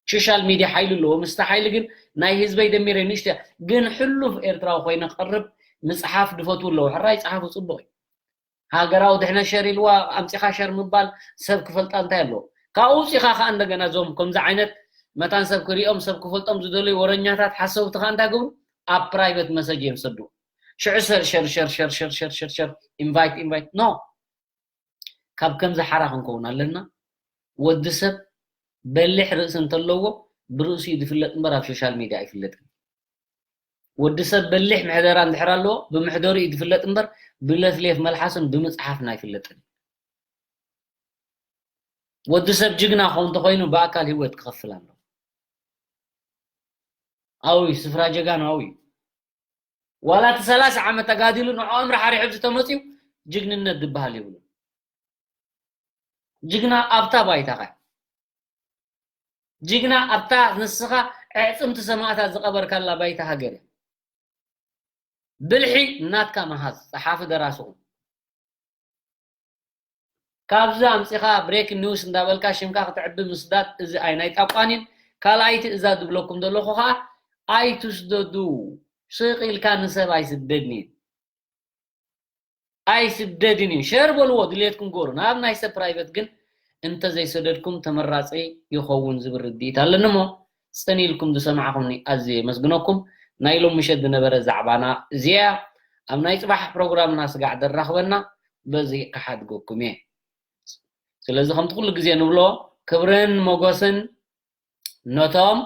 ሶሻል ሚድያ ሓይሊ ኣለዎ። ምስቲ ሓይሊ ግን ናይ ህዝበይ ደሚረ ንእሽተይ። ግን ሕሉፍ ኤርትራዊ ኮይነ ቀርብ ምጽሓፍ ድፈትዉ ኣለዉ። ሕራይ ጸሓፉ ጽቡቕ እዩ። ሃገራዊ ድሕነት ሸር ኢልዋ ኣምጺኻ ሸር ምባል ሰብ ክፈልጣ እንታይ ኣለዎ? ካብኡ ውጺኻ ከኣ እንደገና እዞም ከምዚ ዓይነት መታን ሰብ ክሪኦም ሰብ ክፈልጦም ዝደልዩ ወረኛታት ሓሰውቲ ከኣ እንታይ ገብሩ? ኣብ ፕራይቨት መሰጅ እዮም ሰዱ። ሽዑ ሰር ሸር ሸር ሸር ሸር ሸር ሸር ሸር ኢንቫይት ኢንቫይት ኖ። ካብ ከምዚ ሓራ ክንከውን ኣለና። ወዲ ሰብ በሊሕ ርእሲ እንተለዎ ብርእሱ እዩ ዝፍለጥ እምበር ኣብ ሶሻል ሚድያ ኣይፍለጥን። ወዲ ሰብ በሊሕ ምሕደራ እንድሕር ኣለዎ ብምሕደሩ እዩ ዝፍለጥ እምበር ብለፍሌፍ መልሓስን ብምፅሓፍን ኣይፍለጥን። ወዲ ሰብ ጅግና ክኸውን እንተኾይኑ ብኣካል ህይወት ክኸፍል ኣለዎ። ኣዊ ስፍራ ጀጋኑ ኣዊ ዋላ እቲ ሰላሳ ዓመት ተጋዲሉ ንዕኦም ራሓሪሑ ዝተመፅዩ ጅግንነት ዝበሃል የብሉ። ጅግና ኣብታ ባይታኻ ጅግና ኣብታ ንስኻ ኣዕፅምቲ ሰማእታት ዝቐበርካላ ባይታ ሃገር እያ። ብልሒ ናትካ መሃዝ ፀሓፊ ደራስኹም ካብዚ ኣምፂኻ ብሬክ ኒውስ እንዳበልካ ሽምካ ክትዕቢ ምስዳድ እዚ ኣይ ናይ ጣቋኒን ካልኣይ ትእዛዝ ዝብለኩም ዘለኹ ከዓ ኣይትስደዱ። ስቕ ኢልካ ንሰብ ኣይስደድን እዩ። ኣይስደድን እዩ። ሸር በልዎ ድሌትኩም ገሩ ናብ ናይ ሰብ ፕራይቨት ግን እንተዘይሰደድኩም ተመራፂ ይኸውን ዝብል ርድኢት ኣለኒ እሞ ፅን ኢልኩም ዝሰማዕኹምኒ ኣዝየ የመስግነኩም። ናይ ሎም ምሸት ዝነበረ ዛዕባና እዚያ ኣብ ናይ ፅባሕ ፕሮግራምና ስጋዕ ደራኽበና በዚ ክሓድገኩም እየ። ስለዚ ከምቲ ኩሉ ግዜ ንብሎ ክብርን ሞጎስን ነቶም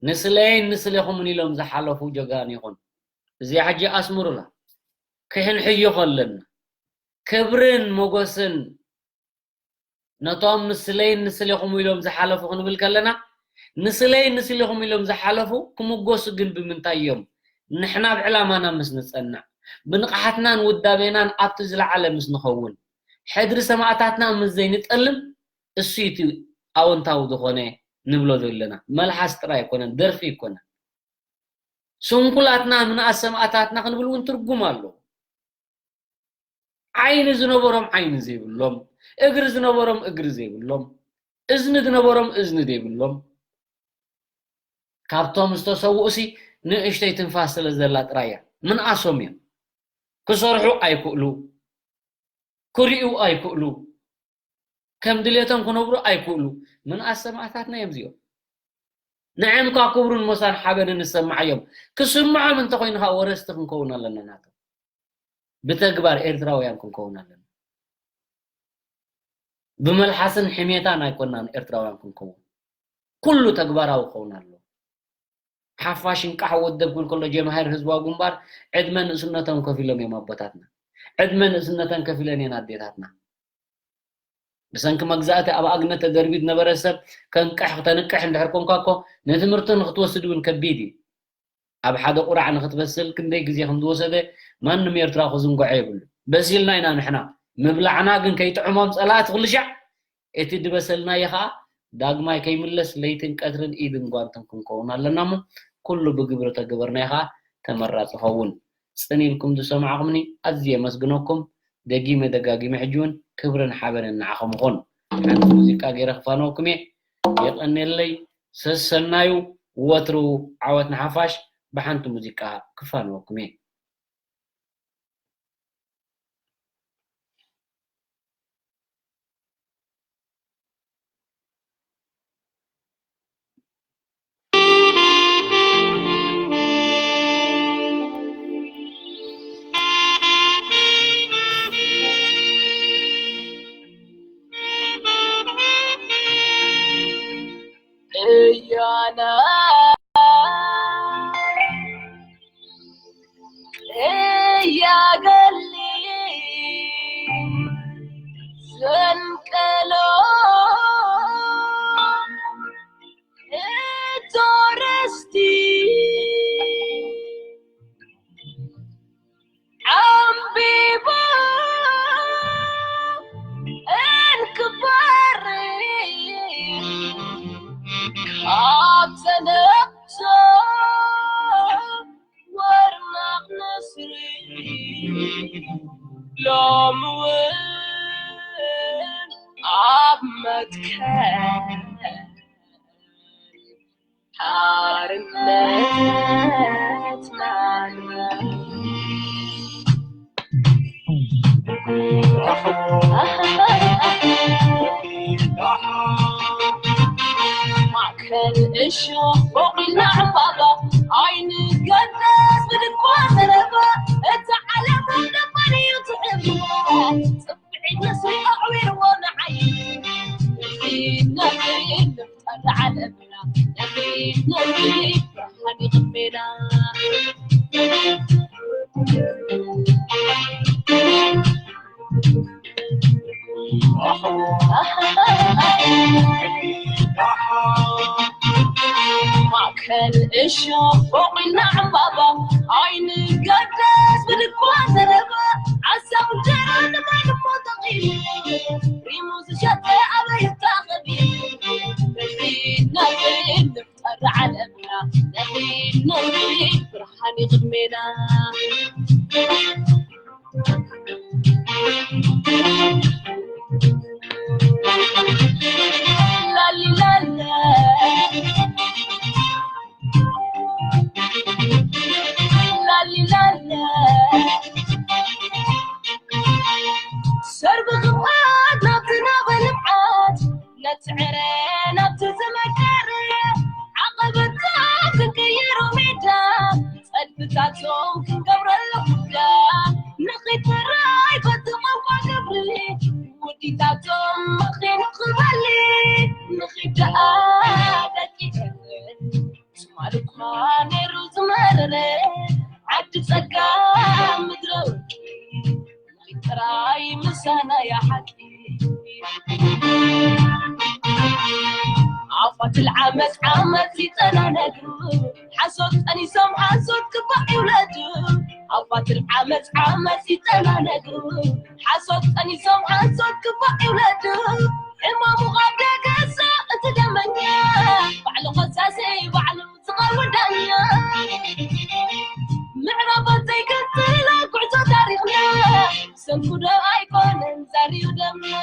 ንስለይን ንስሌኹምን ኢሎም ዝሓለፉ ጀጋኑ ይኹን። እዚኣ ሕጂ ኣስምሩላ። ክሕንሕዮ ከለና ክብርን ሞጎስን ነቶም ንስለይን ንስሌኹም ኢሎም ዝሓለፉ ክንብል ከለና ንስለይን ንስሌኹም ኢሎም ዝሓለፉ ክምጎሱ ግን ብምንታይ እዮም? ንሕና ኣብ ዕላማና ምስ ንጸንዕ ብንቕሓትናን ውዳቤናን ኣብቲ ዝለዓለ ምስ ንኸውን ሕድሪ ሰማእታትና ምስ ዘይንጠልም እሱ እቲ ኣወንታዊ ዝኾነ ንብሎ ዘለና መልሓስ ጥራይ ኣይኮነን ደርፊ ኣይኮነን። ስንኩላትና ምንኣስ ሰማእታትና ክንብል እውን ትርጉም ኣሎ። ዓይኒ ዝነበሮም ዓይኒ ዘይብሎም፣ እግሪ ዝነበሮም እግሪ ዘይብሎም፣ እዝኒ ዝነበሮም እዝኒ ዘይብሎም፣ ካብቶም ዝተሰውኡሲ ንእሽተይ ትንፋስ ስለ ዘላ ጥራይ እያ። ምንኣሶም እዮም። ክሰርሑ ኣይክእሉ፣ ክርእዩ ኣይክእሉ፣ ከም ድሌቶም ክነብሩ ኣይክእሉ። ምንኣስ ሰማእታትና እዮም እዚኦም። ንዕም ኳ ክብሩን ሞሳን ሓበንን ንሰማዓዮም። ክስምዖም እንተኾይኑ ከዓ ወረስቲ ክንከውን ኣለና ናቶም። ብተግባር ኤርትራውያን ክንከውን ኣለና። ብመልሓስን ሕሜታን ኣይኮናን ኤርትራውያን ክንከውን። ኩሉ ተግባራዊ ክኸውን ኣሎ። ሓፋሽ እንቃሕ ወደብ ክብል ከሎ ጀማሂር ህዝባዊ ግንባር ዕድመ ንእስነቶም ከፊሎም እዮም ኣቦታትና። ዕድመ ንእስነተን ከፊለን እየን ኣዴታትና። ብሰንኪ መግዛእቲ ኣብ ኣግነት ተደርቢ ዝነበረ ሰብ ከንቅሕ ክተንቅሕ እንድሕር ኮንካ እኮ ንትምህርቲ ንክትወስድ እውን ከቢድ እዩ። ኣብ ሓደ ቁራዕ ንክትበስል ክንደይ ግዜ ከም ዝወሰደ ማንም ኤርትራ ክዝንግዖ የብሉ። በሲልና ኢና ንሕና። ምብላዕና ግን ከይጥዕሞም ጸላእቲ ኩሉ ሻዕ እቲ ዝበሰልናዮ ኸኣ ዳግማይ ከይምለስ ለይትን ቀትርን ኢድን ጓንትን ክንከውን ኣለና እሞ ኩሉ ብግብሪ ተገበርናዮ ኸኣ ተመራጺ ይኸውን። ጽን ኢልኩም ዝሰማዕኩምኒ ኣዝየ የመስግነኩም። ደጊመ ደጋጊመ ሕጂ እውን ክብርን ሓበንን ንዓኹም ይኹን። ሓንቲ ሙዚቃ ገይረ ክፋነወኩም እየ። የቐንየለይ። ሰሰናዩ። ወትሩ ዓወት ንሓፋሽ። ብሓንቲ ሙዚቃ ክፋነወኩም እየ። እያና እያገሊ ዘንቀሎ እቶረስቲ ዓምቢባ እንክባሪ ካብ ተነብቶ ወርማቕ ነስሪ ሎሚ እውን ኣብ መትከል ሓርነትና ማእከል እሾኽ ቦቒልና ዕምባባ ኣይንገደስ ብድኳ ዘረባ እታ ዓለም ደባን እዩ ትሕብዋ ጽብዒት ነስሪ ኣዕዊርዎ ንዓይ ነፍሪ ንፍጠር ዓለምና ነፍሪ ነፍሪ ብርሃን ይቕድሜና ማእከል እሾኽ ቦቒልና ዕምባባ ኣይንገደስ ብልኳ ዘረባ ዓሳው እንጀራ ንማይ ንሞ ተቒሉ ሪሙ ዝሸጠ ኣበይ ይታኸቢ ነኺድ ነኺድ ንፍጠር ዓለምና ነኺድ ነኺድ ብርሃን ይቕድሜና ሰርቢ ክብዓት ናብቲ ናበ ልምዓት ነቲ ዕረ ናብቲ ዝመቀረ ዓቐበታት ክንቅይሮ ሜዳ ጸድፍታቶም ክንገብረሉ ጉዳ ንኺድ ጥራይ በቲ ቋንቋ ግብሪ ውዲታቶም መኺኑ ክበሊ ንኺድ ደኣ ደቂ ትማል እኳ ነይሩ ዝመረረ ዓዲ ጸጋ ምድረ ወርቂ ጥራይ ምሳና እያ ሓቂ ኣፋት ልዓመት ዓመት ይጠናነግሩ ሓሶት ጠኒሶም ሓሶት ክባዕ ይውለዱ ኣፋት ልዓመት ዓመት ይጠናነግሩ ሓሶት ጠኒሶም ሓሶት ክባዕ ይውለዱ ሕማሙ ካብ ደገሳ እቲ ደመኛ ባዕሉ ኸሳሲ ባዕሉ ወዳኛ ምዕራባት ዘይቀጥላ ጉዕዞ ታሪኽና ሰንኩዶ ኣይኮነን ዛርዩ ደምና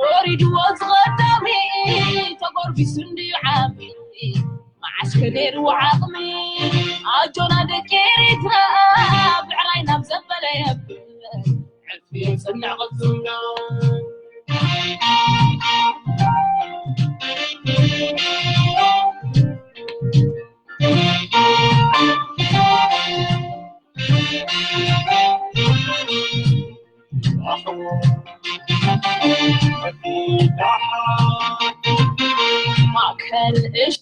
ወሪድዎ ዝቐዳሚ ተጎርቢሱ እንድዩ ዓሚ መዓስ ከነይርዎ ዓቕሚ ኣጆና ደቂ ኤሪትራ ብዕራይ ናብ ዘበለ የብል ዕርፊ የብፅንዕ ቅልፅምና ማእከል እሽ